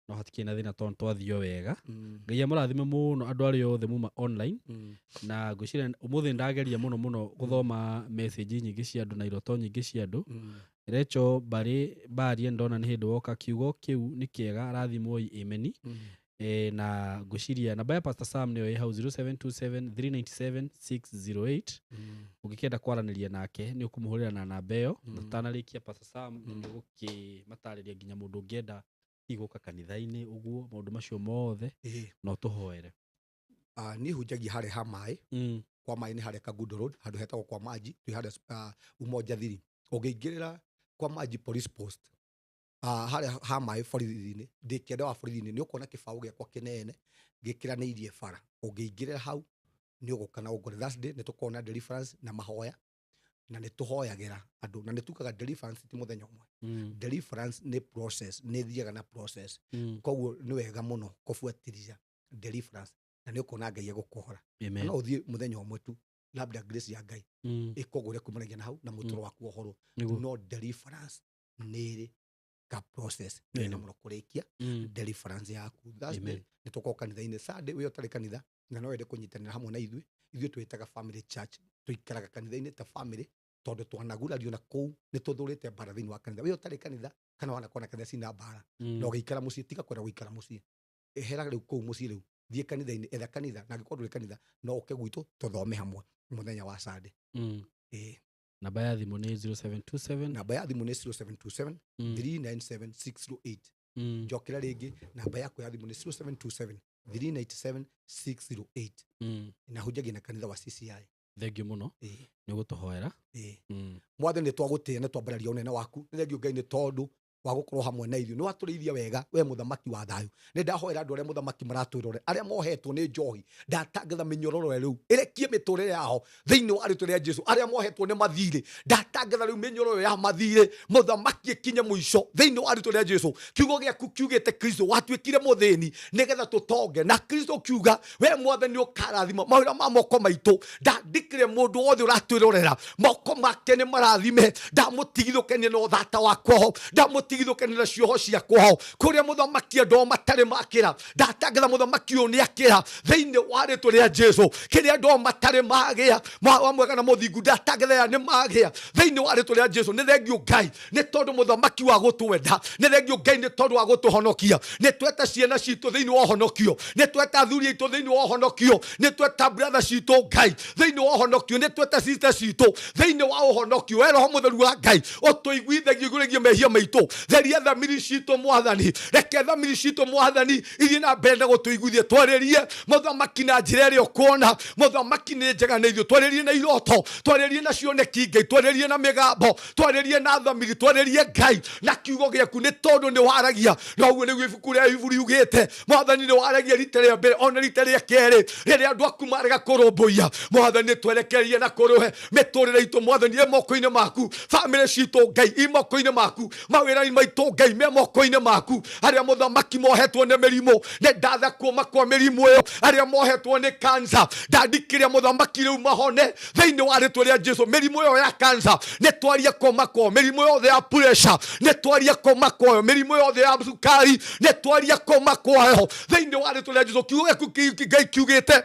No hatikĩrĩ na thĩna tondũ twathio wega. Ngai amũrathime mũno andũ arĩa othe muma online. Na ngwĩciria ũmũthĩ ndageria mũno mũno gũthoma message nyingĩ cia andũ na iroto nyingĩ cia andũ. Recho Barĩ Barie ndona nĩ hĩndĩ woka, kiugo kĩu nĩ kĩega, rathimwoi, ameni. Na ngwĩciria namba ya Pastor Sam nĩyo ĩ hau, 0727 397 608. Ũngĩkĩenda kwaranĩria nake nĩ ũkũmũhũrĩra na namba ĩyo. Na tũtanarĩkia, Pastor Sam, nĩ ũgũkĩmatarĩria nginya mũndũ ũngĩenda hihi gũka kanitha-inĩ ũguo, maũndũ macio mothe, no tũhoere. Ah, niĩ hunjagia harĩa ha maĩ. Kwa maĩ nĩ harĩa Kangundo Road, handũ hetagwo kwa Maji, twĩ harĩa Umoja Thiri. Ũngĩingĩrĩra kwa Maji police post, harĩa ha maĩ borithi-inĩ, ndĩ kĩanda wa borithi-inĩ, nĩ ũkuona kĩbaũ gĩakwa kĩnene gĩkĩranĩirie bara. Ũngĩingĩrĩra hau nĩ ũgũka na ũngore. Thursday nĩ tũkoragwo na deliverance na mahoya, na nĩ tũhoyagĩra andũ, na nĩ tugaga deliverance ti mũthenya ũmwe. Deliverance nĩ process, nĩ ĩthiaga na process. Koguo nĩ wega mũno kũbuatĩrĩra deliverance na nĩ ũkuona Ngai egũkũhora. Amen. No ũthiĩ mũthenya ũmwe tu, labda grace ya Ngai ĩkũgũre kumanagia na hau na mũtũro waku ũhorwo. No deliverance nĩ ĩrĩ ka process, nĩ wega mũno kũrĩkia deliverance yaku. Thursday nĩ tũkorwo kanitha-inĩ. Sunday, wĩ ũtarĩ kanitha na no wende kũnyitanĩra hamwe na ithuĩ, ithuĩ twĩtaga family church, tũikaraga kanitha-inĩ ta family tondũ twanagurario na kũu nĩ tũthũrĩte mbara thĩinĩ wa kanitha. Wĩ ũtarĩ kanitha kana wanakorwo na kanitha cina mbara, na ũgĩikara mũciĩ, tiga kwenda gũikara mũciĩ, ehera rĩu kũu mũciĩ, rĩu thiĩ kanitha-inĩ, etha kanitha, na angĩkorwo ndũrĩ kanitha no ũke gwitũ tũthome hamwe mũthenya wa Sunday. Ĩĩ. Namba ya thimũ nĩ 0727? Namba ya thimũ nĩ 0727 397 608. Njokera rĩngĩ, namba yakwa ya thimũ nĩ 0727 397 608. Na hunjagia na kanitha wa CCI. Thengiũ mũno. Ĩĩ. Nĩ ũgũtũhoera. Ĩĩ. Mwathani, nĩ twagũtĩĩa, nĩ twambararia ũnene waku. Nĩ thengio Ngai nĩ tondũ wa gũkorwo hamwe na ithuĩ, nĩ watũrĩithia wega, we mũthamaki wa thayũ. Nĩ ndahoera andũ arĩa mũthamaki maratwĩrore, arĩa mohetwo nĩ njohi, ndatangatha mĩnyororo rĩu ĩrekie mĩtũrĩre yao thĩinĩ wa rĩtwa rĩa Jesu. Arĩa mohetwo nĩ mathirĩ, ndatangatha rĩu mĩnyororo ya mathirĩ mũthamaki ĩkinye mũico thĩinĩ wa rĩtwa rĩa Jesu. Kiugo gĩaku kiugĩte Kristo watuĩkire mũthĩni nĩgetha tũtonge, na Kristo kiuga we Mwathani ũkarathima mawĩra ma moko maitũ. Ndandĩkĩre mũndũ wothe ũratwĩrorera, moko make nĩ marathime. Ndamũtigithũkania na ũthata wa kwao, ndamũtigithũkania na cioho cia kwao kũrĩa mũthamaki andũ ao matarĩ makĩra. Ndatangatha mũthamaki ũyũ nĩ akĩra thĩinĩ wa rĩtwa rĩa Jesu. Kĩrĩa andũ ao matarĩ magĩa wa mwega na mũthingu, ndatangatha aya nĩ magĩa thĩinĩ wa rĩtwa rĩa Jesu. Nĩ thengio Ngai nĩ tondũ mũthamaki wa gũtwenda, nĩ thengio Ngai nĩ tondũ wa gũtũhonokia. Nĩ tweta ciana citũ thĩinĩ wa ũhonokio, nĩ tweta athuri aitũ thĩinĩ wa ũhonokio, nĩ tweta brother citũ Ngai thĩinĩ wa ũhonokio, nĩ tweta sister citũ thĩinĩ wa ũhonokio. We Roho Mũtheru wa Ngai ũtũiguithagia igũrũ rĩgiĩ mehia maitũ, theria thamiri citũ Mwathani, reke thamiri citũ Mwathani ithiĩ na mbere na gũtũiguithia. Twarĩrie mũthamaki na njĩra ĩrĩa ũkuona mũthamaki nĩ njega na ithuĩ, twarĩrie na iroto, twarĩrie na cioneki Ngai, twarĩrie na mĩgambo, twarĩrie na thamiri, twarĩrie Ngai na kiugo gĩaku, nĩ tondũ nĩ waragia. Na ũguo nĩguo ibuku rĩa Ibu riugĩte, Mwathani nĩ waragia rita rĩa mbere ona rita rĩa kerĩ rĩrĩa andũ aku marega kũrũmbũiya. Mwathani, twerekerie na kũrũhe mĩtũrĩre itũ Mwathani ĩ moko-inĩ maku, bamĩrĩ citũ Ngai i moko-inĩ maku, mawĩra-inĩ maitũ Ngai me moko-inĩ maku. Arĩa mũthamaki mohetwo nĩ mĩrimũ, nĩ ndatha kuoma kwa mĩrimũ ĩyo. Arĩa mohetwo nĩ kansa, ndandikĩria mũthamaki rĩu mahone thĩinĩ wa rĩtwa rĩa Jesu. Mĩrimũ ĩyo ya kansa nĩ twaria koma kwayo, mĩrimũ yothe ya pressure nĩ twaria koma kwayo, mĩrimũ yothe ya cukari nĩ twaria koma kwayo thĩinĩ wa rĩtwa rĩa Jesu. Kiugo gĩaku Ngai kiugĩte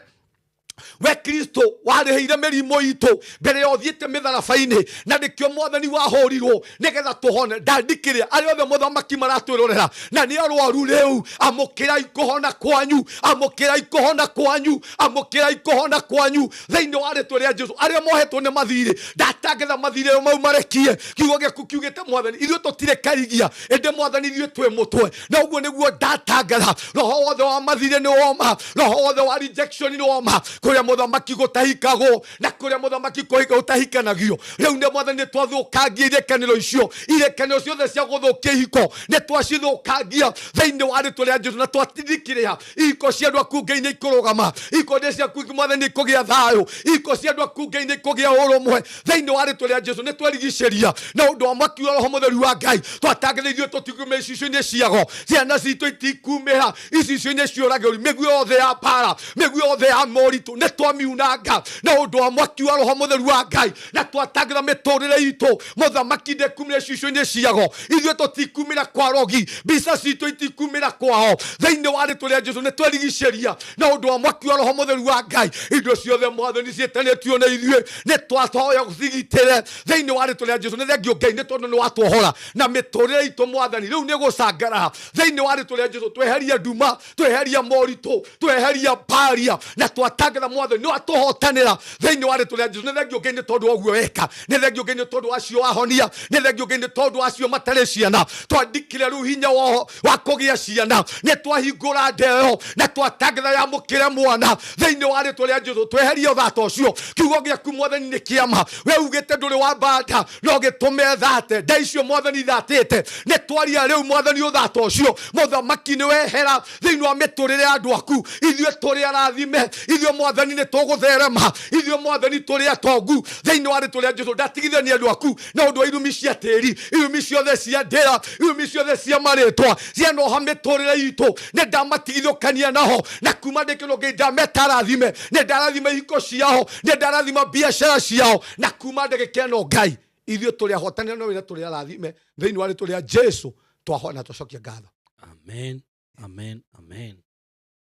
we Kristo warĩhĩire mĩrimũ itũ mbere ya ũthiĩte mĩtharaba-inĩ, na nĩkĩo Mwathani wahũrirwo nĩgetha tũhone. Ndandikĩrĩa arĩa othe mũthamaki maratwĩrorera na nĩ arwaru rĩu, amũkĩrai kũhona kwanyu, amũkĩrai kũhona kwanyu, amũkĩrai kũhona kwanyu thĩinĩ wa rĩtwa rĩa Jesu. Arĩa mohetwo nĩ mathirĩ, ndatangatha mathirĩ mau marekie. Kiugo gĩaku kiugĩte Mwathani ithuĩ tũtirĩ karigia, ĩndĩ Mwathani ithuĩ twĩ mũtwe, na ũguo nĩguo ndatangatha roho wothe wa mathirĩ nĩ woma, roho wothe wa rejection nĩ woma, kũrĩa mũthamaki gũtahikagwo na kũrĩa mũthamaki kũhika gũtahikanagio. Rĩu nĩ Mwathani nĩ twathũkangia irekanĩro icio, irekanĩro ciothe cia gũthũkia ihiko nĩ twacithũkangia thĩinĩ wa rĩtwa rĩa Jesu, na twatindikĩrĩa ihiko cia andũ aku Ngai nĩ ikũrũgama, ihiko nĩ ciaku Mwathani nĩ ikũgĩa thayũ, ihiko cia andũ aku Ngai nĩ ikũgĩa ũrũmwe thĩinĩ wa rĩtwa rĩa Jesu. Nĩ twerigicĩria na ũndũ wa mwaki wa Roho Mũtheru wa Ngai, twatangatha ithuĩ tũtikumĩra icicio-inĩ ciago, ciana citũ itikumĩra icicio-inĩ ciũragĩri, mĩguĩ yothe ya mbara, mĩguĩ yothe ya moritũ. Itũ nĩ twamiunanga na ũndũ wa mwaki wa Roho Mũtheru wa Ngai, na twatangĩra mĩtũrĩre itũ. Mũthamaki ndekumĩre ciucio-inĩ ciago, ithuĩ tũtikumĩra kwa rogi, mbica citũ itikumĩra kwao. Thĩinĩ wa rĩtwa rĩa Jesu nĩ twerigicĩria na ũndũ wa mwaki wa Roho Mũtheru wa Ngai. Indo ciothe, Mwathani, ciĩtanĩtio na ithuĩ, nĩ twathoya cigitĩre thĩinĩ wa rĩtwa rĩa Jesu. Nĩ thengio Ngai nĩ tondũ nĩ watuohora na mĩtũrĩre itũ, Mwathani, rĩu nĩ gũcangara thĩinĩ wa rĩtwa rĩa Jesu. Tweheria nduma, tweheria moritũ, tweheria mbaria, na twatangatha, Mwathani, nĩ watũhotanĩra thĩinĩ wa rĩtwa rĩa Jesu. Nĩ thengio Ngai nĩ tondũ wa ũguo weka. Nĩ thengio Ngai nĩ tondũ wacio wahonia. Nĩ thengio Ngai nĩ tondũ wacio matarĩ ciana, twandikire rĩu hinya wa kũgĩa ciana. Nĩ twahingũra ndeo na twatangatha yamũkĩre mwana thĩinĩ wa rĩtwa rĩa Jesu. Tweherie ũthata ũcio. Kiugo gĩaku, Mwathani, nĩ kĩama. We ugĩte ndũrĩ wa mbanda no gĩtũme thate nda icio, Mwathani, thatĩte. Nĩ twaria rĩu, Mwathani, ũthata ũcio, Mũthamaki, nĩ wehera thĩinĩ wa mĩtũrĩre ya andũ aku. Ithuĩ tũrĩ arathime, ithuĩ, Mwathani, nĩ tũgũtherema, ithuĩ, Mwathani, tũrĩ atongu thĩinĩ wa rĩtwa rĩa Jesu. Ndatigithania andũ aku na ũndũ wa irumi cia tĩri, irumi ciothe cia ndĩra, irumi ciothe cia marĩtwa cianoha mĩtũrĩre itũ. Nĩ ndamatigithũkania naho, na kuma ndĩkĩno Ngai ndameta arathime. Nĩ ndarathima ihiko ciao, nĩ ndarathima biacara ciao, na kuma ndagĩka ĩno, Ngai, ithuĩ tũrĩ ahotanĩra no wĩra, tũrĩ arathime thĩinĩ wa rĩtwa rĩa Jesu. Twahona na twacokia ngatho. Amen, amen, amen.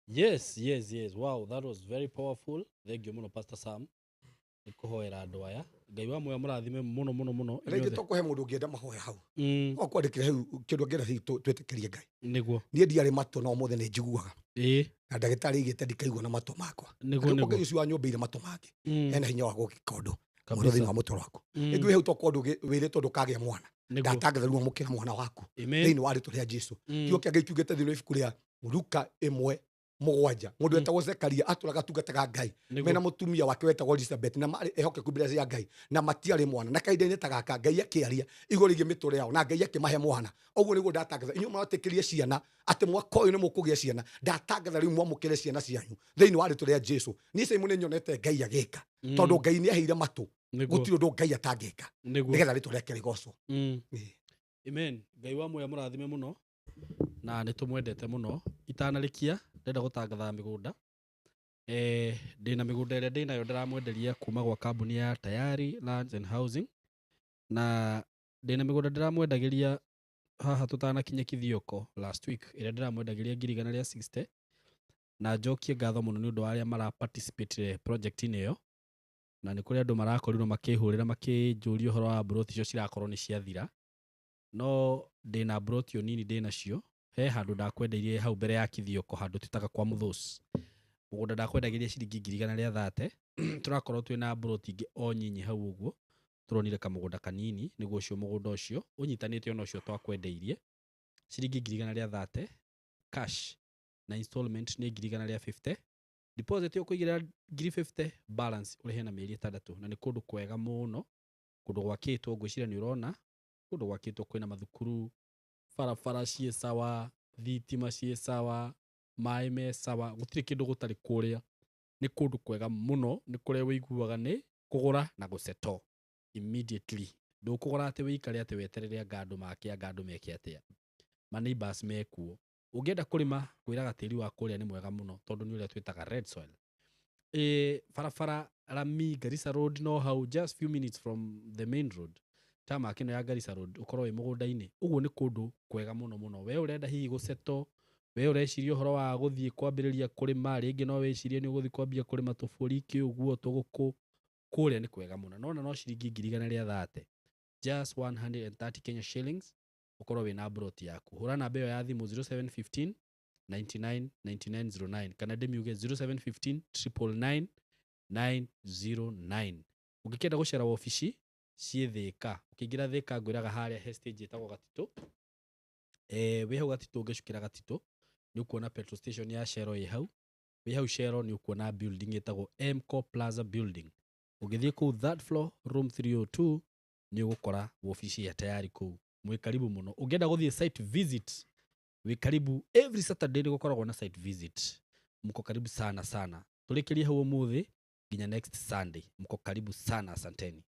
Yes. Wow, that was very powerful. Thank you mũno, Pastor Sam, nĩ kũhoera andũ aya. Ngai wa muoyo mũrathime mũno mũno mũno rĩngĩ inyuothe. Tũkũhe mũndũ ũngĩenda mahoya hau, no kwandĩkĩre hau kĩndũ angĩenda hihi twĩtĩkĩrie Ngai. Niĩ ndiarĩ matũ, no ũmũthĩ nĩ njiguaga, na ndagĩtarĩ aigĩte ndikaigua na matũ makwa. Angĩkorwo Ngai ũcio wanyũmbĩire matũ mangĩ ena hinya wa gũgĩka ũndũ mũno thĩinĩ wa mũtũrĩre waku. Rĩngĩ wĩ hau to kwa ũndũ wĩrĩtwo ndũkagĩa mwana. Ndatangatha rĩu amũkĩra mwana waku thĩinĩ wa rĩtwa rĩa Jesu. Kiugo kĩa Ngai kiugĩte thĩinĩ wa ibuku rĩa Luka 1:7, mũndũ wetagwo Zekaria atũraga atungataga Ngai mena mũtumia wake wetagwo Elizabeth, na marĩ ehokeku mbere cia Ngai, na matiarĩ mwana. Na kahinda-inĩ ta gaka Ngai akĩaria igũrũ rĩgiĩ mĩtũrĩre yao, na Ngai akĩmahe mwana. Ũguo nĩguo ndatangatha inyuĩ mũratĩkĩrie ciana atĩ mwaka ũyũ nĩ mũkũgĩa ciana. Ndatangatha rĩu mwamũkĩre ciana cianyu thĩinĩ wa rĩtwa rĩa Jesu. Niĩ Simon nĩ nyonete Ngai agĩka, tondũ Ngai nĩ aheire matũ. Gũtirĩ ũndũ Ngai atangĩka nĩgetha rĩtwa rĩake rĩgocwo. Amen. Ngai wa muoyo mũrathime mũno, na nĩ tũmwendete mũno. Itanarĩkia, ndĩrenda gũtangatha mĩgũnda. Ndĩna mĩgũnda ĩrĩa ndĩnayo ndĩramwenderia kuma gwa kambuni ya Tayari Lands and Housing, na ndĩna mĩgũnda ndĩramwendagĩria haha tũtanakinya Kithioko last week, ĩrĩa ndĩramwendagĩria 160,000. Na njokie ngatho mũno nĩ ũndũ wa arĩa mara participate project-inĩ ĩyo, na nĩ kũrĩ andũ marakorirwo makĩhũrĩra makĩnjũria ũhoro wa mburoti icio cirakorwo nĩ ciathira. No ndĩna mburoti o nini ndĩnacio. He handũ ndakwendeirie hau mbere ya Kithioko, handũ twĩtaga kwa Mũthũci, mũgũnda ndakwendagĩria ciringi 130,000. Tũrakorwo twĩna mburoti ingĩ o nyinyi hau ũguo, tũronire kamũgũnda kanini. Nĩguo ũcio mũgũnda ũcio ũnyitanĩte ona ũcio twakwendeirie ciringi 130,000 cash, na installment nĩ 150,000. Deposit ũkũigĩrĩra 50,000, balance ũrĩhe na mĩeri 6. Na nĩ kũndũ kwega mũno, kũndũ gwakĩtwo, ngwĩciria nĩ ũrona kũndũ gwakĩtwo, kwĩna mathukuru, barabara ciĩ sawa, thitima ciĩ sawa, maĩ me sawa, gũtirĩ kĩndũ gũtarĩ kũrĩa. Nĩ kũndũ kwega mũno, nĩ kũrĩa wĩiguaga nĩ kũgũra na gũsettle immediately. Ndũkũgũra atĩ wĩikare atĩ weterere anga andũ make, anga andũ meke atĩa. Ma neighbors mekuo. Ũngĩenda kũrĩma, kwĩraga tĩri wa kũrĩa nĩ mwega mũno, tondũ nĩ ũrĩa twĩtaga red soil. Barabara rami Garissa Road no hau, just few minutes from the main road, tarmac ĩno ya Garissa Road, ũkorwo wĩ mũgũnda-inĩ. Ũguo nĩ kũndũ kwega mũno mũno. We ũrenda hihi gũsettle, we ũreciria ũhoro wa gũthiĩ kwambĩrĩria kũrĩma, rĩngĩ no wĩcirie nĩ ũgũthiĩ kwambia kũrĩma tũbũri kĩ ũguo, tũgũkũ, kũrĩa nĩ kwega mũno. Nona no ciringi 130,000, just 130 Kenya shillings, ũkorwo wĩna mburoti yaku. Hũra namba ĩyo ya thimũ, 0715 99 9909, kana ndĩmiuge 0715 999 909. Ũngĩkĩenda gũcera wabici ciĩ Thĩka, ũkĩingĩra Thĩka, ngwĩraga harĩa he stage ĩtagwo Gatitũ. Wĩ hau Gatitũ, ũngĩcukĩra Gatitũ nĩ ũkuona petrol station ya Shell ĩ hau. Wĩ hau Shell nĩ ũkuona building ĩtagwo Mco Plaza building. Ũngĩthiĩ kũu third floor, room 302, nĩ ũgũkora wabici ya Tayari kũu. Mwĩ karibu mũno. Ũngĩenda gũthiĩ site visit, wĩ karibu. Every Saturday nĩ gũkoragwo na site visit. Mko karibu sana sana. Tũrĩkĩrie hau ũmũthĩ, nginya next Sunday. Mko karibu sana, asanteni.